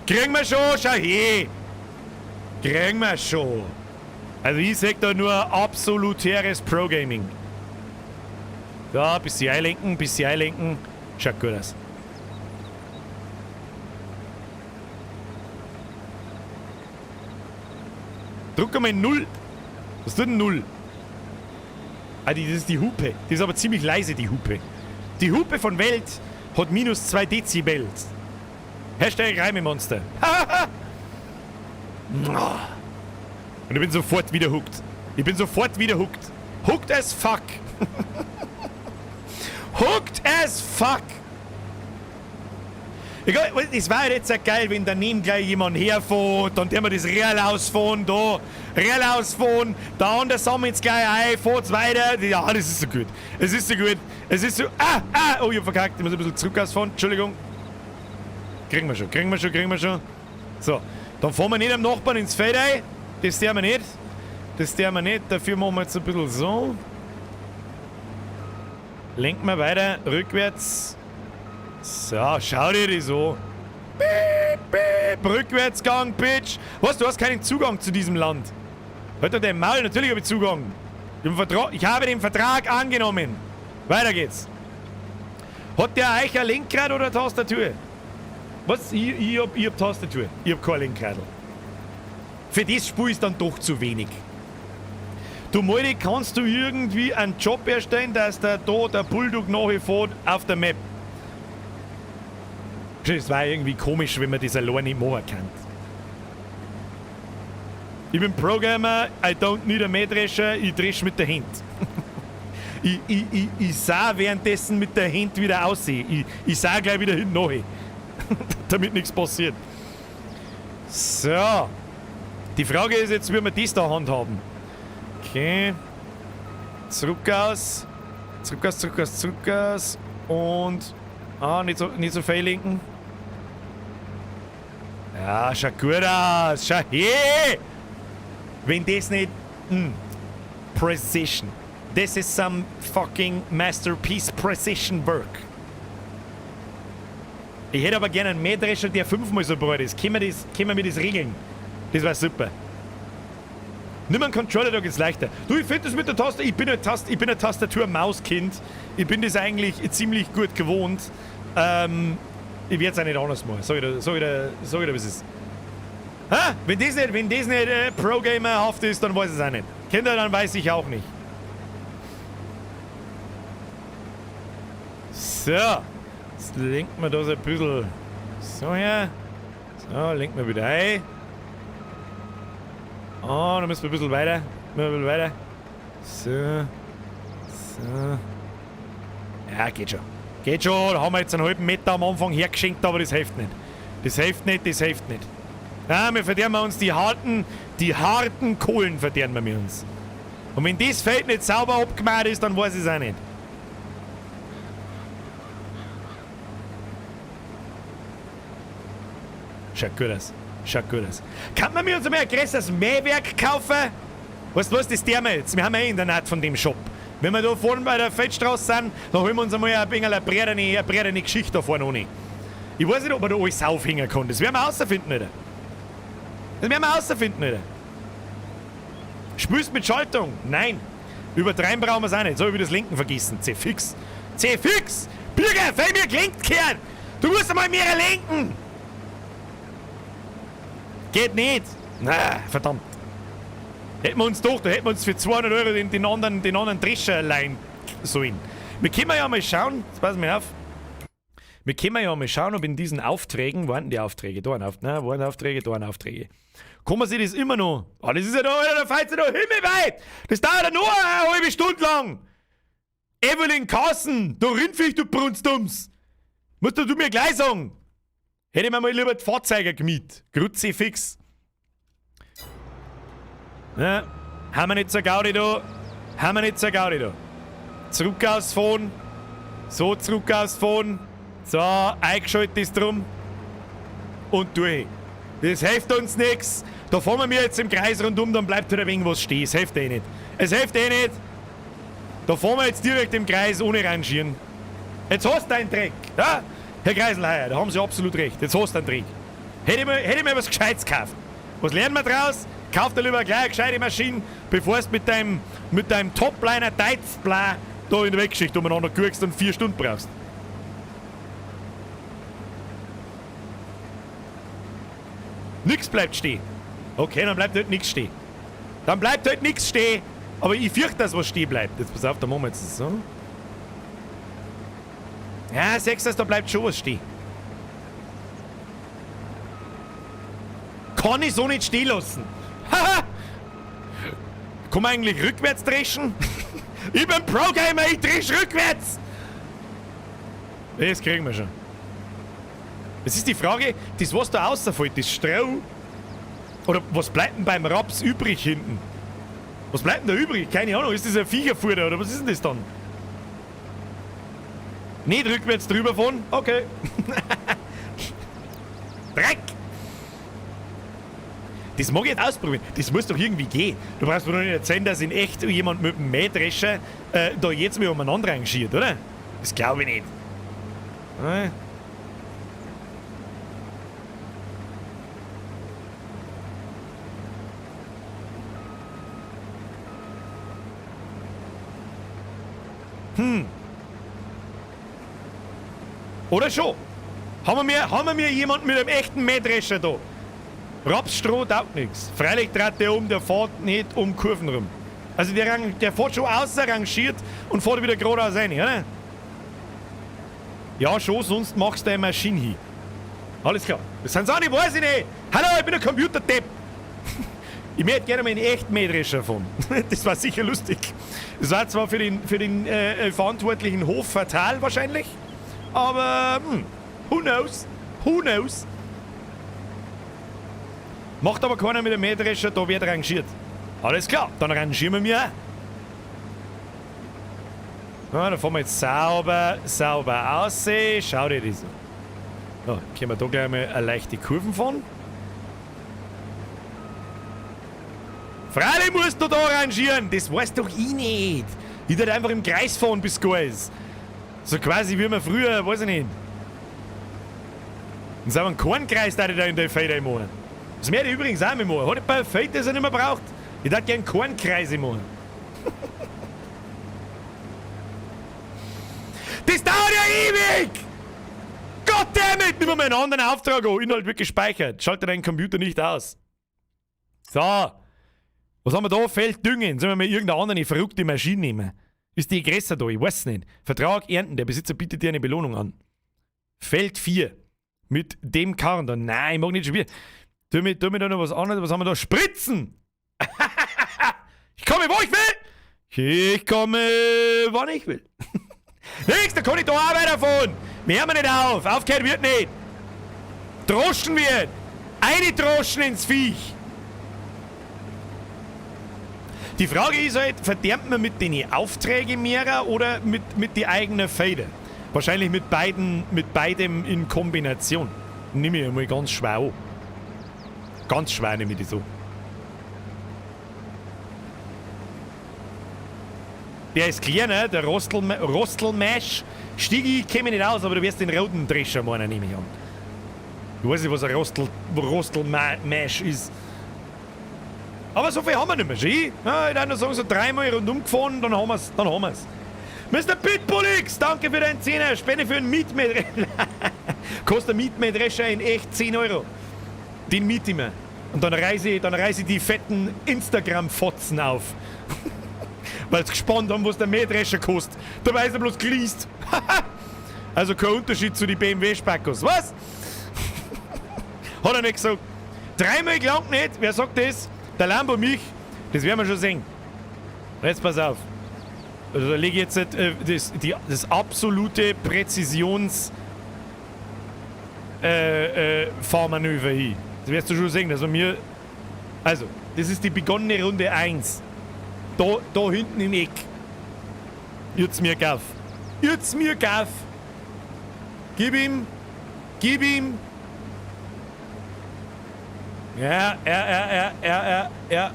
[SPEAKER 5] Kriegen wir schon, schau her! Kriegen wir schon. Also ich sag da nur absolutäres Pro-Gaming. Da, bisschen einlenken, bisschen einlenken. Schaut gut aus. Drück einmal 0. Was tut denn 0? Ah, das ist die Hupe. Die ist aber ziemlich leise, die Hupe. Die Hupe von Welt hat minus 2 Dezibel. Hashtag Reimemonster. Und ich bin sofort wieder hooked. Ich bin sofort wieder hooked. Hooked as fuck. Hooked as fuck! Egal, es war jetzt auch geil, wenn daneben gleich jemand herfährt, dann tun wir das Real ausfahren, da, Real ausfahren, da und da sammelt's gleich ein, fahrt's weiter. Ja, das ist so gut. Es ist so gut. Es ist so. Ah, ah, oh, ich hab verkackt. Ich muss ein bisschen zurück ausfahren. Entschuldigung. Kriegen wir schon, kriegen wir schon, kriegen wir schon. So, dann fahren wir nicht am Nachbarn ins Feld ein. Das tun wir nicht. Das tun wir nicht. Dafür machen wir jetzt ein bisschen so. Lenken wir weiter, rückwärts. So, schau dir das an. Piep, piep, Rückwärtsgang, Bitch. Was, du hast keinen Zugang zu diesem Land. Halt doch dein Maul, natürlich habe ich Zugang. Ich habe den Vertrag angenommen. Weiter geht's. Hat der euch ein Lenkrad oder eine Tastatur? Was? Ich hab Tastatur. Ich hab kein Lenkrad. Für das Spiel ist dann doch zu wenig. Du Molly, kannst du irgendwie einen Job erstellen, dass der da der Bulldog nachfährt auf der Map? Das war irgendwie komisch, wenn man das allein nicht machen kann. Ich bin Programmer, I don't need a Mähdrescher, ich dresch mit der Hand. Ich sah währenddessen mit der Hand wieder aussehen. Ich sah gleich wieder hinten nach. Damit nichts passiert. So. Die Frage ist jetzt, wie wir das da handhaben. Okay. Zurück aus. Zurück aus, zurück aus, zurück aus. Und... Ah, nicht so viel lenken. Ja, schaut gut aus. Schau her! Wenn das nicht... Precision. This is some fucking masterpiece precision work. Ich hätte aber gerne einen Mähdrescher, der 5-mal so breit ist. Können wir mir das regeln? Das wär super. Nimm einen Controller, da geht's leichter. Du, ich find das mit der Taste... Ich bin ein Tastatur-Mauskind. Ich bin das eigentlich ziemlich gut gewohnt. Ich werd's auch nicht anders machen. Sag ich dir, wie es ist. Ha? Wenn das nicht Pro-Gamer-haft ist, dann weiß ich es auch nicht. Kinder, dann weiß ich auch nicht. So. Jetzt lenken wir das ein bisschen so her. So, lenken wir wieder ein. Oh, dann müssen wir ein bisschen weiter. Müssen wir ein bisschen weiter. So. So. Ja, geht schon. Geht schon, da haben wir jetzt einen halben Meter am Anfang hergeschenkt, aber das hilft nicht. Das hilft nicht, das hilft nicht. Ja, wir verderben uns die harten Kohlen verderben wir uns. Und wenn das Feld nicht sauber abgemacht ist, dann weiß ich es auch nicht. Schaut gut aus. Schaut gut aus. Kann man mir uns einmal ein größeres Mähwerk kaufen? Weißt du was, das tun wir jetzt. Wir haben ja eh in der Naht von dem Shop. Wenn wir da vorne bei der Feldstraße sind, dann holen wir uns einmal ein wenig eine bredere Geschichte da vorne ohne. Ich weiß nicht, ob man da alles aufhängen kann. Das werden wir rausfinden, Alter. Das werden wir rausfinden, Alter. Spielst mit Schaltung? Nein. Übertreiben brauchen wir es auch nicht. So, ich das Lenken vergessen. C-fix. C-fix! Bürger, weil mir gelenkt gehört! Du musst einmal mehr lenken! Geht nicht! Na, verdammt. Hätten wir uns doch, da hätten wir uns für 200 Euro den anderen Drescher leihen sollen. Wir können ja mal schauen, jetzt pass mal auf. Wir können ja mal schauen, ob in diesen Aufträgen, wo waren denn die Aufträge? Da waren Aufträge, da waren Aufträge. Kann man sich das immer noch? Ah, das ist ja da, Alter, da fällt's ja noch himmelweit! Das dauert ja nur eine halbe Stunde lang! Evelyn Carson, du Rindviech, du Brunstums! Musst du mir gleich sagen! Hätte ich mir mal lieber die Fahrzeuge gemietet. Kruzifix. Ja, haben wir nicht so Gaudi da. Haben wir nicht so Gaudi da. Zurück ausfahren. So zurück ausfahren. So, eingeschaltet ist drum. Und durch. Das hilft uns nichts. Da fahren wir jetzt im Kreis rundum, dann bleibt halt ein wenig was stehen. Es hilft eh nicht. Es hilft eh nicht. Da fahren wir jetzt direkt im Kreis ohne rangieren. Jetzt hast du deinen Dreck. Ja? Herr Kreiselheier, da haben Sie absolut recht. Jetzt hast du einen Dreck. Hätte ich mir was Gescheites gekauft. Was lernen wir draus? Kauf dir lieber gleich eine gescheite Maschine, bevor du mit deinem Topliner Deizbla da in der Weggeschichte umeinander guckst und 4 Stunden brauchst. Nix bleibt stehen. Okay, dann bleibt halt nichts stehen. Dann bleibt halt nichts stehen. Aber ich fürchte, dass was stehen bleibt. Jetzt pass auf, da machen wir jetzt das so. Ja, siehst du, da bleibt schon was stehen. Kann ich so nicht stehen lassen. Haha! Kann man eigentlich rückwärts dreschen? Ich bin Pro-Gamer, ich dresch rückwärts! Das kriegen wir schon. Es ist die Frage, das was da rausfällt, das Stroh, oder was bleibt denn beim Raps übrig hinten? Was bleibt denn da übrig? Keine Ahnung, ist das ein Viecherfutter oder was ist denn das dann? Nicht rückwärts drüber fahren? Okay. Dreck! Das mag ich jetzt ausprobieren. Das muss doch irgendwie gehen. Du brauchst mir doch nicht erzählen, dass in echt jemand mit dem Mähdrescher da jetzt mal umeinander rangiert, oder? Das glaube ich nicht. Hm. Oder schon? Haben wir jemanden mit einem echten Mähdrescher da? Rapsstroh taugt nichts. Freilich dreht der um, der fährt nicht um Kurven rum. Also der fährt schon außer rangiert und fährt wieder geradeaus rein, oder? Ja, schon, sonst machst du deine Maschine hin. Alles klar. Das sind's auch nicht, weiß ich nicht. Hallo, ich bin ein Computerdepp. Ich möchte gerne mal einen echten Mähdrescher fahren. Das war sicher lustig. Das war zwar für den verantwortlichen Hof fatal wahrscheinlich, aber who knows? Who knows? Macht aber keiner mit dem Mähdrescher, da wird rangiert. Alles klar, dann rangieren wir mir auch. Na, da fahren wir jetzt sauber, sauber aus. Schau dir das an. So, können wir da gleich mal eine leichte Kurven fahren. Freilich musst du da rangieren, das weiß doch ich nicht. Ich würd einfach im Kreis fahren, bis es geil ist. So quasi wie man früher, weiß ich nicht. In so einem Kornkreis da ich da in der Felder machen. Das werde ich übrigens auch nicht machen. Hat ein Feld, das er nicht mehr braucht. Ich würde gerne Kornkreise machen. Das dauert ja ewig! Goddammit! Nimm mal einen anderen Auftrag an. Inhalt wird gespeichert. Schalte deinen Computer nicht aus. So. Was haben wir da? Feld düngen. Sollen wir mal irgendeine andere verrückte Maschine nehmen? Ist die größer da? Ich weiß nicht. Vertrag ernten. Der Besitzer bietet dir eine Belohnung an. Feld 4. Mit dem Karren da. Nein, ich mag nicht schon wieder. Tu mir da noch was anderes. Was haben wir da? Spritzen! Ich komme, wo ich will! Ich komme, wann ich will. Nix, da kann ich da auch weiterfahren. Wir hören nicht auf. Aufgehört wird nicht. Droschen wird. Eine Droschen ins Viech. Die Frage ist halt, verderbt man mit den Aufträgen mehrer oder mit die eigenen Felder? Wahrscheinlich mit beidem in Kombination. Nimm ich mal ganz schwer an. Ganz schwer nehme ich das so. Der ist kleiner, der Rostelmash. Stigi käme nicht aus, aber du wirst den roten Drescher meinen, nehme ich an. Ich weiß nicht, was ein Rostelmash ist. Aber so viel haben wir nicht mehr, schön. Ja, ich würde nur sagen, so dreimal rundum gefahren, dann haben wir's. Dann haben wir's. Mr. Pitbullix, danke für deinen Zehner. Spende für einen Mietmähdrescher. Kostet ein Mietmähdrescher in echt 10 Euro. Den miete ich mir. Und dann reiße ich die fetten Instagram-Fotzen auf. Weil sie gespannt haben, was der Mähdrescher kostet. Dabei ist er bloß geleast. Also kein Unterschied zu den BMW-Spackos. Was? Hat er nicht gesagt. Dreimal gelangt nicht. Wer sagt das? Der Lambo mich. Das werden wir schon sehen. Jetzt pass auf. Also da lege ich jetzt das absolute Präzisions Fahrmanöver hin. Das wirst du schon sehen, dass wir mir. Also, das ist die begonnene Runde 1. Da hinten im Eck. Jetzt mir Gaff. Jetzt mir Gaff. Gib ihm. Gib ihm. Ja, ja, ja, ja, ja, ja.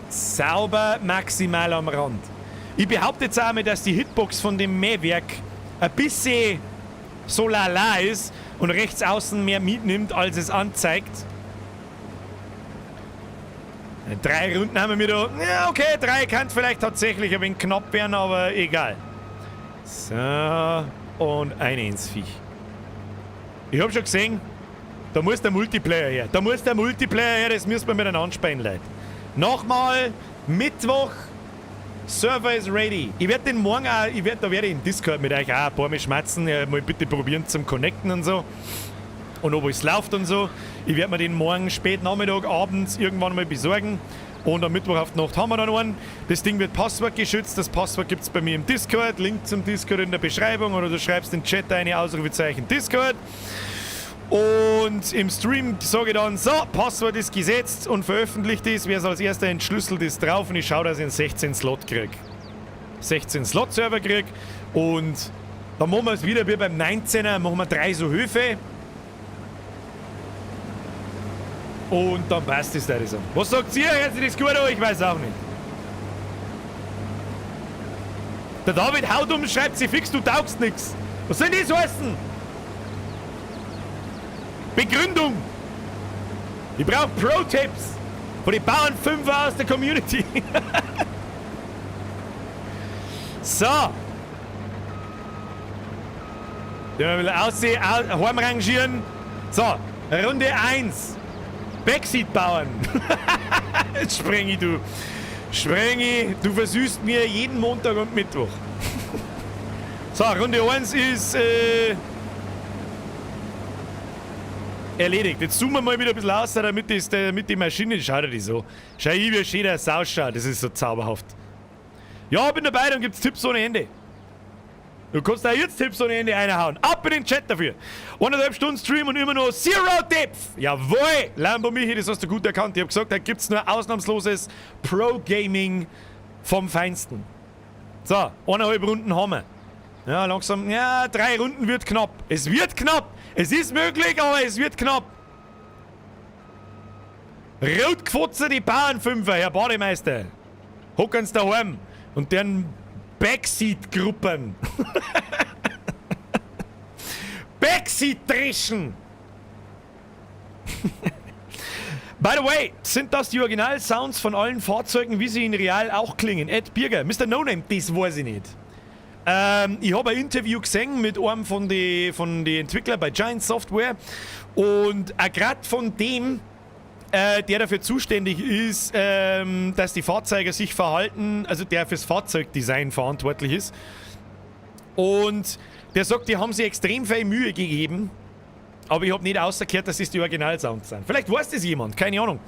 [SPEAKER 5] Sauber, maximal am Rand. Ich behaupte jetzt einmal, dass die Hitbox von dem Mähwerk ein bisschen so lala ist und rechts außen mehr mitnimmt, als es anzeigt. 3 Runden haben wir da. Ja, okay, 3 kann vielleicht tatsächlich ein wenig knapp werden, aber egal. So, und eine ins Viech. Ich hab schon gesehen, da muss der Multiplayer her. Da muss der Multiplayer her, das müssen wir miteinander spielen, Leute. Nochmal, Mittwoch, Server is ready. Ich werde den morgen auch, da werde ich im Discord mit euch auch ein paar Mal schmatzen, mal bitte probieren zum Connecten und so. Und ob es läuft und so. Ich werde mir den morgen spät Nachmittag, abends irgendwann mal besorgen. Und am Mittwoch auf die Nacht haben wir dann einen. Das Ding wird passwortgeschützt. Das Passwort gibt es bei mir im Discord. Link zum Discord in der Beschreibung oder du schreibst in den Chat eine Ausrufezeichen Discord. Und im Stream sage ich dann, so, Passwort ist gesetzt und veröffentlicht ist. Wer es als erster entschlüsselt, ist drauf und ich schaue, dass ich einen 16 Slot kriege. 16 Slot Server kriege und dann machen wir es wieder wie beim 19er, machen wir 3 so Höfe. Und dann passt es, würde ich sagen. Was sagt ihr? Hört sich das gut an? Ich weiß auch nicht. Der David haut um, schreibt sie fix, du taugst nix. Was soll denn das heißen? Begründung! Ich brauche Pro-Tipps von den Bauernfünfer aus der Community. So. Der will aussehen, heimrangieren. So, Runde 1. Backseat-Bauern. Sprengi, du. Sprengi, du versüßt mir jeden Montag und Mittwoch. So, Runde 1 ist erledigt. Jetzt zoomen wir mal wieder ein bisschen aus, damit die Maschine, schaut die so. Schau ich, wie schön das ausschaut. Das ist so zauberhaft. Ja, bin dabei, dann gibt's Tipps ohne Ende. Du kannst da jetzt Tipps ohne Ende reinhauen. Ab in den Chat dafür. 1,5 Stunden Stream und immer noch Zero Depth. Jawohl! Lambo Michi, das hast du gut erkannt. Ich hab gesagt, da gibt's nur ausnahmsloses Pro-Gaming vom Feinsten. So, 1,5 Runden haben wir. Ja, langsam. Ja, 3 Runden wird knapp. Es wird knapp. Es ist möglich, aber es wird knapp. Rotgefotze, die Bauernfünfer, Herr Bademeister. Hocken's daheim. Und deren Backseat-Gruppen. Backseat-Dreschen. By the way, sind das die Original-Sounds von allen Fahrzeugen, wie sie in real auch klingen? Ed Birger, Mr. No Name, das weiß ich nicht. Ich habe ein Interview gesehen mit einem von den Entwicklern bei Giant Software und auch gerade von dem, der dafür zuständig ist, dass die Fahrzeuge sich verhalten, also der fürs Fahrzeugdesign verantwortlich ist. Und der sagt, die haben sich extrem viel Mühe gegeben, aber ich habe nicht außergehört, dass es die Originalsounds sind. Vielleicht weiß das jemand, keine Ahnung.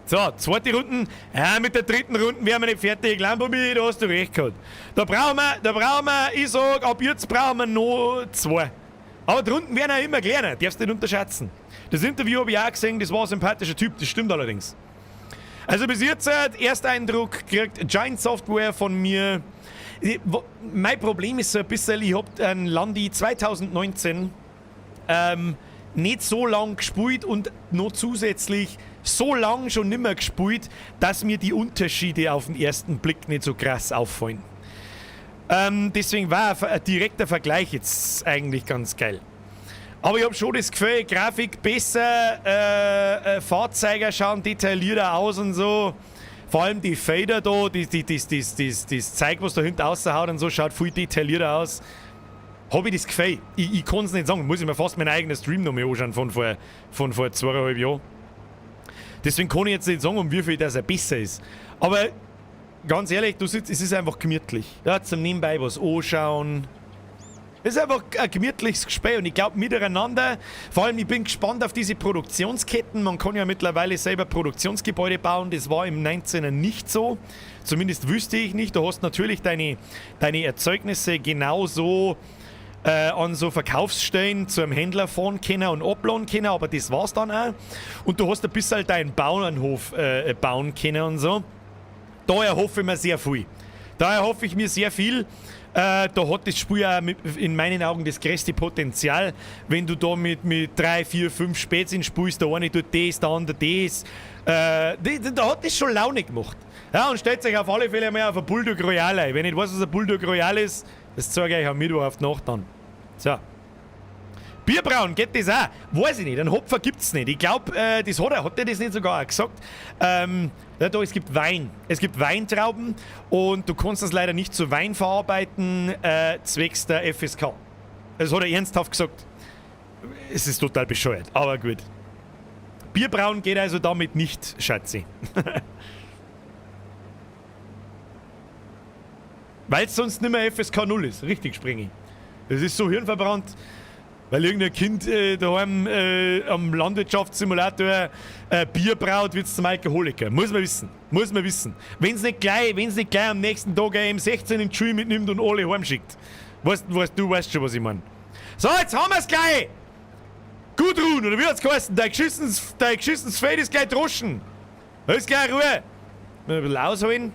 [SPEAKER 5] So, zweite Runde. Ja, mit der dritten Runde wären wir nicht fertig. Lambo, da hast du recht gehabt. Da brauchen wir, ich sag, ab jetzt brauchen wir noch 2. Aber die Runden werden auch immer kleiner, darfst du nicht unterschätzen. Das Interview habe ich auch gesehen, das war ein sympathischer Typ, das stimmt allerdings. Also bis jetzt, Ersteindruck kriegt Giant Software von mir. Mein Problem ist so ein bisschen, ich hab einen Landi 2019 nicht so lang gespielt und noch zusätzlich so lang schon nimmer gespielt, dass mir die Unterschiede auf den ersten Blick nicht so krass auffallen. Deswegen war ein direkter Vergleich jetzt eigentlich ganz geil. Aber ich habe schon das Gefühl, Grafik besser, Fahrzeuge schauen detaillierter aus und so. Vor allem die Fader da, das Zeug, was da hinten raushaut und so, schaut viel detaillierter aus. Habe ich das Gefühl. Ich kann es nicht sagen. Muss ich mir fast meinen eigenen Stream noch mal anschauen von vor 2,5 Jahren. Deswegen kann ich jetzt nicht sagen, um wie viel das besser ist. Aber ganz ehrlich, du sitzt, es ist einfach gemütlich. Ja, zum Nebenbei was anschauen. Es ist einfach ein gemütliches Gespräch und ich glaube miteinander, vor allem ich bin gespannt auf diese Produktionsketten. Man kann ja mittlerweile selber Produktionsgebäude bauen, das war im 19er nicht so. Zumindest wüsste ich nicht. Du hast natürlich deine Erzeugnisse genauso an so Verkaufsstellen zu einem Händler fahren können und abladen können, aber das war's dann auch. Und du hast ein bisschen deinen Bauernhof bauen können und so. Da erhoffe ich mir sehr viel. Da erhoffe ich mir sehr viel. Da hat das Spiel auch in meinen Augen das größte Potenzial, wenn du da mit 3, 4, 5 Spezien spielst, der eine tut das, der andere das. Da hat das schon Laune gemacht. Ja, und stellt sich auf alle Fälle mal auf ein Bulldog Royale ein. Wenn ich nicht weiß, was ein Bulldog Royale ist, das zeige ich euch am Mittwoch auf die Nacht an. So. Bierbrauen, geht das auch? Weiß ich nicht, einen Hopfer gibt's nicht. Ich glaube, das hat er, hat der das nicht sogar auch gesagt? Ja, da, es gibt Wein. Es gibt Weintrauben und du kannst das leider nicht zu Wein verarbeiten, zwecks der FSK. Das hat er ernsthaft gesagt. Es ist total bescheuert, aber gut. Bierbrauen geht also damit nicht, Schatzi. Weil es sonst nicht mehr FSK 0 ist. Richtig, Springi. Das ist so hirnverbrannt. Weil irgendein Kind daheim am Landwirtschaftssimulator Bier braut, wird's zum Alkoholiker. Muss man wissen. Muss man wissen. Wenn's nicht gleich, wenn's nicht gleich am nächsten Tag ein M16 in die Schule mitnimmt und alle heimschickt. Weißt, weißt, du weißt schon, was ich mein. So, jetzt haben wir's gleich! Gudrun, oder wie hat's geheißen? Dein geschissenes Feld ist gleich droschen. Da ist gleich Ruhe. Ein bisschen ausholen.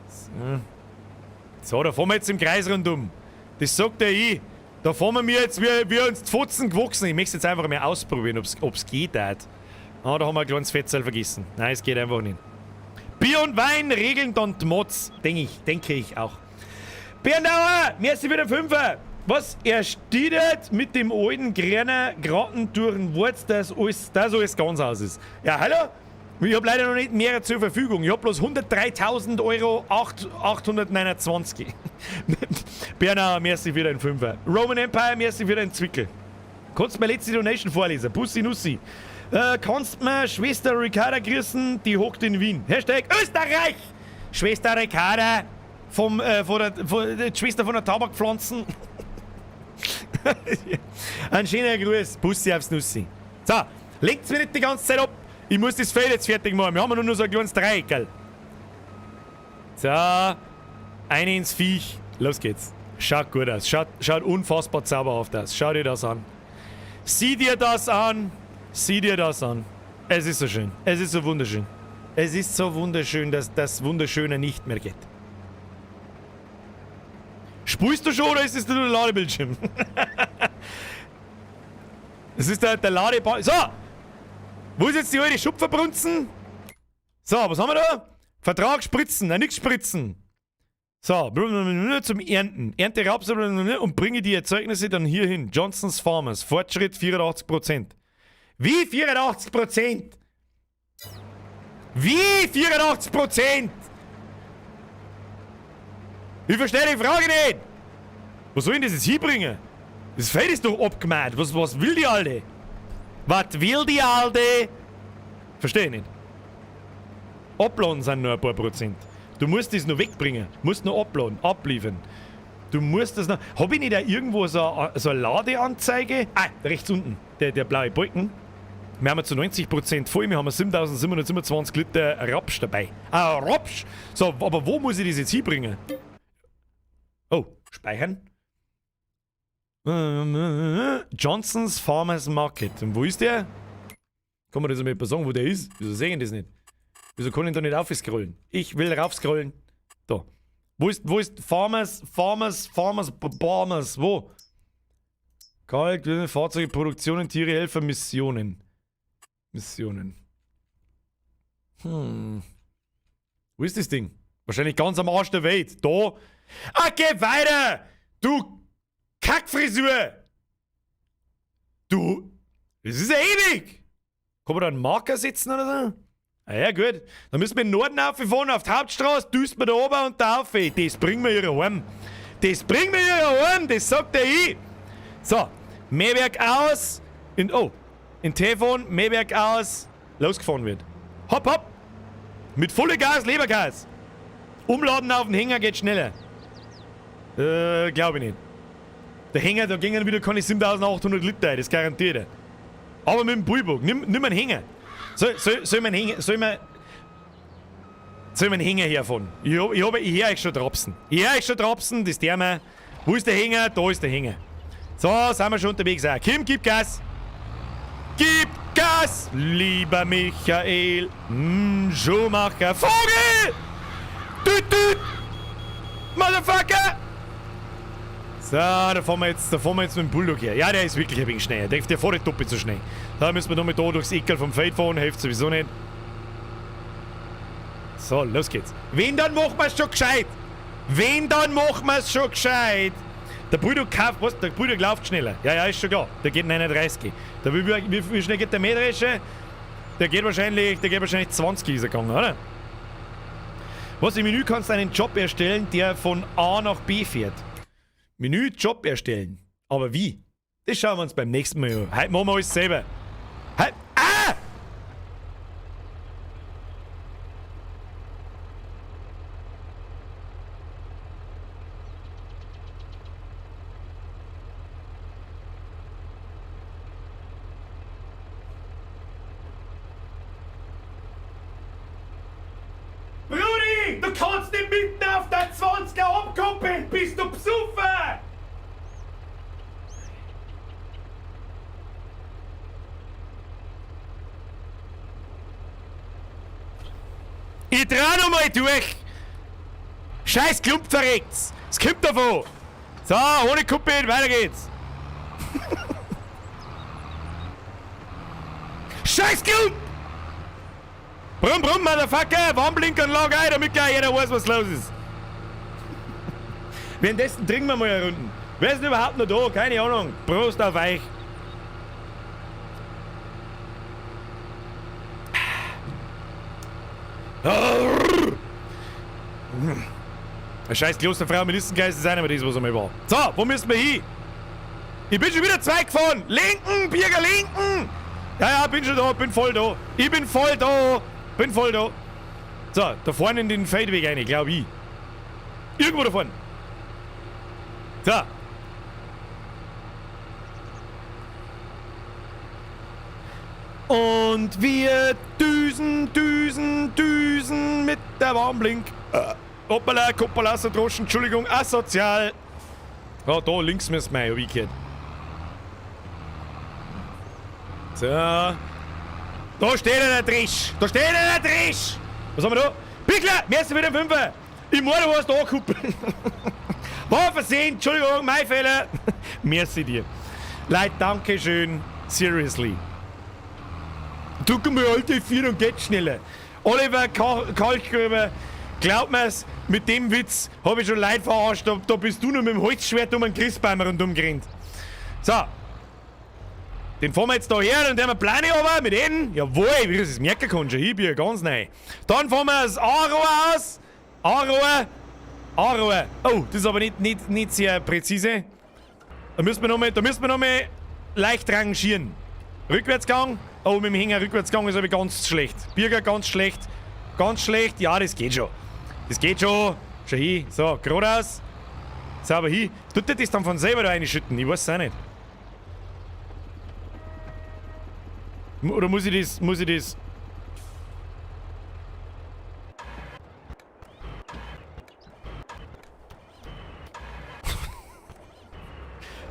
[SPEAKER 5] So. So, da fahren wir jetzt im Kreis rundum. Das sagt ja ich. Da fahren wir jetzt, wie uns die Fotzen gewachsen. Ich möchte es jetzt einfach mal ausprobieren, ob's geht. Hat. Ah, da haben wir ein kleines Fettzeil vergessen. Nein, es geht einfach nicht. Bier und Wein regeln dann die Mods. Denke ich auch. Bernauer, merci für den Fünfer. Was? Er stiedert mit dem alten grünen Graten durch den Wurz, dass alles ganz aus ist. Ja, hallo? Ich hab leider noch nicht mehr zur Verfügung. Ich hab bloß 103.000 Euro 829. Bernauer, merci für den Fünfer. Roman Empire, merci für den Zwickel. Kannst du mir letzte Donation vorlesen? Bussi Nussi. Kannst mir Schwester Ricarda grüßen, die hockt in Wien. Hashtag Österreich! Schwester Ricarda von der Schwester von der Tabakpflanzen. Ein schöner Gruß. Bussi aufs Nussi. So, lenkt's mir nicht die ganze Zeit ab. Ich muss das Feld jetzt fertig machen. Wir haben ja nur so ein kleines Dreieck, gell? So, eine ins Viech. Los geht's. Schaut gut aus. Schaut unfassbar zauberhaft aus. Schau dir das an. Sieh dir das an. Sieh dir das an. Es ist so schön. Es ist so wunderschön. Es ist so wunderschön, dass das Wunderschöne nicht mehr geht. Spulst du schon oder ist es nur der Ladebildschirm? Es ist der Ladebildschirm. So! Wo ist jetzt die alte Schupferbrunzen? So, was haben wir da? Vertrag spritzen, nein, nix spritzen. So, zum Ernten. Ernte Raps und bringe die Erzeugnisse dann hier hin. Johnson's Farmers. Fortschritt 84%. Wie 84%? Wie 84%? Ich verstehe die Frage nicht. Wo soll ich denn das jetzt hinbringen? Das Feld ist doch abgemäht. Was will die Alte? Was will die Alte? Verstehe ich nicht. Abladen sind nur ein paar Prozent. Du musst das noch wegbringen. Musst noch abladen, abliefern. Du musst das noch. Hab ich nicht da irgendwo so eine Ladeanzeige? Ah, rechts unten. Der blaue Balken. Wir haben zu 90% voll. Wir haben 7727 Liter Rapsch dabei. Ah, Rapsch! So, aber wo muss ich das jetzt hinbringen? Oh, speichern. Johnson's Farmers Market. Und wo ist der? Kann man das mal sagen, wo der ist? Wieso sehen das nicht? Wieso kann ich da nicht aufscrollen? Ich will raufscrollen. Da. Wo ist Farmers, Farmers, Farmers, Farmers? Wo? Kalk, Fahrzeuge, Produktionen, Tiere, Helfer, Missionen. Missionen. Wo ist das Ding? Wahrscheinlich ganz am Arsch der Welt. Da. Ah, geh weiter! Du Kackfrisur! Du! Das ist ja ewig! Kann man da einen Marker setzen oder so? Ah ja, gut. Dann müssen wir in den Norden rauffahren, auf die Hauptstraße, düst wir da oben und da rauf. Das bringen wir ihre heim. Das bringen wir ihre heim, das sagt der ich. So, Mähwerk aus. In Telefon, Mähwerk aus. Losgefahren wird. Hopp, hopp. Mit vollem Gas, Lebergas. Umladen auf den Hänger geht schneller. Glaub ich nicht. Der Hänger, da gingen wieder keine 7800 Liter ein, das garantiert er. Aber mit dem Bulldog, nimm einen Hänger. Soll man Hänger, soll man, soll man Hänger herfahren? Ich hör euch schon trapsen. Ich hör euch schon trapsen, das der mir. Wo ist der Hänger? Da ist der Hänger. So, sind wir schon unterwegs. Auch. Kim, gib Gas! Gib Gas! Lieber Michael, Schumacher, Vogel! Tüt, tüt! Motherfucker! So, da fahren wir jetzt mit dem Bulldog her. Ja, der ist wirklich ein wenig schnell. Der fährt nicht doppelt so schnell. Da müssen wir noch mit da durchs Eckerl vom Feld fahren, hilft sowieso nicht. So, los geht's. Wenn, dann machen wir's schon gescheit. Wenn, dann machen wir's schon gescheit. Der Bulldog kauft, was? Der Bulldog läuft schneller. Ja, ja, ist schon klar. Der geht 39. Der, wie schnell geht der Mähdrescher? Der geht wahrscheinlich 20 ist er gegangen, oder? Was, im Menü kannst du einen Job erstellen, der von A nach B fährt. Menü Job erstellen. Aber wie? Das schauen wir uns beim nächsten Mal an. Heute machen wir alles selber. Heute, ah! Rudi, du kannst nicht mitten auf der 20er abkuppeln, bist du besoffen? Ich dreh noch mal durch. Scheiß Klump verreckt's. Es kommt davon. So, ohne Kuppel, weiter geht's. Scheiß Klump! Brumm, brumm, Motherfucker! Warnblinkanlage ein, damit gleich jeder weiß, was los ist. Währenddessen trinken wir mal eine Runde. Wer ist denn überhaupt noch da? Keine Ahnung. Prost auf euch. Ein scheiß Klosterfrau Melissengeist ist einer mehr das, was einmal war. So, wo müssen wir hin? Ich bin schon wieder zwei gefahren. Linken, Birger, linken! Ja, ja, bin schon da, bin voll da. Ich bin voll da. Bin voll da. So, da vorne in den Feldweg rein, glaube ich. Irgendwo da vorne. So. Und wir düsen, düsen, düsen mit der Warnblink. Hoppala, Koppala, so Droschen, Entschuldigung, asozial. Oh, da links müssen wir, hab ich gehört. So. Da steht einer Trisch. Da steht einer Trisch. Was haben wir da? Pickler, merci für den Fünfer. Ich meine, du hast da ankuppeln. War versehen, Entschuldigung, mein Fehler. Merci dir. Leute, danke schön. Seriously. Drück mal alte 4 und geht schneller. Oliver Kalkgruber, glaub mir's, mit dem Witz hab ich schon Leute verarscht. Da bist du nur mit dem Holzschwert um den Christbaum rundum gerannt. So. Den fahren wir jetzt da her, dann werden wir Plane runter mit denen. Jawohl, wie du es merken kannst, ich bin ja ganz neu. Dann fahren wir das A-Rohr aus. A-Rohr. A-Rohr. Oh, das ist aber nicht sehr präzise. Da müssen wir noch mal leicht rangieren. Rückwärtsgang. Oh, mit dem Hänger Rückwärtsgang ist aber ganz schlecht. Birger ganz schlecht. Ganz schlecht. Ja, das geht schon. Das geht schon. Schau hin. So, geradeaus. Sauber hin. Tut der das dann von selber da reinschütten? Ich weiß es auch nicht. Oder muss ich das...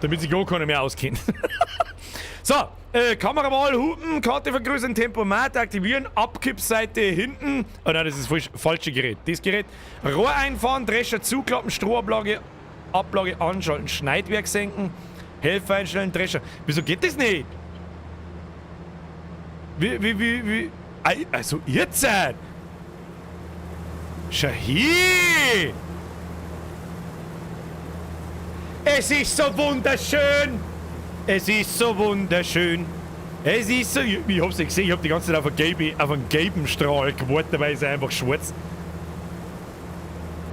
[SPEAKER 5] Damit sich gar keiner mehr auskennt. So, Kamerawahl, Hupen, Karte vergrößern, Tempomat aktivieren, Abkippseite hinten. Oh nein, das ist das falsche Gerät. Das Gerät. Rohr einfahren, Drescher zuklappen, Strohablage, Ablage anschalten, Schneidwerk senken, Helfer einstellen, Drescher. Wieso geht das nicht? Wie? Also jetzt! Shahi! Es ist so wunderschön! Es ist so wunderschön! Es ist so... Ich hab's nicht gesehen, ich hab die ganze Zeit auf einen gelben Strahl gewartet, dabei ist er einfach schwarz.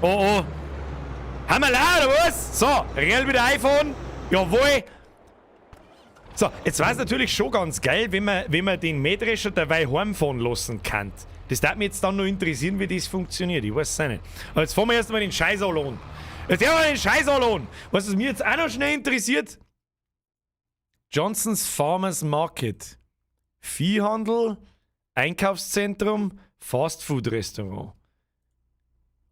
[SPEAKER 5] Oh oh! Haben wir laut, oder was? So, reell wieder iPhone. Jawohl! So, jetzt war's natürlich schon ganz geil, wenn man den Mähdrescher dabei heimfahren lassen kann. Das würde mich jetzt dann noch interessieren, wie das funktioniert. Ich weiß es auch nicht. Aber jetzt fahren wir erstmal den Scheiß-Alon. Jetzt haben wir den Scheiß-Alon. Was es mir jetzt auch noch schnell interessiert: Johnson's Farmers Market. Viehhandel, Einkaufszentrum, Fastfood-Restaurant.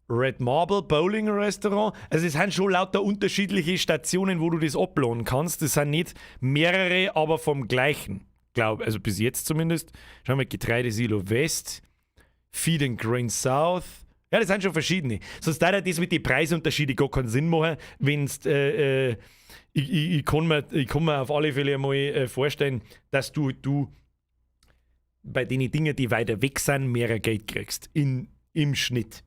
[SPEAKER 5] Red Marble Bowling Restaurant. Also es sind schon lauter unterschiedliche Stationen, wo du das abladen kannst. Das sind nicht mehrere, aber vom gleichen. Glaub, also bis jetzt zumindest. Schau mal, Getreidesilo West, Feed and Grain South. Ja, das sind schon verschiedene. Sonst würde das mit den Preisunterschieden gar keinen Sinn machen, wenn's, ich kann mir auf alle Fälle einmal vorstellen, dass du bei den Dingen, die weiter weg sind, mehr Geld kriegst. Im Schnitt.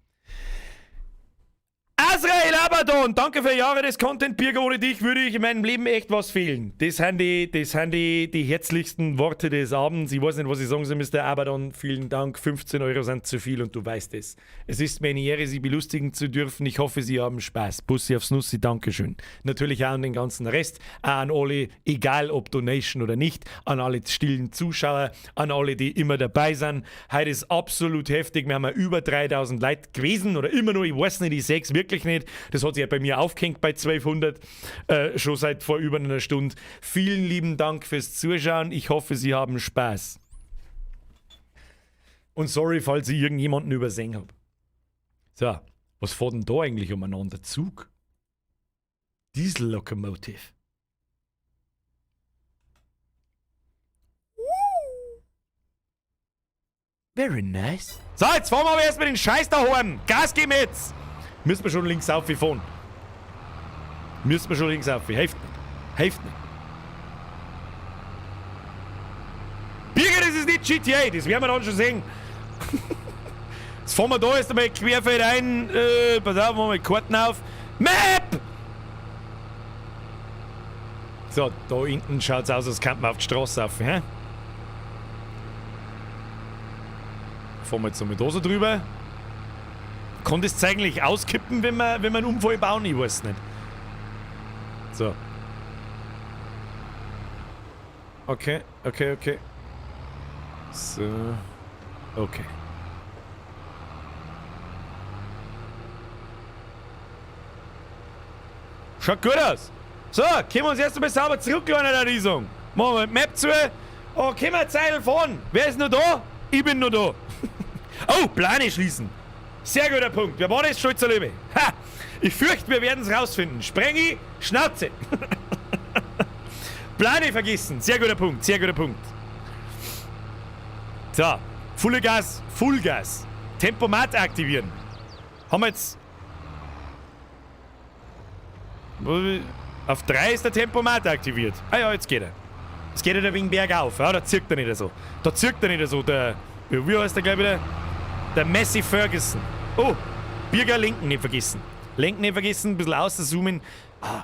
[SPEAKER 5] Azrael Abaddon, danke für Jahre des Content, Birger, ohne dich würde ich in meinem Leben echt was fehlen. Das sind die herzlichsten Worte des Abends. Ich weiß nicht, was ich sagen soll, Mr. Abaddon. Vielen Dank, 15 Euro sind zu viel und du weißt es. Es ist mir eine Ehre, Sie belustigen zu dürfen. Ich hoffe, Sie haben Spaß. Bussi aufs Nussi, Dankeschön. Natürlich auch an den ganzen Rest, auch an alle, egal ob Donation oder nicht, an alle stillen Zuschauer, an alle, die immer dabei sind. Heute ist absolut heftig. Wir haben ja über 3000 Leute gewesen oder immer noch, ich weiß nicht, ich sehe es wirklich nicht. Das hat sich ja bei mir aufgehängt bei 1200, schon seit vor über einer Stunde. Vielen lieben Dank fürs Zuschauen. Ich hoffe, Sie haben Spaß. Und sorry, falls ich irgendjemanden übersehen habe. So, was fährt denn da eigentlich umeinander? Zug? Diesellokomotive. Very nice. So, jetzt fahren wir aber erstmal den Scheiß da heim. Gas geben jetzt. Müssen wir schon links auf fahren. Müssen wir schon links auf. Hilft nicht. Hilft nicht. Birger, das ist nicht GTA. Das werden wir dann schon sehen. Jetzt fahren wir da erst einmal querfeld ein. Pass auf, machen wir die Karten auf. Map! So, da hinten schaut's aus, als könnte man auf die Straße rauf, hä? Fahren wir jetzt nochmal da so drüber. Kann das eigentlich auskippen, wenn wir einen Unfall bauen? Ich weiß nicht. So. Okay, okay, okay. So. Okay. Schaut gut aus. So, können wir uns erst einmal sauber zurückladen, der Riesung. Machen wir die Map zu. Oh, können wir Zeil fahren? Wer ist noch da? Ich bin noch da. Oh, Plane schließen. Sehr guter Punkt. Wer war das? Schulzer Löwe. Ha! Ich fürchte, wir werden es rausfinden. Sprengi, Schnauze. Plane vergessen. Sehr guter Punkt. Sehr guter Punkt. So. Volle Gas. Fullgas. Tempomat aktivieren. Haben wir jetzt... Auf 3 ist der Tempomat aktiviert. Ah ja, jetzt geht er. Jetzt geht er ein wenig bergauf. Ja, da zirkt er nicht so. Da zirkt er nicht so. Der, wie heißt der gleich wieder? Der Messi Ferguson. Oh, Birger lenken nicht vergessen. Lenken nicht vergessen, ein bisschen auszoomen. Ah,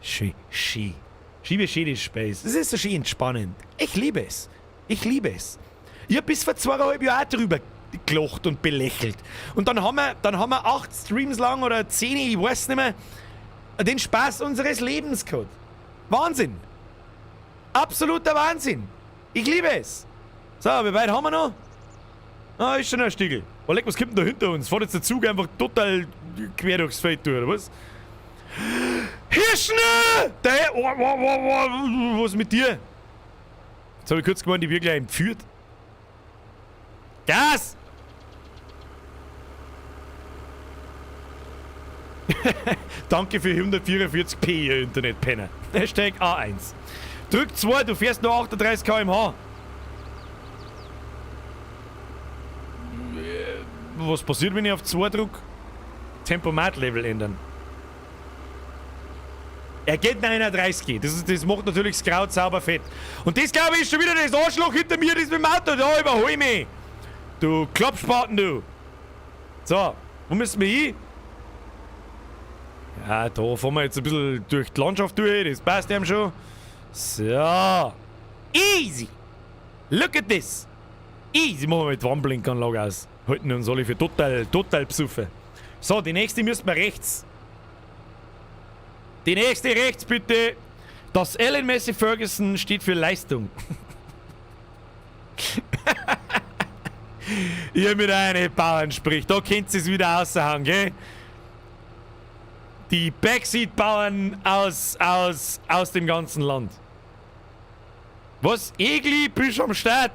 [SPEAKER 5] schön, schön. Schiebe schön das Space. Das ist so schön entspannend. Ich liebe es. Ich liebe es. Ich hab bis vor 2,5 Jahren drüber gelacht und belächelt. Und dann haben wir 8 Streams lang oder 10, ich weiß nicht mehr, den Spaß unseres Lebens gehabt. Wahnsinn. Absoluter Wahnsinn. Ich liebe es. So, wie weit haben wir noch? Ah, ist schon ein Stiegel. Oh, leck, was kommt denn da hinter uns? Fährt jetzt der Zug einfach total quer durchs Feld durch, oder was? Hirschner! Der, oh, oh, oh, oh, was ist mit dir? Jetzt habe ich kurz gemeint, die wird gleich entführt. Gas! Danke für 144p, ihr Internetpenner. Hashtag A1. Drück 2, du fährst nur 38 km/h. Was passiert, wenn ich auf 2 drück? Tempomat-Level ändern. Er geht 39. Das macht natürlich das Kraut sauber fett. Und das, glaube ich, ist schon wieder das Arschloch hinter mir, das mit dem Auto. Da überhol mich. Du Klappspaten, du. So, wo müssen wir hin? Ja, da fahren wir jetzt ein bisschen durch die Landschaft durch. Das passt ihm schon. So. Easy. Look at this. Easy. Machen wir mit Warnblinkanlage aus. Halten uns alle für total, total besoffen. So, die nächste müssen wir rechts. Die nächste rechts, bitte. Das Alan Massey Ferguson steht für Leistung. Ihr mit einem Bauern spricht. Da könnt ihr es wieder raushauen, gell? Die Backseat-Bauern aus dem ganzen Land. Was? Egli, bist am Start?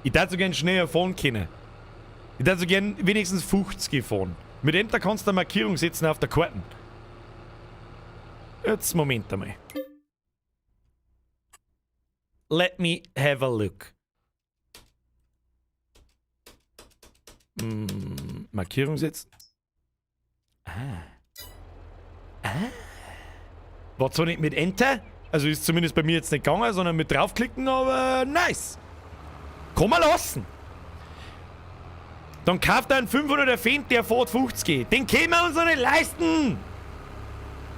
[SPEAKER 5] Ich darf so gern schneller fahren können. Ich darf so gern wenigstens 50 fahren. Mit dem da kannst du eine Markierung setzen auf der Karte. Jetzt Moment einmal. Let me have a look. Markierung setzen. Ah. Ah. War zwar nicht mit Enter, also ist zumindest bei mir jetzt nicht gegangen, sondern mit draufklicken, aber nice. Kann man lassen. Dann kauft er einen 500er Fendt, der fährt 50. Den können wir uns noch nicht leisten.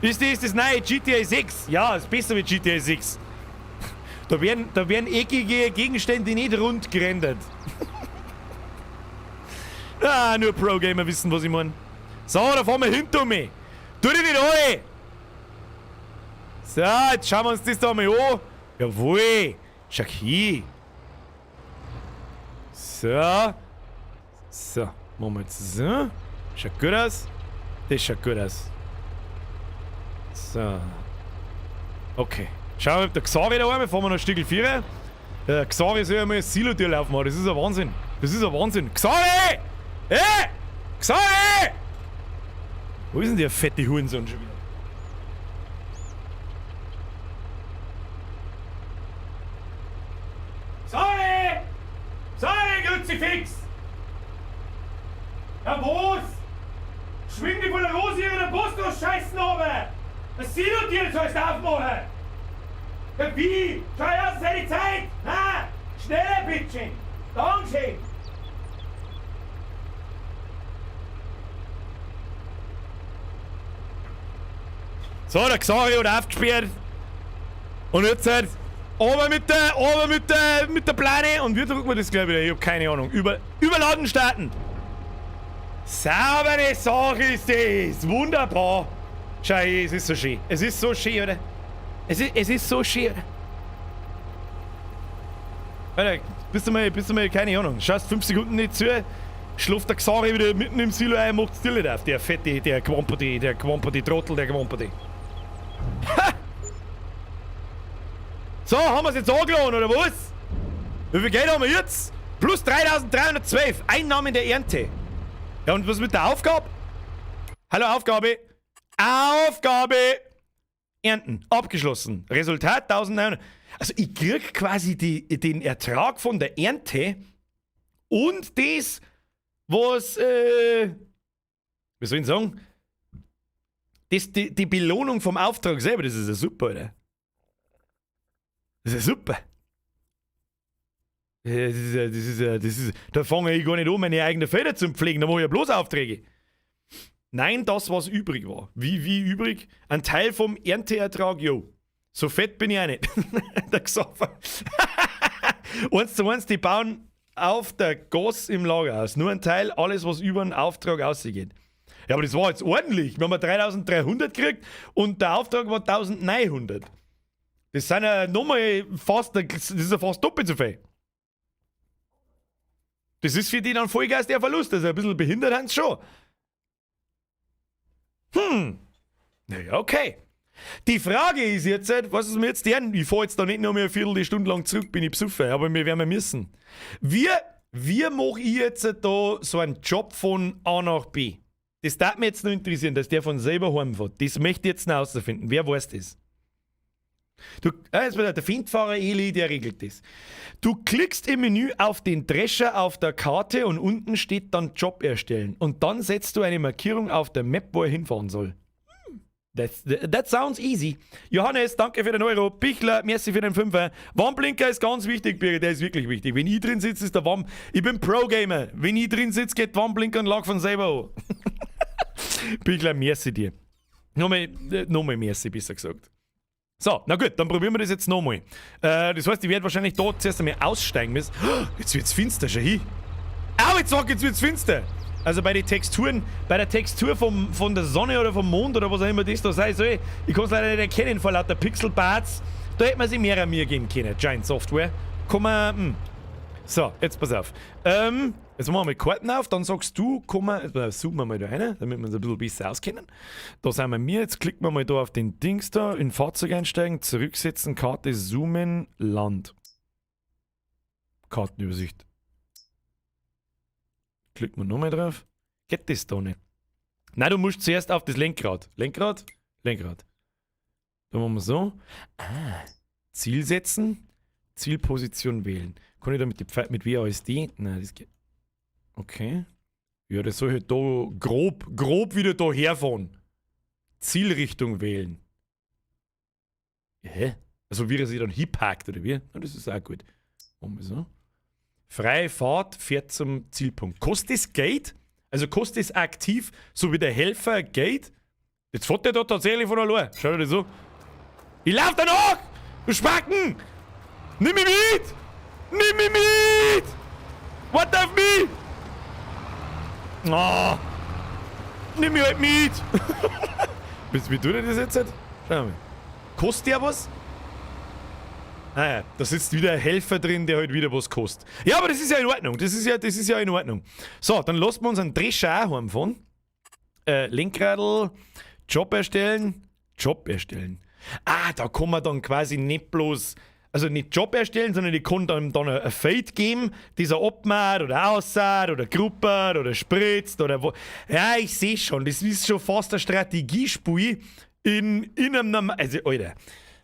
[SPEAKER 5] Ist das das neue GTA 6? Ja, ist besser wie GTA 6. Da werden eckige Gegenstände nicht rund gerendert. Ah, nur Pro-Gamer wissen, was ich meine. So, da fahren wir hinter mir. Tu dich nicht an! So, jetzt schauen wir uns das da mal an. Jawohl. Schau hier. So. So, machen wir jetzt so. Schaut gut aus. Das schaut gut aus. So. Okay. Schauen wir mal, ob der Xari da einmal. Fahren wir noch ein Stückchen 4. Der Xari soll ja mal ein Silo-Tür laufen machen. Das ist ein Wahnsinn. Das ist ein Wahnsinn. Xari! Hey! Xari! Wo ist denn der fette Hurensohn schon wieder? Sorry! Sorry, Kruzifix! Ja, was? Schwing dich von der Rose in der Post aus Scheißen runter! Was sieh du dir, sollst du aufmachen? Ja, wie? Schau her, es ist die Zeit! Ha! Schneller, bitteschön! Dankeschön! So, der Xari hat aufgesperrt. Und jetzt halt aber mit der Plane. Und wir drücken wir das gleich wieder. Ich hab keine Ahnung. Überladen starten. Saubere Sache ist das. Wunderbar. Schau, es ist so schön. Es ist so schön, oder? Es ist so schön, oder? Alter, bist du mal, keine Ahnung. Schaust 5 Sekunden nicht zu. Schläft der Xari wieder mitten im Silo ein, macht's dir nicht auf. Der fette, der Quampoti, der Quampoti Trottel, der Quampoti. Ha! So, haben wir's jetzt angeladen, oder was? Wie viel Geld haben wir jetzt? Plus 3312. Einnahmen der Ernte. Ja, und was mit der Aufgabe? Hallo, Aufgabe. Aufgabe. Ernten. Abgeschlossen. Resultat 1900. Also, ich krieg quasi den Ertrag von der Ernte und das, was, wie soll ich sagen? Das, die Belohnung vom Auftrag selber, das ist ja super, oder? Das ist ja super. Das ist, da fange ich gar nicht an, meine eigenen Felder zu pflegen, da mache ich ja bloß Aufträge. Nein, das, was übrig war. Wie übrig? Ein Teil vom Ernteertrag, jo. So fett bin ich auch nicht. Der Xaver. 1:1, die bauen auf der Goss im Lager aus. Nur ein Teil, alles, was über den Auftrag ausgeht. Ja, aber das war jetzt ordentlich. Wir haben 3300 gekriegt und der Auftrag war 1900. Das sind ja nochmal fast, das ist ja fast doppelt so viel. Das ist für die dann Vollgas der Verlust. Also ein bisschen behindert haben sie schon. Naja, okay. Die Frage ist jetzt, was ist mir jetzt deren? Ich fahr jetzt da nicht noch mehr eine Viertelstunde lang zurück, bin ich besoffen, aber wir werden müssen. Wie mache ich jetzt da so einen Job von A nach B? Das darf mich jetzt noch interessieren, dass der von selber heimfährt. Das möchte ich jetzt noch herausfinden. Wer weiß das? Du, jetzt wieder der Findfahrer Eli, der regelt das. Du klickst im Menü auf den Drescher auf der Karte und unten steht dann Job erstellen. Und dann setzt du eine Markierung auf der Map, wo er hinfahren soll. That sounds easy. Johannes, danke für den Euro. Bichler, merci für den Fünfer. Warnblinker ist ganz wichtig, Birgit, der ist wirklich wichtig. Wenn ich drin sitze, ist der Warn... Ich bin Pro-Gamer. Wenn ich drin sitze, geht Warnblinkeranlage von selber an. Bichler, merci dir. Nochmal merci, besser gesagt. So, na gut, dann probieren wir das jetzt nochmal. Das heißt, ich werde wahrscheinlich da zuerst einmal aussteigen müssen. Oh, jetzt wird's finster, schau hin. Au, jetzt sag, jetzt wird's finster. Also bei den Texturen, bei der Textur von der Sonne oder vom Mond oder was auch immer das da sein soll, ich kann's leider nicht erkennen vor lauter Pixelparts. Da hätte man sich mehr an mir geben können, Giant Software. Kann man, So, jetzt pass auf. Jetzt machen wir mal Karten auf, dann sagst du, komm mal, jetzt zoomen wir mal da rein, damit wir uns ein bisschen besser auskennen. Da sind wir mir, jetzt klicken wir mal da auf den Dings da, in Fahrzeug einsteigen, zurücksetzen, Karte zoomen, Land. Kartenübersicht. Klicken wir nochmal drauf. Geht das da nicht? Nein, du musst zuerst auf das Lenkrad. Lenkrad, Lenkrad. Da machen wir so. Ah, Ziel setzen, Zielposition wählen. Kann ich da mit WASD? Nein, das geht. Okay. Ja, das soll ich halt da grob wieder da herfahren. Zielrichtung wählen. Hä? Also wie er sich dann hinpackt, oder wie? Na, das ist auch gut. Machen wir so. Freie Fahrt fährt zum Zielpunkt. Kostet das Geld? Also kostet das aktiv, so wie der Helfer Geld? Jetzt fährt der da tatsächlich von allein. Schau dir das so. Ich lauf danach! Du Spacken! Nimm mich mit! Nimm mich mit! What of me? Oh. Nimm mich halt mit! Wie tut er das jetzt? Schau mal. Kostet der was? Naja, da sitzt wieder ein Helfer drin, der halt wieder was kostet. Ja, aber das ist ja in Ordnung. Das ist ja in Ordnung. So, dann lassen wir uns einen Drescher auch heimfahren. Lenkradl, Job erstellen. Job erstellen. Ah, da kann man dann quasi nicht bloß. Also nicht Job erstellen, sondern ich kann dann ein Feld geben, das er abmacht oder aussah oder gruppert oder spritzt oder wo. Ja, ich sehe schon, das ist schon fast ein Strategiespiel in einem. Also, Alter.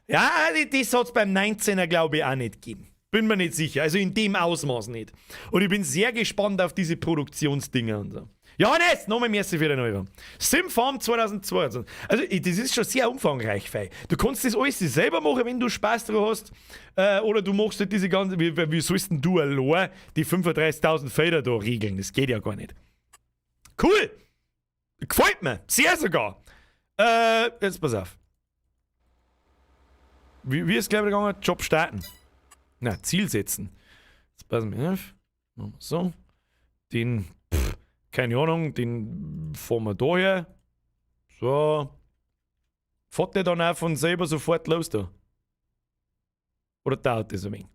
[SPEAKER 5] Ja, das hat es beim 19er, glaube ich, auch nicht gegeben. Bin mir nicht sicher. Also in dem Ausmaß nicht. Und ich bin sehr gespannt auf diese Produktionsdinger und so. Johannes, nochmal merci für den Euro. Simfarm 2022. Also, das ist schon sehr umfangreich, Fei. Du kannst das alles selber machen, wenn du Spaß drauf hast. Oder du machst halt diese ganze. Wie sollst denn du allein die 35.000 Felder da regeln? Das geht ja gar nicht. Cool! Gefällt mir. Sehr sogar. Jetzt pass auf. Wie ist es, glaube ich, gegangen? Job starten. Na, Ziel setzen. Jetzt passen wir auf. Machen wir so. Den, keine Ahnung, den fahren wir da her. So. Fährt der dann auch von selber sofort los da? Oder dauert das ein wenig?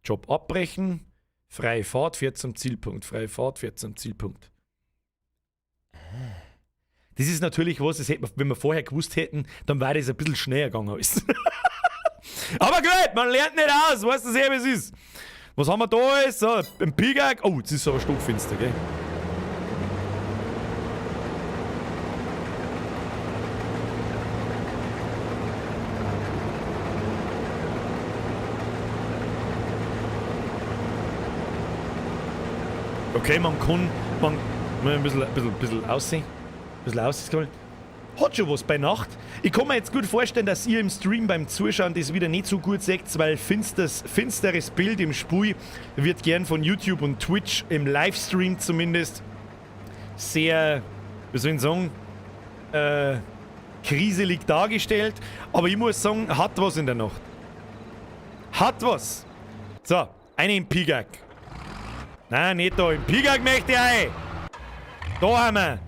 [SPEAKER 5] Job abbrechen. Freie Fahrt fährt zum Zielpunkt. Freie Fahrt fährt zum Zielpunkt. Das ist natürlich was, das hätte man, wenn wir vorher gewusst hätten, dann wäre das ein bisschen schneller gegangen alles. Aber gut, man lernt nicht aus, weißt du sehr, wie es ist. Was haben wir da alles? So, ein Pigag. Oh, jetzt ist es aber stockfinster, gell? Okay, man kann man ein bisschen aussehen. Ein bisschen aussehen. Hat schon was bei Nacht. Ich kann mir jetzt gut vorstellen, dass ihr im Stream beim Zuschauen das wieder nicht so gut seht, weil finsteres Bild im Spiel wird gern von YouTube und Twitch im Livestream zumindest sehr, wie soll ich sagen, kriselig dargestellt. Aber ich muss sagen, hat was in der Nacht. Hat was. So, eine im Pigag. Nein, nicht da. Im Pigag möchte ich ein. Da haben wir.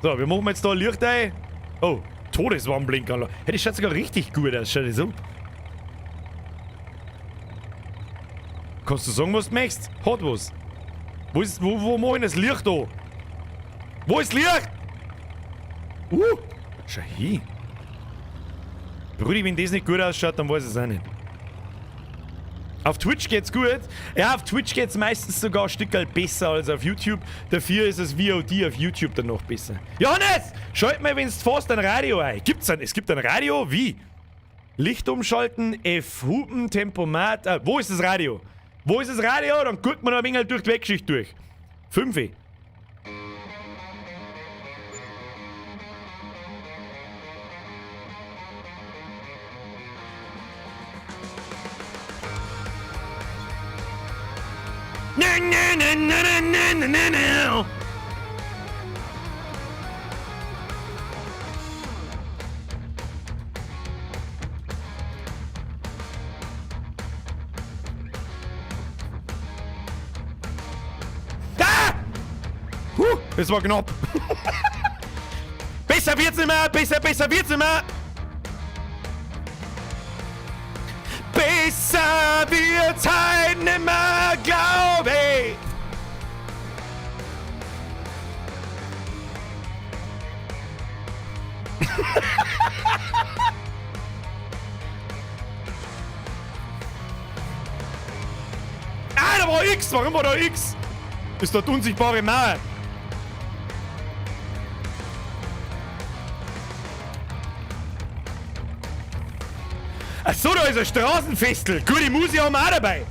[SPEAKER 5] So, wir machen jetzt da ein Licht ein. Oh, Todeswarnblinker. Hey, das schaut sogar richtig gut aus. Schau das an. Kannst du sagen, was du möchtest? Hat was. Wo mach ich das Licht da? Wo ist Licht? Schau hin. Brudi, wenn das nicht gut ausschaut, dann weiß ich es auch nicht. Auf Twitch geht's gut. Ja, auf Twitch geht's meistens sogar ein Stückerl besser als auf YouTube. Dafür ist das VOD auf YouTube dann noch besser. Johannes! Schalt mal, wenn's fährst, ein Radio ein. Gibt's ein? Es gibt ein Radio? Wie? Licht umschalten, F Hupen, Tempomat. Wo ist das Radio? Wo ist das Radio? Dann guckt man noch ein wenig durch die Wegschicht durch. 5. Na, na, na, na, na, na, na, na. Ah! Das war knapp. Besser wird's nicht mehr, besser wird's nicht mehr. Besser wird's halt nicht mehr, glaub ich. Ah, da war X! Warum war da X? Ist dort unsichtbare Mauer. Ach so, da ist ein Straßenfestel. Gute Musik haben wir auch dabei.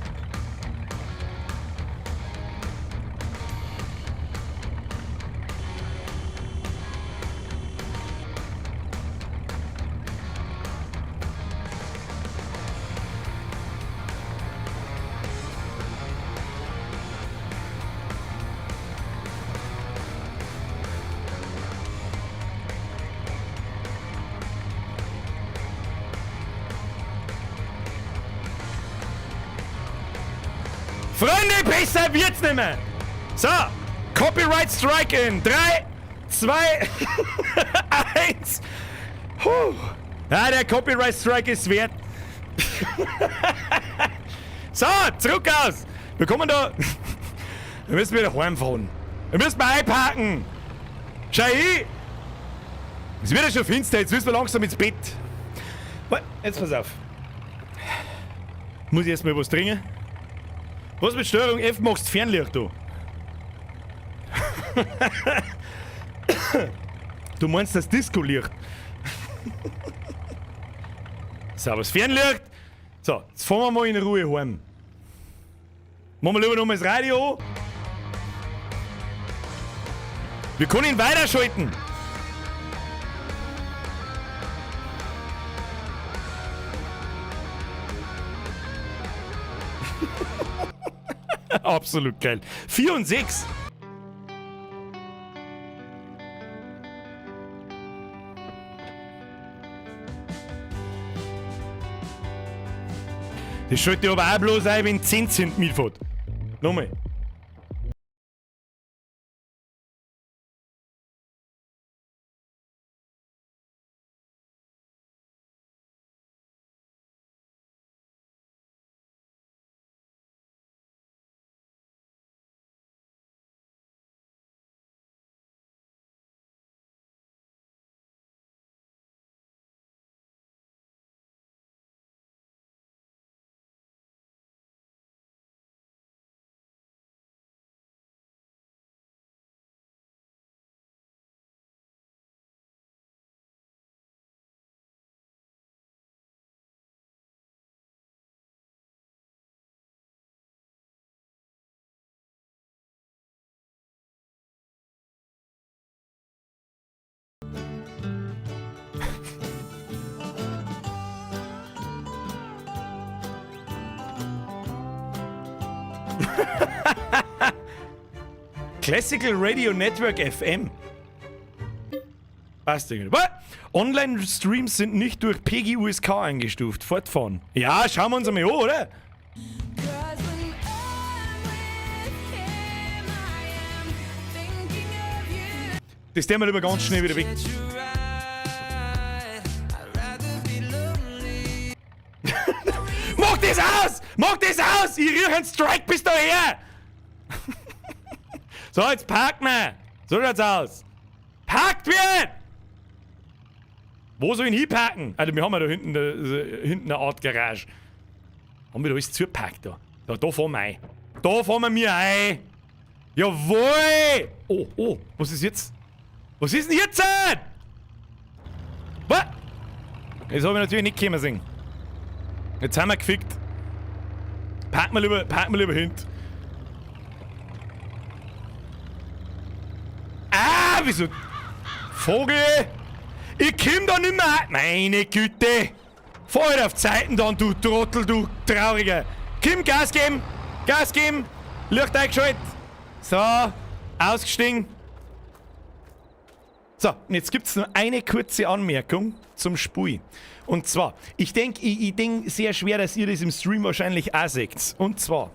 [SPEAKER 5] Freunde, besser wird's nicht mehr. So, Copyright Strike in 3, 2, 1. Puh. Ja, der Copyright Strike ist wert. So, zurück aus. Wir kommen da. Wir müssen wieder heimfahren. Wir müssen mal einparken. Schau hin. Es wird ja schon finster, jetzt müssen wir langsam ins Bett. Jetzt pass auf. Muss ich erstmal was trinken? Was mit Steuerung F machst Fernlicht du? Du meinst das Disco-Licht? Sauberes Fernlicht. So, jetzt fahren wir mal in Ruhe heim. Machen wir lieber nochmal das Radio an. Wir können ihn weiterschalten. Absolut geil. 4 und 6. Das schalte ich aber auch bloß ein, wenn 10 Cent mitfährt. Nochmal. Classical Radio Network FM. Passt irgendwie. Was? Online-Streams sind nicht durch PGUSK eingestuft. Fortfahren. Ja, schauen wir uns einmal an, oder? Das tun wir lieber ganz schnell wieder weg. Mach das aus! Mach das aus! Ich rühre einen Strike bis daher! So, jetzt parken wir! So schaut's aus! Parkt wird! Wo soll ich denn hinparken? Also, wir haben ja da hinten, hinten eine Art Garage. Haben wir da alles zugeparkt da? Da, da fahren wir ein. Da fahren wir mir ein! Jawohl! Oh, oh, was ist jetzt? Was ist denn jetzt? Was? Das hab ich natürlich nicht kommen sehen. Jetzt haben wir gefickt. Parken wir lieber hinten. Ah, wieso? Vogel! Ich komm da nimmer! Meine Güte! Fahr halt auf Zeiten dann, du Trottel, du Trauriger! Komm, Gas geben! Gas geben! Licht eingeschaltet! So, ausgestiegen. So, und jetzt gibt's nur eine kurze Anmerkung zum Spiel. Und zwar, ich denk, ich denk sehr schwer, dass ihr das im Stream wahrscheinlich auch seht. Und zwar,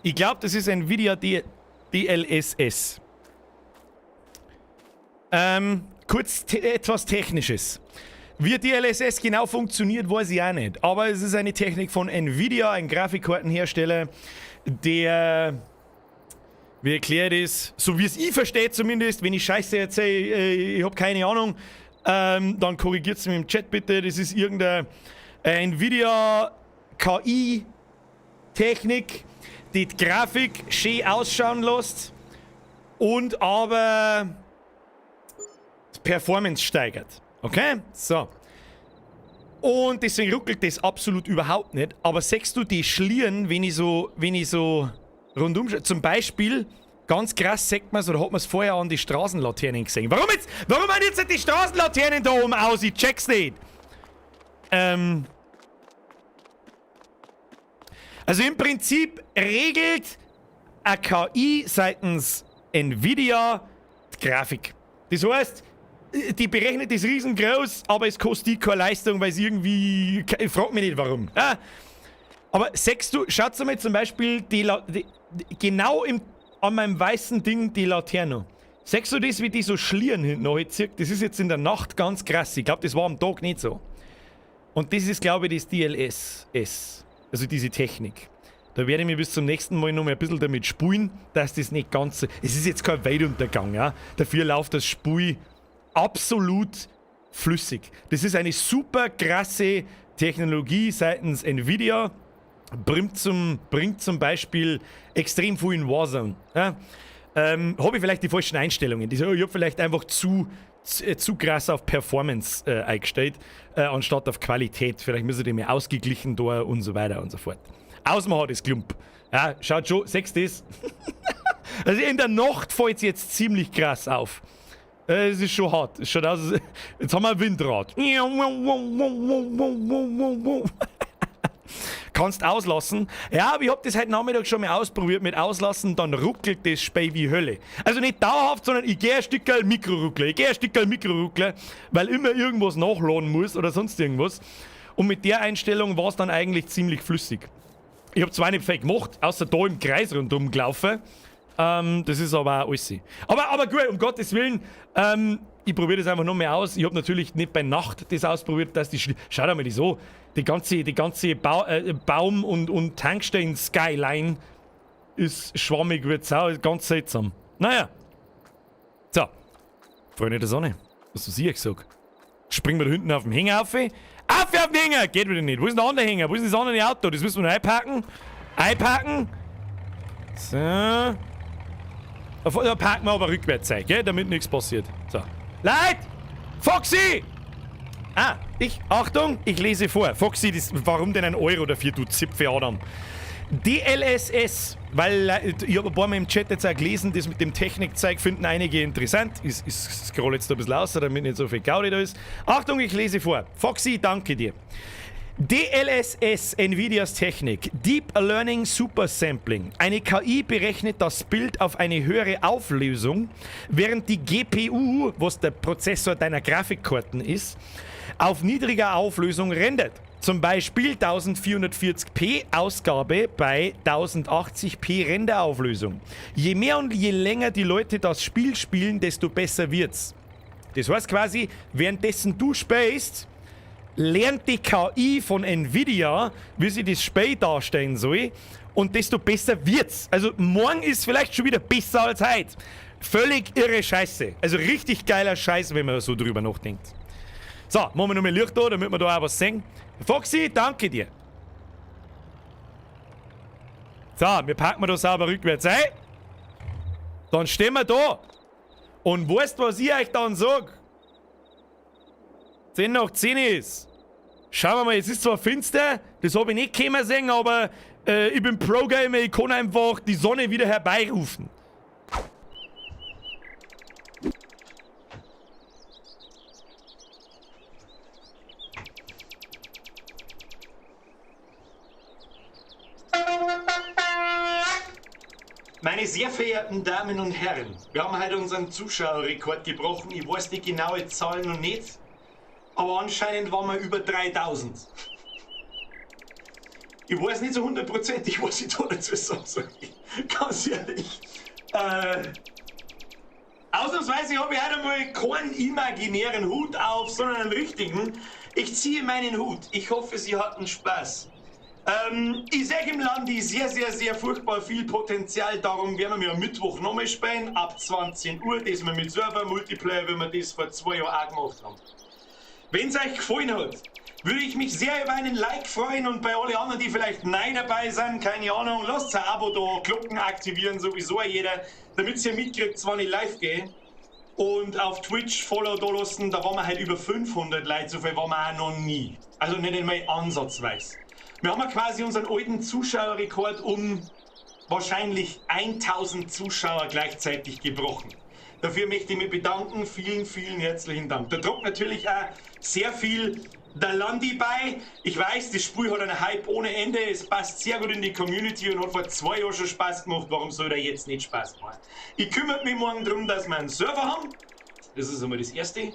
[SPEAKER 5] ich glaub, das ist Nvidia DLSS. Kurz etwas Technisches. Wie DLSS genau funktioniert, weiß ich auch nicht. Aber es ist eine Technik von Nvidia, ein Grafikkartenhersteller, der, wie erkläre ich das, so wie es ich verstehe zumindest, wenn ich Scheiße erzähle, ich hab keine Ahnung, dann korrigiert's mir im Chat bitte. Das ist irgendeine Nvidia KI-Technik, die die Grafik schön ausschauen lässt und aber die Performance steigert. Okay? So. Und deswegen ruckelt das absolut überhaupt nicht. Aber siehst du die Schlieren, wenn ich so rundum schaue? Zum Beispiel, ganz krass sieht man's, oder hat man's vorher an die Straßenlaternen gesehen. Warum jetzt? Warum haben jetzt die Straßenlaternen da oben aus? Ich check's nicht. Also im Prinzip regelt eine KI seitens Nvidia die Grafik. Das heißt, die berechnet das riesengroß, aber es kostet die keine Leistung, weil es irgendwie... Ich frag mich nicht warum. Ja. Aber siehst du, schaut mal zum Beispiel genau an meinem weißen Ding die Laterne. Siehst du das, wie die so Schlieren hinten nachzieht? Das ist jetzt in der Nacht ganz krass. Ich glaub, das war am Tag nicht so. Und das ist, glaub ich, das DLSS. Also diese Technik. Da werde ich mich bis zum nächsten Mal noch mal ein bisschen damit spulen, dass das nicht ganz so... Es ist jetzt kein Weltuntergang, ja. Dafür läuft das Spul absolut flüssig. Das ist eine super krasse Technologie seitens Nvidia. Bringt zum Beispiel extrem viel in Warzone. Ja? Habe ich vielleicht die falschen Einstellungen. Ich habe vielleicht einfach zu krass auf Performance eingestellt, anstatt auf Qualität. Vielleicht müssen die mehr ausgeglichen da und so weiter und so fort. Ausmachen das Klump. Ja, schaut schon, siehst du das? Also in der Nacht fällt es jetzt ziemlich krass auf. Es ist schon hart. Es schaut aus, jetzt haben wir ein Windrad. Kannst auslassen. Ja, aber ich hab das heute Nachmittag schon mal ausprobiert mit Auslassen, dann ruckelt das Spiel wie Hölle. Also nicht dauerhaft, sondern ich geh ein Stückerl Mikroruckler. Ich geh ein Stückerl Mikroruckler, weil immer irgendwas nachladen muss oder sonst irgendwas. Und mit der Einstellung war's dann eigentlich ziemlich flüssig. Ich hab zwar nicht viel gemacht, außer da im Kreis rundum gelaufen. Das ist aber auch alles. Aber gut, um Gottes Willen, ich probiere das einfach noch mehr aus. Ich hab natürlich nicht bei Nacht das ausprobiert, dass die schau dir mal das an. Die ganze Baum- und Tankstellen-Skyline ist schwammig wie Sau, ist ganz seltsam. Naja. So. Freunde der Sonne. Was hast du gesagt? Springen wir da hinten auf den Hänger auf? Auf auf den Hänger! Geht wieder nicht. Wo ist denn der andere Hänger? Wo ist denn das andere Auto? Das müssen wir noch einpacken. Einpacken. So. Da packen wir aber rückwärts ein, gell? Damit nichts passiert. So. Leute! Foxy! Ah, ich, Achtung, ich lese vor. Foxy, das, warum denn ein Euro dafür, du Zipfe Adam? DLSS, weil ich hab ein paar Mal im Chat jetzt auch gelesen, das mit dem Technikzeug finden einige interessant. Ich scroll jetzt da ein bisschen aus, damit nicht so viel Gaudi da ist. Achtung, ich lese vor. Foxy, danke dir. DLSS, Nvidias Technik, Deep Learning Super Sampling. Eine KI berechnet das Bild auf eine höhere Auflösung, während die GPU, was der Prozessor deiner Grafikkarten ist, auf niedriger Auflösung rendert. Zum Beispiel 1440p Ausgabe bei 1080p Renderauflösung. Je mehr und je länger die Leute das Spiel spielen, desto besser wird's. Das heißt quasi, währenddessen du spielst, lernt die KI von Nvidia, wie sie das Spiel darstellen soll, und desto besser wird's. Also morgen ist vielleicht schon wieder besser als heute. Völlig irre Scheiße. Also richtig geiler Scheiß, wenn man so drüber nachdenkt. So, machen wir noch mal Licht da, damit wir da auch was sehen. Foxy, danke dir. So, wir packen da sauber rückwärts ein. Dann stehen wir da. Und weißt du, was ich euch dann sag? 10 nach 10 ist. Schauen wir mal, es ist zwar finster, das hab ich nicht kommen sehen, aber ich bin Pro-Gamer, ich kann einfach die Sonne wieder herbeirufen.
[SPEAKER 1] Meine sehr verehrten Damen und Herren, wir haben heute unseren Zuschauerrekord gebrochen. Ich weiß die genaue Zahl noch nicht, aber anscheinend waren wir über 3000. Ich weiß nicht so hundertprozentig, was ich da dazu sagen soll. Ganz ehrlich. Ausnahmsweise habe ich heute einmal keinen imaginären Hut auf, sondern einen richtigen. Ich ziehe meinen Hut. Ich hoffe, Sie hatten Spaß. Ich sehe im Landi sehr, sehr, sehr furchtbar viel Potenzial. Darum werden wir am Mittwoch nochmal spielen, ab 20 Uhr. Das wir mit Server Multiplayer, wie wir das vor 2 Jahren auch gemacht haben. Wenn's euch gefallen hat, würde ich mich sehr über einen Like freuen und bei allen anderen, die vielleicht neu dabei sind, keine Ahnung, lasst ein Abo da, Glocken aktivieren, sowieso jeder, damit ihr mitkriegt, wann ich live gehe. Und auf Twitch Follow da lassen, da waren wir halt über 500 Leute, so viel waren wir auch noch nie. Also nicht einmal ansatzweise. Wir haben ja quasi unseren alten Zuschauerrekord um wahrscheinlich 1000 Zuschauer gleichzeitig gebrochen. Dafür möchte ich mich bedanken. Vielen, vielen herzlichen Dank. Da druckt natürlich auch sehr viel der Landi bei. Ich weiß, das Spiel hat einen Hype ohne Ende. Es passt sehr gut in die Community und hat vor 2 Jahren schon Spaß gemacht. Warum soll der jetzt nicht Spaß machen? Ich kümmere mich morgen darum, dass wir einen Server haben. Das ist einmal das Erste.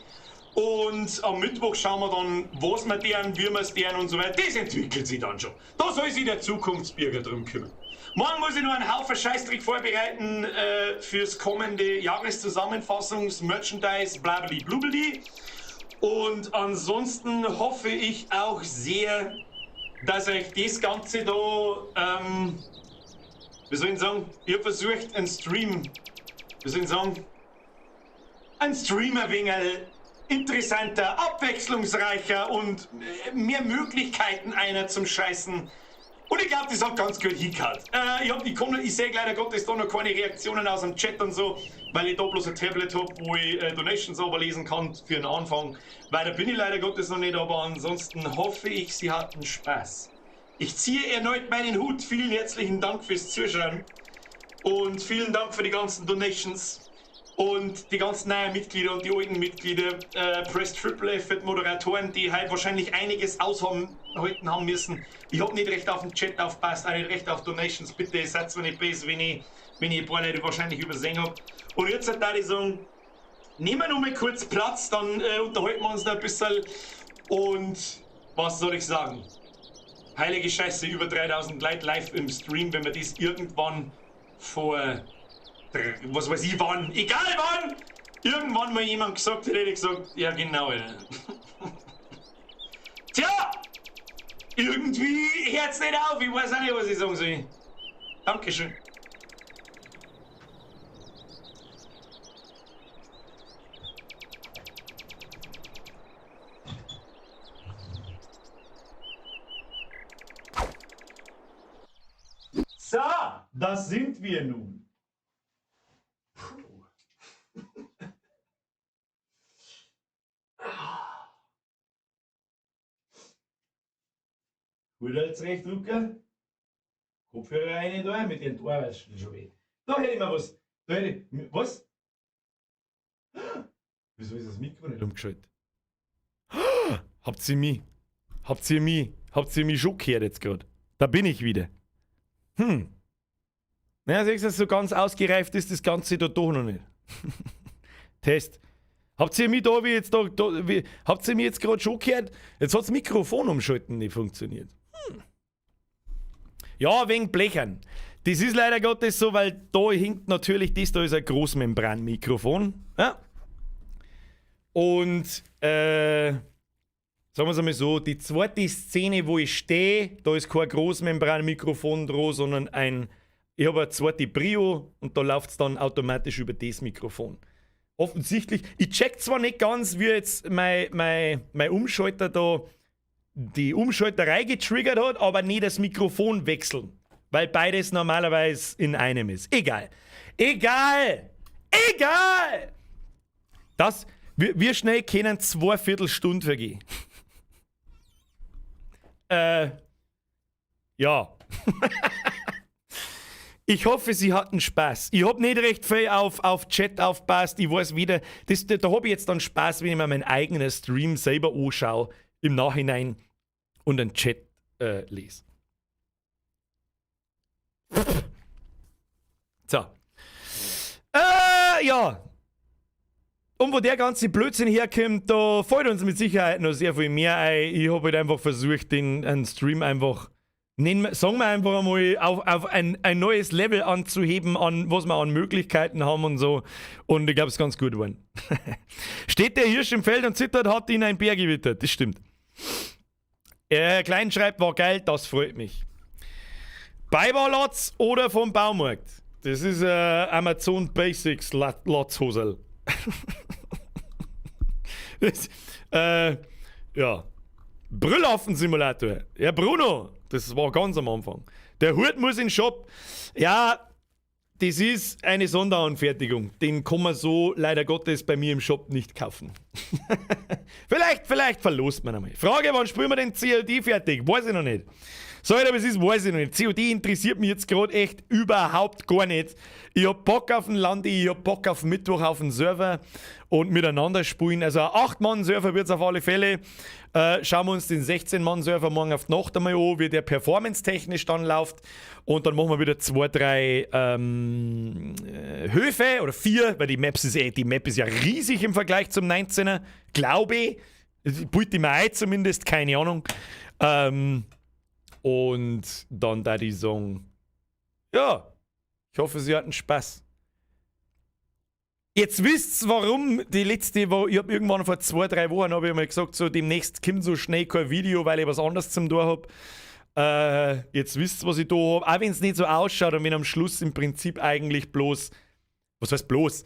[SPEAKER 1] Und am Mittwoch schauen wir dann, was wir deren, wie wir es deren und so weiter. Das entwickelt sich dann schon. Da soll sich der Zukunftsbürger drum kümmern. Morgen muss ich noch einen Haufen Scheißdreck vorbereiten fürs kommende Jahreszusammenfassungs-, Merchandise, blabli blubli. Und ansonsten hoffe ich auch sehr, dass euch das Ganze da, wie soll ich sagen, ich hab versucht, einen Stream, wie soll ich sagen, einen Stream ein wenig interessanter, abwechslungsreicher und mehr Möglichkeiten einer zum Scheißen Und ich glaube, das hat ganz gut hingehauen. Ich sehe leider Gottes da noch keine Reaktionen aus dem Chat und so, weil ich da bloß ein Tablet hab, wo ich Donations überlesen kann für den Anfang. Weiter bin ich leider Gottes noch nicht, aber ansonsten hoffe ich, Sie hatten Spaß. Ich ziehe erneut meinen Hut. Vielen herzlichen Dank fürs Zuschauen und vielen Dank für die ganzen Donations und die ganzen neuen Mitglieder und die alten Mitglieder. Press Triple F mit Moderatoren, die halt wahrscheinlich einiges aushalten haben müssen. Ich hab nicht recht auf den Chat aufpasst, auch nicht recht auf Donations. Bitte seid mir nicht böse, wenn ich ein paar Leute wahrscheinlich übersehen hab. Und jetzt würde ich sagen, nehmen wir noch mal kurz Platz, dann unterhalten wir uns noch ein bisschen. Und was soll ich sagen? Heilige Scheiße, über 3000 Leute live im Stream, wenn wir das irgendwann vor, was weiß ich wann, egal wann, irgendwann mal jemand gesagt hätte, hätte ich gesagt, ja genau. Alter. Tja, irgendwie hört's nicht auf, ich weiß auch nicht, was ich sagen soll. Dankeschön. So, das sind wir nun. Puh. Gut als Rechtdrucker. Kopfhörer rein da, mit den Ohren schon weh. Da hätte ich mal was. Da hätte ich, was? Wieso ist das Mikro nicht
[SPEAKER 5] umgeschaltet? Habt ihr mich? Habt ihr mich? Habt ihr mich schon gehört jetzt gerade? Da bin ich wieder. Naja, siehst du, so ganz ausgereift ist das Ganze da doch noch nicht. Test. Habt ihr mich da, wie jetzt da, da wie, habt ihr mich jetzt gerade schon gehört? Jetzt hat's Mikrofon umschalten nicht funktioniert. Ja, wegen Blechern. Das ist leider Gottes so, weil da hinkt natürlich das, da ist ein Großmembranmikrofon. Ja. Und sagen wir's einmal so, die zweite Szene, wo ich stehe, da ist kein Großmembranmikrofon dran, sondern ein, ich habe eine zweite Brio und da läuft's dann automatisch über das Mikrofon. Offensichtlich, ich check zwar nicht ganz, wie jetzt mein Umschalter da die Umschalterei getriggert hat, aber nie das Mikrofon wechseln, weil beides normalerweise in einem ist. Egal. Egal! Egal! Wir schnell können 2 Viertelstunden vergehen. Ja. Ich hoffe, Sie hatten Spaß. Ich hab nicht recht viel auf Chat aufgepasst. Ich weiß wieder, da hab ich jetzt dann Spaß, wenn ich mir meinen eigenen Stream selber anschaue im Nachhinein und einen Chat lese. So. Ja. Und wo der ganze Blödsinn herkommt, da fällt uns mit Sicherheit noch sehr viel mehr ein. Ich hab halt einfach versucht, einen Stream einfach, nennen wir, sagen wir einfach einmal, auf ein neues Level anzuheben, an was wir an Möglichkeiten haben und so. Und ich glaub, es ist ganz gut geworden. Steht der Hirsch im Feld und zittert, hat ihn ein Bär gewittert. Das stimmt. Klein schreibt, war geil, das freut mich. Beibarlatz oder vom Baumarkt? Das ist Amazon Basics Latzhosel. Das ja. Brüllaffen-Simulator. Ja, Bruno, das war ganz am Anfang. Der Hut muss in den Shop. Ja, das ist eine Sonderanfertigung. Den kann man so leider Gottes bei mir im Shop nicht kaufen. Vielleicht verlost man einmal. Frage, wann spielen wir den COD fertig? Weiß ich noch nicht. Sorry, aber es ist, weiß ich noch nicht. COD interessiert mich jetzt grad echt überhaupt gar nicht. Ich hab Bock auf den Landi, ich hab Bock auf Mittwoch auf den Server und miteinander spielen. Also ein 8-Mann-Server wird's auf alle Fälle. Schauen wir uns den 16-Mann-Server morgen auf die Nacht einmal an, wie der performance-technisch dann läuft. Und dann machen wir wieder 2, 3 Höfe oder 4, weil die Map ist ja riesig im Vergleich zum 19er, glaube ich. Bild ich mir ein zumindest, keine Ahnung. Und dann da die sagen, ja, ich hoffe, Sie hatten Spaß. Jetzt wisst's, warum die letzte Woche, ich hab irgendwann vor 2, 3 Wochen hab ich mal gesagt, so demnächst kommt so schnell kein Video, weil ich was anderes zum tun hab. Jetzt wisst's, was ich da hab. Auch wenn's nicht so ausschaut und wenn am Schluss im Prinzip eigentlich bloß, was heißt bloß,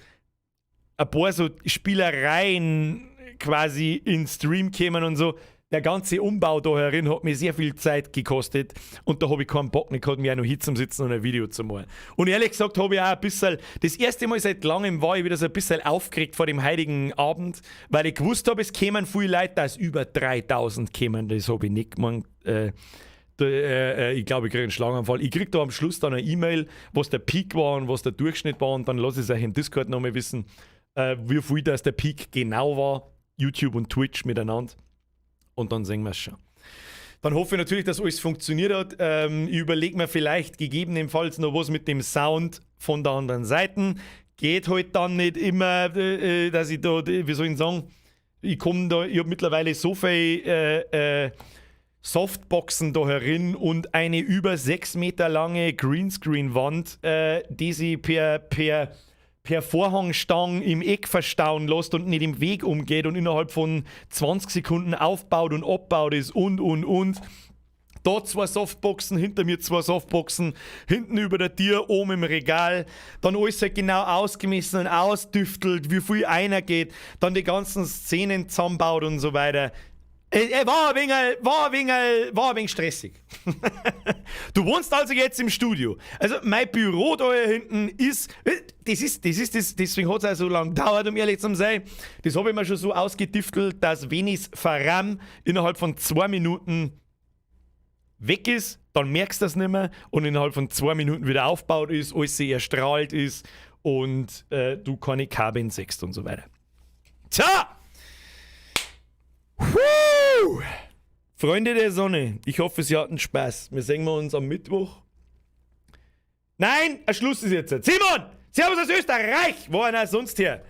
[SPEAKER 5] ein paar so Spielereien quasi in den Stream kämen und so. Der ganze Umbau da herin hat mir sehr viel Zeit gekostet und da habe ich keinen Bock nicht gehabt, mir auch noch hinzusitzen und ein Video zu machen. Und ehrlich gesagt habe ich auch ein bisschen, das erste Mal seit langem war ich wieder so ein bisschen aufgeregt vor dem heutigen Abend, weil ich gewusst habe, es kämen viele Leute, dass über 3000 kämen, das habe ich nicht gemacht. Ich glaube, ich kriege einen Schlaganfall. Ich kriege da am Schluss dann eine E-Mail, was der Peak war und was der Durchschnitt war, und dann lasse ich es euch im Discord nochmal wissen, wie viel das der Peak genau war. YouTube und Twitch miteinander. Und dann sehen wir es schon. Dann hoffe ich natürlich, dass alles funktioniert hat. Ich überlege mir vielleicht gegebenenfalls noch was mit dem Sound von der anderen Seite. Geht halt dann nicht immer, dass ich da, wie soll ich sagen, ich komme da, ich habe mittlerweile so viel Softboxen da herin und eine über 6 Meter lange Greenscreen-Wand, die sie per Vorhangstange im Eck verstauen lässt und nicht im Weg umgeht und innerhalb von 20 Sekunden aufbaut und abbaut ist und, und. Da zwei Softboxen, hinter mir zwei Softboxen, hinten über der Tür, oben im Regal. Dann alles halt genau ausgemessen und ausdüftelt, wie viel einer geht. Dann die ganzen Szenen zusammenbaut und so weiter. War ein wenig stressig. Du wohnst also jetzt im Studio. Also mein Büro da hier hinten ist, das ist das, deswegen hat es auch so lange gedauert, um ehrlich zu sein. Das habe ich mir schon so ausgediftelt, dass, wenn ich es verramm, innerhalb von 2 Minuten weg ist, dann merkst du das nicht mehr und innerhalb von 2 Minuten wieder aufgebaut ist, alles erstrahlt ist und du keine Kabeln siehst und so weiter. Tja! Puh! Freunde der Sonne, ich hoffe, Sie hatten Spaß. Wir sehen uns am Mittwoch. Nein, ein Schluss ist jetzt. Simon! Servus aus Österreich! Wo einer sonst her?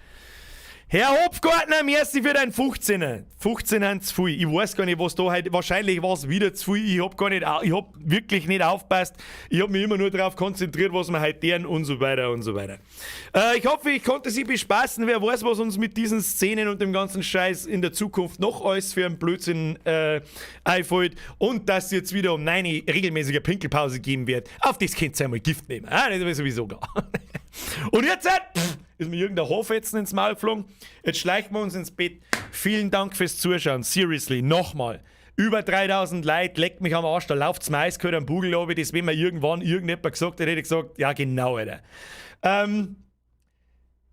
[SPEAKER 5] Herr Hopfgartner, merci für dein 15er. 15 sind zu viel. Ich weiß gar nicht, was da heute. Wahrscheinlich war es wieder zu viel. Ich hab gar nicht, ich hab wirklich nicht aufpasst. Ich hab mich immer nur darauf konzentriert, was wir heute deren und so weiter und so weiter. Ich hoffe, ich konnte Sie bespaßen. Wer weiß, was uns mit diesen Szenen und dem ganzen Scheiß in der Zukunft noch alles für einen Blödsinn einfällt. Und dass es jetzt wieder um 9 regelmäßige Pinkelpause geben wird. Auf das könnt ihr einmal Gift nehmen. Ah, das ist sowieso klar. Und jetzt pff, ist mir irgendein Haarfetzen ins Maul geflogen. Jetzt schleichen wir uns ins Bett. Vielen Dank fürs Zuschauen. Seriously, nochmal. Über 3000 Leute, leckt mich am Arsch, da läuft's mir eiskalt am Bugel runter. Das, wenn mir irgendwann irgendjemand gesagt hätte, hätte ich gesagt, ja genau, Alter.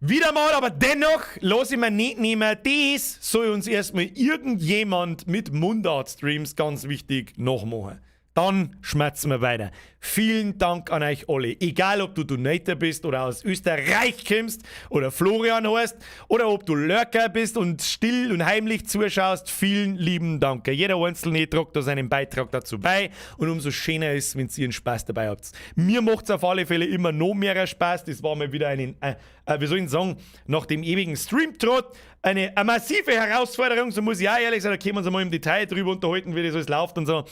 [SPEAKER 5] Wieder mal, aber dennoch lasse ich mir nicht nehmen, das soll uns erstmal irgendjemand mit Mundart-Streams, ganz wichtig, nachmachen. Dann schmatzen wir weiter. Vielen Dank an euch alle. Egal, ob du Donator bist oder aus Österreich kommst oder Florian heißt oder ob du Lurker bist und still und heimlich zuschaust. Vielen lieben Dank. Jeder Einzelne tragt da seinen Beitrag dazu bei und umso schöner ist, wenn ihr einen Spaß dabei habt. Mir macht es auf alle Fälle immer noch mehr Spaß. Das war mal wieder ein, wie soll ich sagen, nach dem ewigen Stream-Trott eine massive Herausforderung, so muss ich auch ehrlich sagen, da können wir uns einmal im Detail drüber unterhalten, wie das alles läuft und so.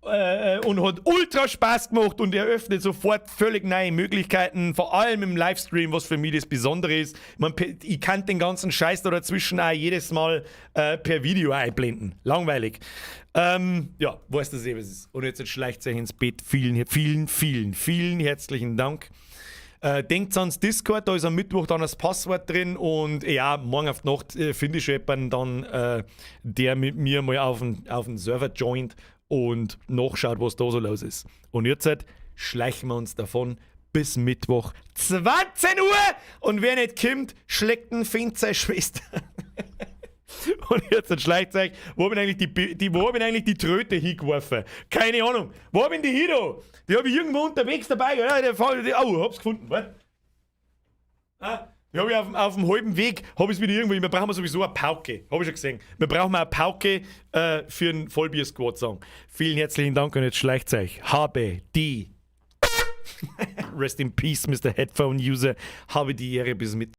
[SPEAKER 5] Und hat ultra Spaß gemacht und eröffnet sofort völlig neue Möglichkeiten, vor allem im Livestream, was für mich das Besondere ist. Ich mein, ich kann den ganzen Scheiß da dazwischen auch jedes Mal per Video einblenden. Langweilig. Ja, weißt du eh, was es ist. Und jetzt schleicht euch ins Bett. Vielen, vielen, vielen, vielen herzlichen Dank. Denkt ans Discord, da ist am Mittwoch dann das Passwort drin und ja, morgen auf die Nacht finde ich schon jemanden dann, der mit mir mal auf den Server joint und nachschaut, was da so los ist. Und jetzt halt schleichen wir uns davon bis Mittwoch 20 Uhr und wer nicht kommt, schlägt einen Find seine Schwester. Und jetzt schleicht euch, wo hab ich eigentlich die Tröte hingeworfen? Keine Ahnung. Wo hab ich die hin da? Die hab ich irgendwo unterwegs dabei. Ja, oh, hab's gefunden. Warte. Ah, die hab ich auf dem halben Weg, hab ich's wieder irgendwo. Wir brauchen sowieso eine Pauke. Hab ich schon gesehen. Wir brauchen eine Pauke für einen Vollbier-Squad-Song. Vielen herzlichen Dank und jetzt schleicht euch. Habe die Rest in Peace, Mr. Headphone User. Habe die Ehre, bis mit.